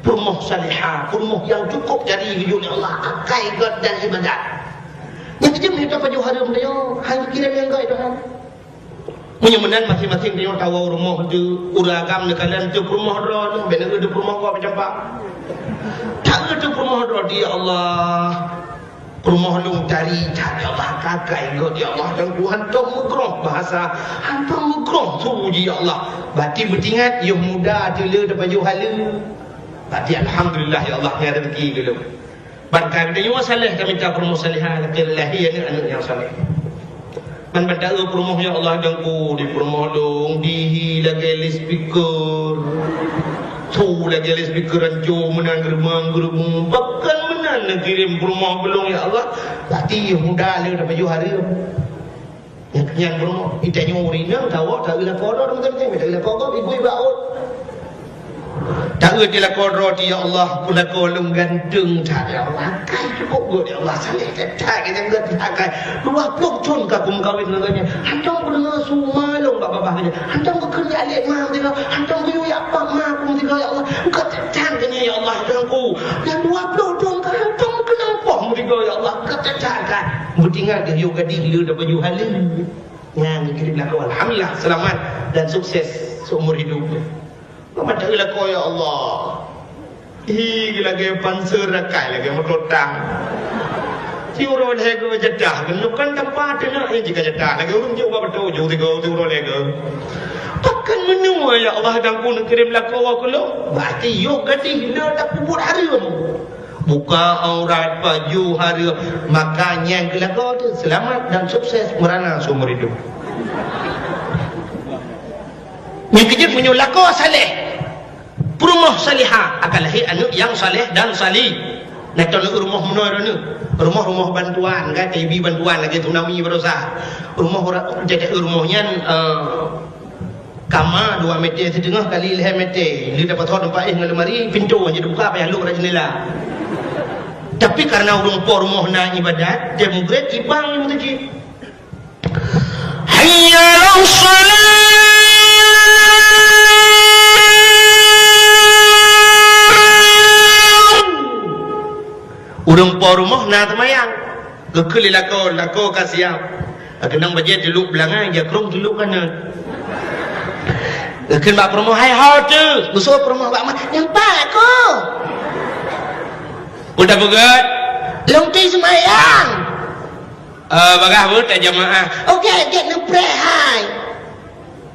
Peurumoh salehah, peurumoh nyang cukôp jari geujok lé Allah, akai gèt dan ibadat. Nyang keujeuet mita pajoh hareuem tanyoe, han geukirém nyang gèt Tuhan. Meunyoe meunan maséng-maséng tanyoe tawoe u rumoh teuh, ureueng agam neukalon teuh peurumoh droe, bèk neueu teuh peurumoh gob meucampak. Taeu teuh peurumoh droe, "Ya Allah, peurumoh lôn tari that, ya Allah, akai gèt, ya Allah, dan Tuhan hantom meugroh bahasa, hantom meugroh su jih, ya Allah." Bati beuteuingat, yoh muda teuh le tapajoh haleue. Bati alhamdulillah, ya Allah, nyan reuzeki lôn. Ban ka geutanyoe saleh, ka mita peurumoh salehah, lakèe lahé aneuk-aneuk nyang saleh. Ban ban taeu peurumoh, ya Allah, Teungku, di peurumoh lôn dihi lagèe loudspeaker. Su lagèe loudspeaker ranco meunan, geureumeung-geureumeung. Bahkan meunan neukirém peurumoh beulông, ya Allah. Bati yoh muda le tapajoh hareuem. Nyan, nyan peurumoh, geutanyoe ureueng inong, tawoe, taeu lakoe droe, teuma-teuma, taeu lakoe gob, ibu iba ôt. Taeu teuh lakoe droe teuh, "Ya Allah, lakoe lôn ganteng that, ya Allah. Akai cukôp gèt, ya Allah, saleh that, that, ganteng that, akai. Dua ploh thôn ka kumeukawen ngon gobnyan. Hantom peudeungoe su ma lôn bak babah gobnyan. Hantom geukheun jak lé ma meusigoe. Hantom geuyue jak pap ma kumeusigoe, ya Allah. Gèt that, that, gobnyan, ya Allah, Tuhanku. Dan dua ploh thôn ka hantom keunong poh meusigoe." Ya Allah, keucacak that. Beutinggai geuh yoh gadih le dan baju haleue. Nyan geukirém lakoe. Alhamdulillah, seulamat dan sukses seumur hidup. Mata lakoe, ya Allah. Ih, lagèe panser rakai, lagèe moto tang. Siuroe lhèe go jadah, nyoe kan tampa teunak, eh, jika jadah. Lagèe ureueng jeuet ubak beutôi, jeuet sigo, siuroe lhèe go. Pakon meunyoe, ya Allah, dan ku neukirém lakoe keu lôn? Berarti yoh gadih le tapeubuet hareuem. Buka aurat, pajoh hareuem, maka nyan keu lakoe teuh seulamat dan sukses meurana seumur hidup. Nyang keujeuet meunyoe lakoe saleh, peurumoh salihah, akan lahé aneuk nyang saleh dan sali. Nah, contoh rumoh meunoe droeneuh, rumoh-rumoh bantuan, kan, T B bantuan lagèe tsunami baroesa. Rumoh ora-, jadi rumoh nyan, eh, Kama dua meter siteungoh kali lhèe meter. Lheueh dapat thon teumpat éh ngon lemari, pintoe hana jibuka, payah lok rot jeundela. Tapi karena ureueng po rumoh na ibadat, dia mugrét ibang di meuseujid. Hayya 'alas shalah. Ureueng po rumoh na seumayang. Geukheun lé lakoe, lakoe ka siap. Keunong bajèe teulok beulangai, jakrong teulok kanan. Geukheun bak peurumoh, "Hai ho teuh?" Geusoe peurumoh bak ma, "Nyan pat ko." Udah beugèt? "Lôn pih seumayang." "Eh, bagah beuet jamaah." "Oke, gèt neupreh hai."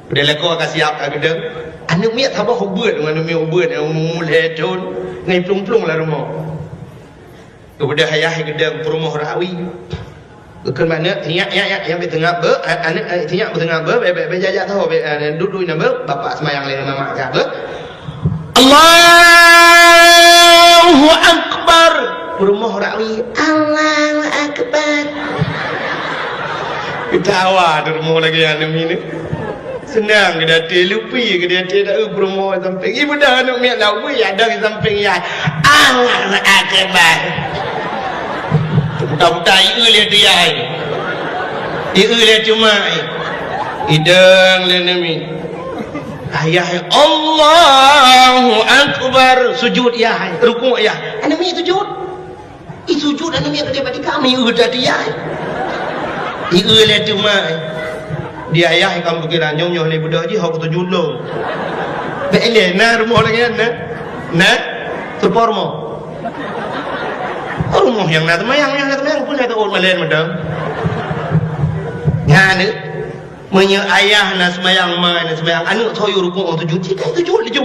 Udah lakoe ka siap ka geudong. Aneuk miet saboh ubeut ngon aneuk miet ubeut nyang umu-umu lhèe thon, ngai plueng-plueng lam rumoh. Geubeudôh ayah geudong peurumoh rawi. Geukheun bak aneuk, "Nyak, nyak, nyak, nyak beuteungab beuh, a-, aneuk, eh, nyak beuteungab beuh, bèk, bèk, bèk jak-jak saho, bèk, eh, duek-duek inan beuh, bapak seumayang lé ngon mamak ka beuh." Allahu Akbar. Peurumoh rawi, "Allahu Akbar." Geutawa teuh rumoh lagèe aneuk miet. Seunang geuh di até, lupi geuh di até, dak eu peurumoh sampéng. Ié beudôh aneuk miet laweueh, ya dong di sampéng yah. Allahu Akbar. Buta-buta ié lé tu yah. Ié lé tu mak. Idong lé aneuk miet. Ayah, Allahu Akbar. Sujud yah, rukuk yah. Aneuk miet sujud. Ih, sujud aneuk miet keudéh bak tika, mi eu tadi ai. Ié lé teuma ai. Di ayah ikam pikiran nyoe, nyoe lé beudôh jih, hok sujud lom. Bèk lé, na rumoh lagèe nyan, na? Na? Seupôt rumoh. Rumoh nyang na seumayang, nyang na seumayang, peue na taôt malèe mantong. Nyan, meunyoe ayah na seumayang, ma na seumayang, aneuk soe yue rukuk sujud, cit ka sujud laju.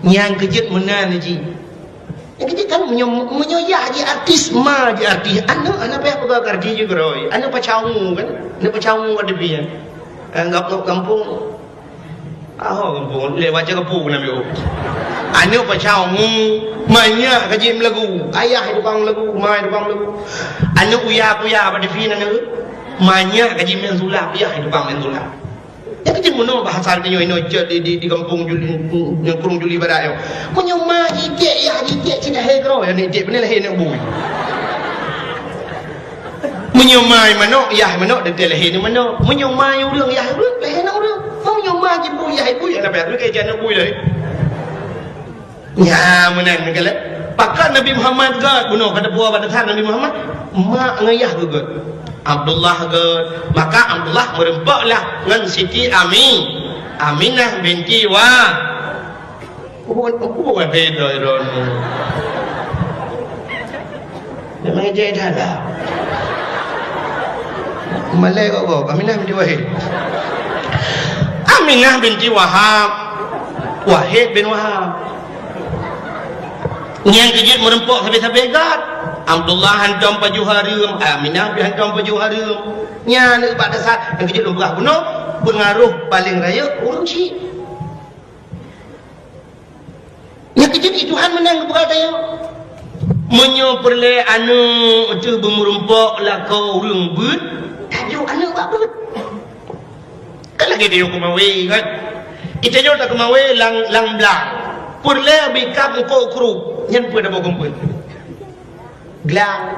Nyang keujeuet meunan jih. Nyang keujeuet kan meunyoe, meunyoe yah jih artis, ma jih artis, aneuk hana payah peugah keu artis jih keudroe. Aneuk pacau kan? Aneuk pacau ka teupie. Eh, gam-, gam-, gampông. Aho gampông, lé baca gampông na biôh. Aneuk pacau, manyak ka jih meulagu. Ayah tukang lagu, ma tukang lagu. Aneuk uya-kuya bak teupie na aneuk. Manyak ka jih main sulap, yah tukang main sulap. Nyan keuh meunoe bahasa geutanyoe inoe cit di, di, di gampông Juli, ngon krueng Juli Barat nyoe. Meunyoe ma jitiek, yah jitiek, cit lahé keudroe, nyan jitiek, beuna lahé aneuk bui. Meunyoe ma manok, yah manok, dan lahé aneuk manok. Meunyoe ma ureueng, yah ureueng, lahé aneuk ureueng. Meunyoe ma jibui, yah bui, aneuk bui, keu aneuk bui lahé. Nyan meunan meugalak. Pakon Nabi Muhammad gèt bunoe, ka teupeue bak dasar Nabi Muhammad, mak ngon yah geuh gèt. Abdullah gèt. Maka Abdullah meureumpok lah ngon Siti Ami-, Aminah binti Wa-, kubu-, kubu-, kubu-, beda droeneuh. Memang ejek dah lah. Malèe kok, kok. Aminah binti Wahid. Aminah binti Wahab. Wahid bin Wahab. Nyang keujeuet meureumpok sabe-sabe gèt. Abdullah hantom pajoh hareuem, Aminah pih hantom pajoh hareuem. Nyan bak dasar nyang keujeuet lôn peugah bunoe, peungaroh paleng rayeuk ureueng chik. Nyang keujeuet di Tuhan meunan geupeugah tanyoe. Meunyoe peureulèe aneuk teuh beumeureumpok lakoe ureueng beuet, tajok aneuk bak beuet. Kan lagèe tanyoe keumawe kan? Di tanyoe takeumawe lam, lam blang. Peureulèe bri kab eungkôt krup, nyan peue taboh keu beuet. Glang.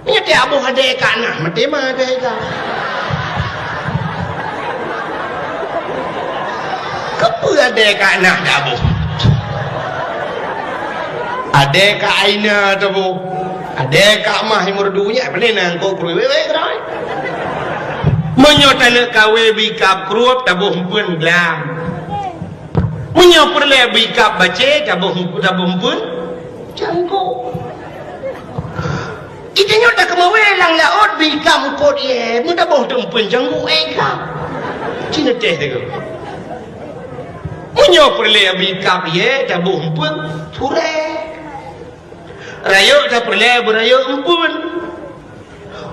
Meunyoe tiep boh adèe ka na, maté ma adèe ka. Keupeue adèe ka na taboh? Adèe ka ai na taboh. Ada kak mah yang merdu nyak, paling nangkok perui wewe kerai. Meunyoe taneuk kawé bikap krup taboh empeuen glam. Meunyoe peureulée bikap bacé taboh, taboh empeuen cangkok. Ita nyoe takeumawé lam laôt bikap eungkot ié, meudaboh teumpeuen cangkok éh kap. Cina teh teuka. Meunyoe peureulée bikap ié taboh empeuen surée. Rayeuk tapeureulée beurayeuk empeuen.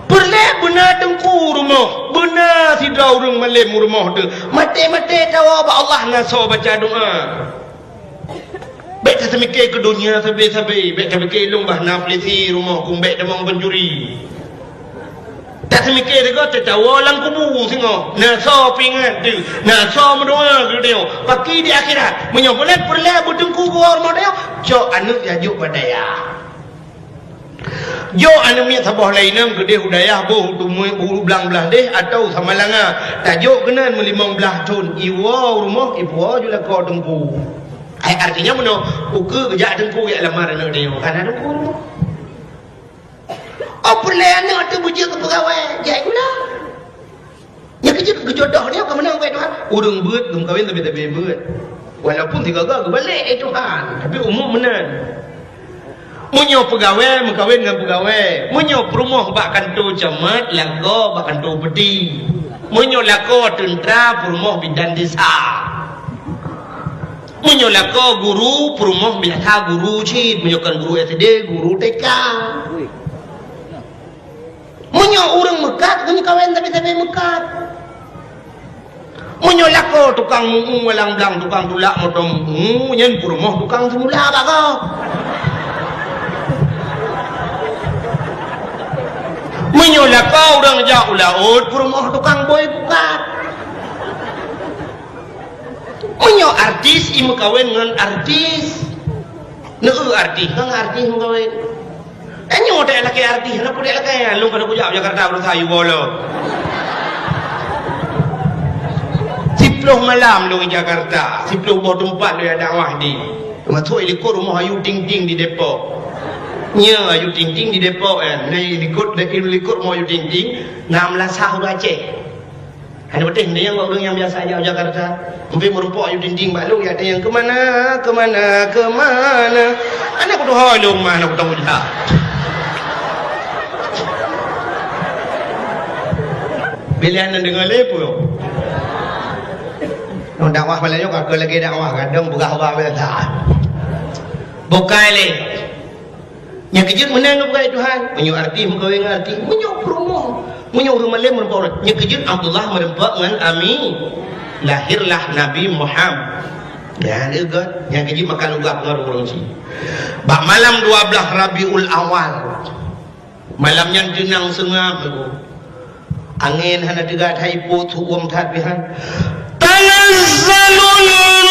Peureulée beuna teungku rumoh, beuna sidroe ureuëng malém rumoh teuh. Maté-maté tawoe bak Allah na soe baca doa. Bék taseumiké keu donya sabe-sabe, bék tapike lôn bah na polisi rumoh kong bék tamong pancuri. Taseumiké sigoe teuh tawoe lam kubu singoh, na soe peuingat teuh, na soe meudoa keu tanyoe. Paki di akhirat, meunyoe buleuen peureulée beuteungku geuwoe rumoh tanyoe, cok aneuëk jajok bak dayah. Jok aneuëk miet saboh lainang keudeh u dayah boh u Tumui, u Blang Blahdeh atawa Samalanga. Tajok keunan meulimong blaih thon, iwoe u rumoh, ipuwoe ju lakoe teungku. Ai artinya meunoe, ukeue geujak teungku jak lamar aneuëk tanyoe, ka na teungku u rumoh. Oh, peureulée aneuëk teuh beujeuet keu peugawée, jai gula. Nyang keu jeuet geujodoh nyoe keumeunang bak Tuhan. Ureuëng beuet geumeukawen sabe-sabe beuet. Walaupun sigoe-goe geubalek lé Tuhan, tapi umum meunan. Meunyoe peugawée meukawen ngon peugawée, meunyoe peurumoh bak kantô camat, lakoe bak kantô peuti. Meunyoe lakoe teuntra, peurumoh bidan desa. Meunyoe lakoe guru, peurumoh biasa guru cit, meunyoe kon guru S D, guru T K. Meunyoe ureuëng meukat, geumeukawen sabe-sabe meukat. Meunyoe lakoe tukang mu'u walang blang, tukang tulak moto mu'u, nyan peurumoh tukang seumula bak gob. Meunyoe lakoe ureuëng jak u laôt, peurumoh tukang bôi pukat. Meunyoe artis, i meukawen ngon artis. Neu artis, ngon artis meukawen. Tanyoe tak lakée artis, hana peue tak lakée. Lôn ka kujak Jakarta beurasa yue bolo. Siploh malam lôn di Jakarta, siploh boh teumpat lôn jak dakwah di. Masuk i likot rumoh Ayu Ting Ting di Depok. Nyoe Ayu Ting Ting di Depok, eh. Na i likot, i likot rumoh Ayu Ting Ting, na meulasah ureuëng Aceh. Hana beuteh, nyan ureuëng nyang biasa jak Jakarta. Mungken meurumpok Ayu Ting Ting bak lôn, jak tanyong, "Keumana, keumana, keumana?" Hana kutuho lôn mah, hana kutong uja. Bila hana deungoe lé peue. Nyoe dakwah malam nyoe ka keu lagée dakwah, kadang peugah haba biasa. Bukai lé. Nyang keujeuet meunan geupeugah Tuhan, meunyoe artis meukawen ngon artis, meunyoe peurumoh, meunyoe ureuëng malém meureumpok ureuëng, nyang keujeuet Abdullah meureumpok ngon Ami, lahirlah Nabi Muhammad. Nyan geuh, nyang keujeuet maka lugah ngon ureuëng cit. Bak malam dua blaih Rabiul Awal, malam nyan teunang seungab, Angén hana teuga that ipot, su'uem that pih han. Tanazzalul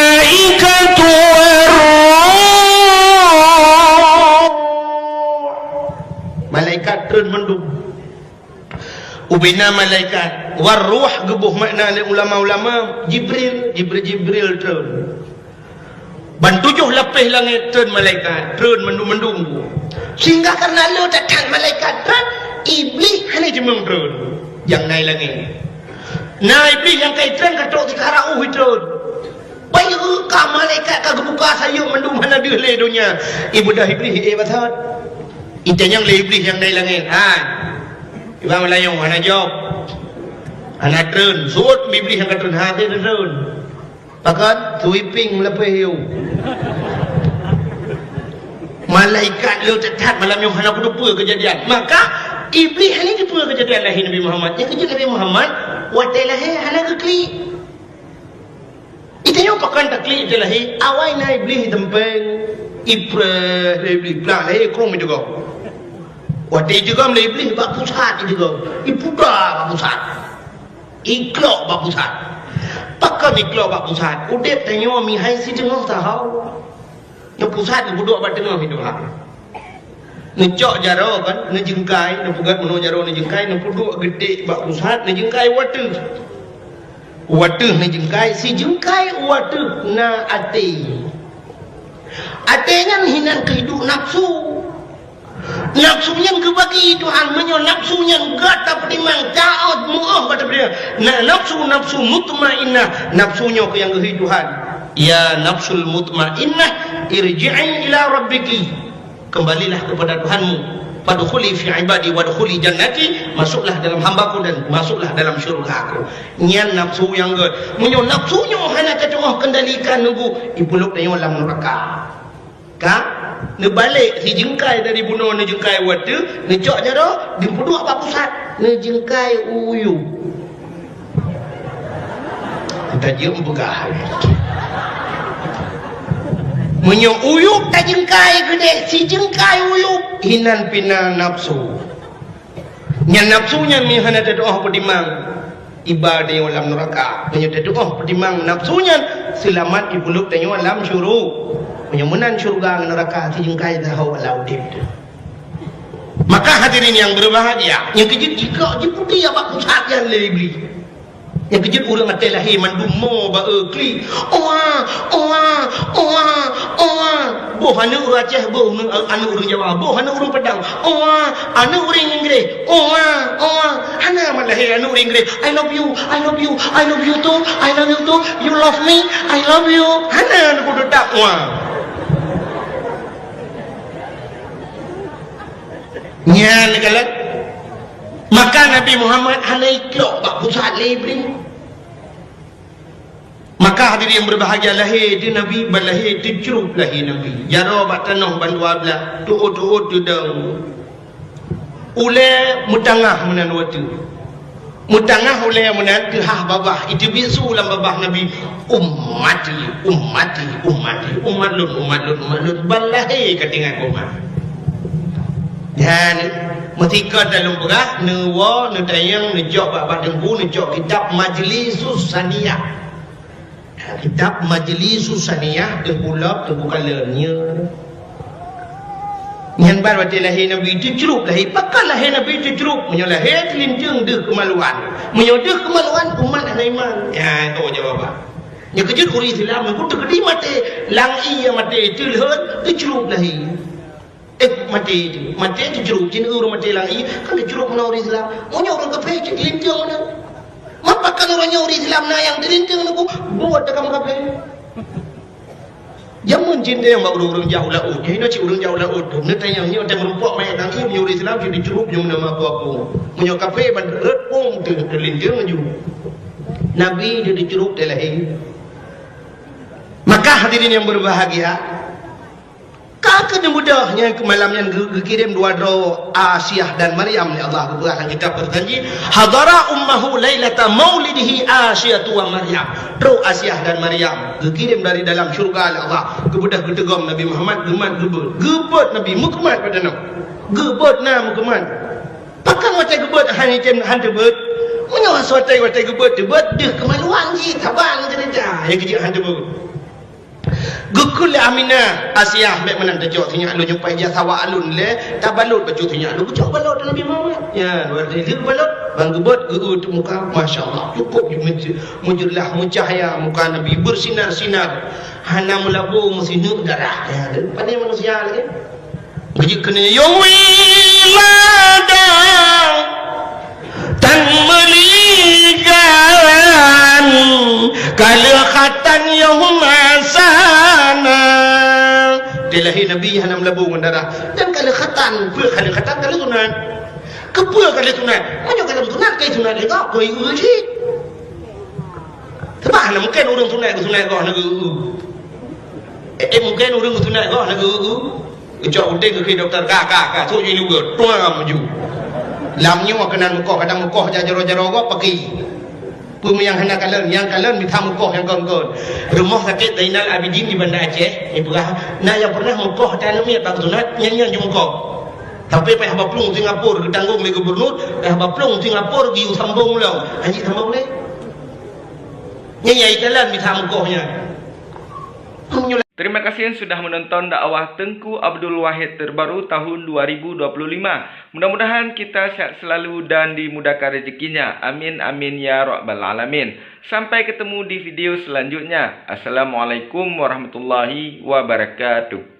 malaikatu war ruh. Malaikat treun mandum. Ubena malaikat, war ruh geuboh makna lé ulama-ulama, Jibril, Jibril, Jibril treun. Ban tujoh lapéh langét treun malaikat, treun mandum-mandum. Sehingga karena le that-that malaikat treun, Iblih hana jimeueng treun. Nyang na i langét. Na Iblih nyang ka itreun ka trok sikara uh itreun. Bayeue ka malaikat ka geubuka sayeuep mandum hana deuh lé donya. Ibeudôh Iblih, eh, basot. Itanyong lé Iblih nyang na i langét, "Hai, Iban Meulayeue hana jaweueb. Hana treun." Sot Iblih nyang ka treun, "Hase treun." Pakon? Sweeping lapéh yue. Malaikat le that-that malam nyoe hana kuteupeu keujadian. Maka Iblih hana teupeu keujadian lahé Nabi Muhammad. Nyang keujeuet Nabi Muhammad watée lahé hana geuklik. Itanyoe pakon taklik teuh lahé, awai na Iblih iteumpeng, ipreh lé Iblih, plah lahé krueng ijeugob. Watée ijeugob lé Iblih bak pusat ijeugob, ipuda bak pusat. Iklok bak pusat. Pakon iklok bak pusat? Udeb tanyoe mihai sideungoh sahoe. Nyang pusat geuduek bak teungoh hidup. Neucok jaroe kan, neujeungkai, neupeugét meunoe jaroe neujeungkai, neupeuduek geutek bak pusat, neujeungkai u ateueh. U ateueh neujeungkai, sijeungkai u ateueh na até. Até nyan hinan keuhidup nafsu. Nafsu nyan geubagi Tuhan, meunyoe nafsu nyan gata peutimang, taát, meu'oh bak tapeutimang. Na nafsu, nafsu mutmainnah, nafsu nyoe keuh nyang geuhi Tuhan. Ya nafsul mutmainnah, irji'i ila rabbiki. Kembalilah kepada Tuhanmu. Fadkhuli fi ibadi wadkhuli jannati, masuklah dalam hamba-Ku dan masuklah dalam syurga-Ku. Nyan nafsu nyang gét. Meunyoe nafsu nyoe hana tatu'oh kendalikan, nunggu ipulop tanyoe lam neuraka. Ka? Neubalek sijeungkai dari bunoe, neujeungkai u ateueh, neucok jaroe, geupeuduek bak pusat, neujeungkai u yup. Tajeuem peugah. Meunyoe u yup tajeungkai keudeh, sijeungkai u yup, hinan pih na nafsu. Nyan nafsu nyan meunyoe hana tatu'oh peutimang, iba tanyoe lam neuraka. Meunyoe tatu'oh peutimang nafsu nyan, seulamat ipulop tanyoe lam syuru-. Meunyoe meunan syeuruga ngon neuraka, sijeungkai saho lam udeb teuh. Maka hadirin yang berbahagia, nyang keujeuet jikok jiputéh bak pusat nyan lé Iblih. Nyang keujeuet ureueng até lahé mandum mo ba-e klik. Oa, oa, oa, oa. Boh aneuk ureueng Aceh, boh aneuk, aneuk ureueng Jawa, boh aneuk ureueng Padang. Oa, aneuk ureueng Inggréh. Oa, oa. Hana mat lahé aneuk ureueng Inggréh, "I love you, I love you, I love you too, I love you too. You love me, I love you." Hana aneuk ureueng Padang. Oa. Nyan kalon. Maka Nabi Muhammad hana ikok bak pusat lé Iblih. Maka hadirin yang berbahagia, lahé di Nabi, ban lahé teucrup lahé Nabi. Jaroe bak tanoh ban dua blah, tuot-tuot teudong. Ulée meutangah meunan watée. Meutangah ulée meunan teuhah babah, iteubiet su lam babah Nabi, "Ummati, ummati, ummati, umat lôn, umat lôn, umat lôn." Ban lahé ka tinggai koma. Nyan, meusikot dah lôn peugah, neuwoe, neutanyong, neucok bak, bak teungku, neucok kitab Majlisus Saniyah. Kitab Majlisus Saniyah, teungku lop, teungku kalon, nyan. Nyan ban watée lahé Nabi teucrup lahé. Pakon lahé Nabi teucrup? Meunyoe lahé teulinteung deuh keumaluan. Meunyoe deuh keumaluan, umat hana iman. Nyan, tu jawaban. Nyang keujeuet ureueng Islam, meunyoe teukeudi maté, lam ié maté, teulheuet, teucrup lahé. Eh, maté, maté teucrup, jih ureueng maté lam ié, kan teucrup meunan ureueng Islam. Meunyoe ureueng kafé, cit linteung meunan. Mapa kan ureueng nyoe ureueng Islam na nyang teulinteung nunggu, buet takam kafé. Jameun cit nyang bak ureueng-ureueng jak u laôt, nyoe cit ureueng jak u laôt, neutanyong nyoe teuh meurumpok manyét lam ié, meunyoe ureueng Islam cit teucrup, nyoe meunan meuaku-aku. Meunyoe kafé ban rhot pong teuh teulinteung laju. Nabi teucrup teuh lahé. Maka hadirin yang berbahagia, ka keuneuk beudôh nyang keu malam nyan geu-, geukirém dua droe Asiah dan Maryam lé Allah geupeugah lam kitab Perjanjian, "Hadara ummahu lailata maulidihi Asyatu wa Maryam." Trok Asiah dan Maryam geukirém dari dalam syeuruga lé Allah, geubeudôh geuteugom Nabi Muhammad, geumat geubeuet. Geubeuet Nabi, meukeumat pada nyoe. Geubeuet na meukeumat. Pakon watée geubeuet hana item han teubeuet? Meunyoe watée, watée geubeuet teubeuet, deuh keumaluan jih, saban ceurita. Nyang keujeuet han teubeuet. Geukheun lé Aminah, "Asiah, bék meunan tacok sinyak lôn nyang paih jih sawa alun lé, tabalot bacut sinyak lôn." Geucok balot Nabi Muhammad. Ya, lheueh balot, ban geubeuet, geu-eu teuk muka, masya Allah, cukôp meujeurlah, meucahya muka Nabi, bersinar-sinar, hana meulabô meusineuk darah. Ya, padahai manusia lagée. Geujeuet keunoe, "Ya wiladah, tan meuligan, ka lheueh khatan yoh masana." Dilahé Nabi hana meulabô ngon darah. Dan ka lheueh khatan, peue ka lheueh khatan, ka lheueh sunat. Keupeue ka lheueh sunat? Meunyoe ka lheueh sunat, ka sunat lé gob, keu ié cit. Sabab hana mungken ureueng sunat geusunat goh na geu-eu. Eh, eh, mungken ureueng geusunat goh na geu-eu. Geucok utek geukheun dokto, "Ka, ka, ka, sok jih lugôt." Tuang laju. Lam nyoe keunan mukoh, kadang mukoh jak jaroe-jaroe gob paki. Peue nyang hana kalon, nyang kalon mita mukoh nyang kon-kon. Rumoh Sakét Zainal Abidin di Banda Aceh, jipeugah, na nyang pernah mukoh tan miet bak sunat, nyan-nyan jimukoh. Sampai payah baplueng Singapura geutanggong lé gubernur, payah baplueng Singapura geuyue sambong lom. Hanjeuet sambong lé. Nyan nyang ikalon mita mukoh nyan. Meunyoe Terima kasih sudah menonton dakwah Teungku Abdul Wahid terbaru tahun dua ribu dua puluh lima. Mudah-mudahan kita sehat selalu dan dimudahkan rezekinya. Amin, amin, ya rabbal alamin. Sampai ketemu di video selanjutnya. Assalamualaikum warahmatullahi wabarakatuh.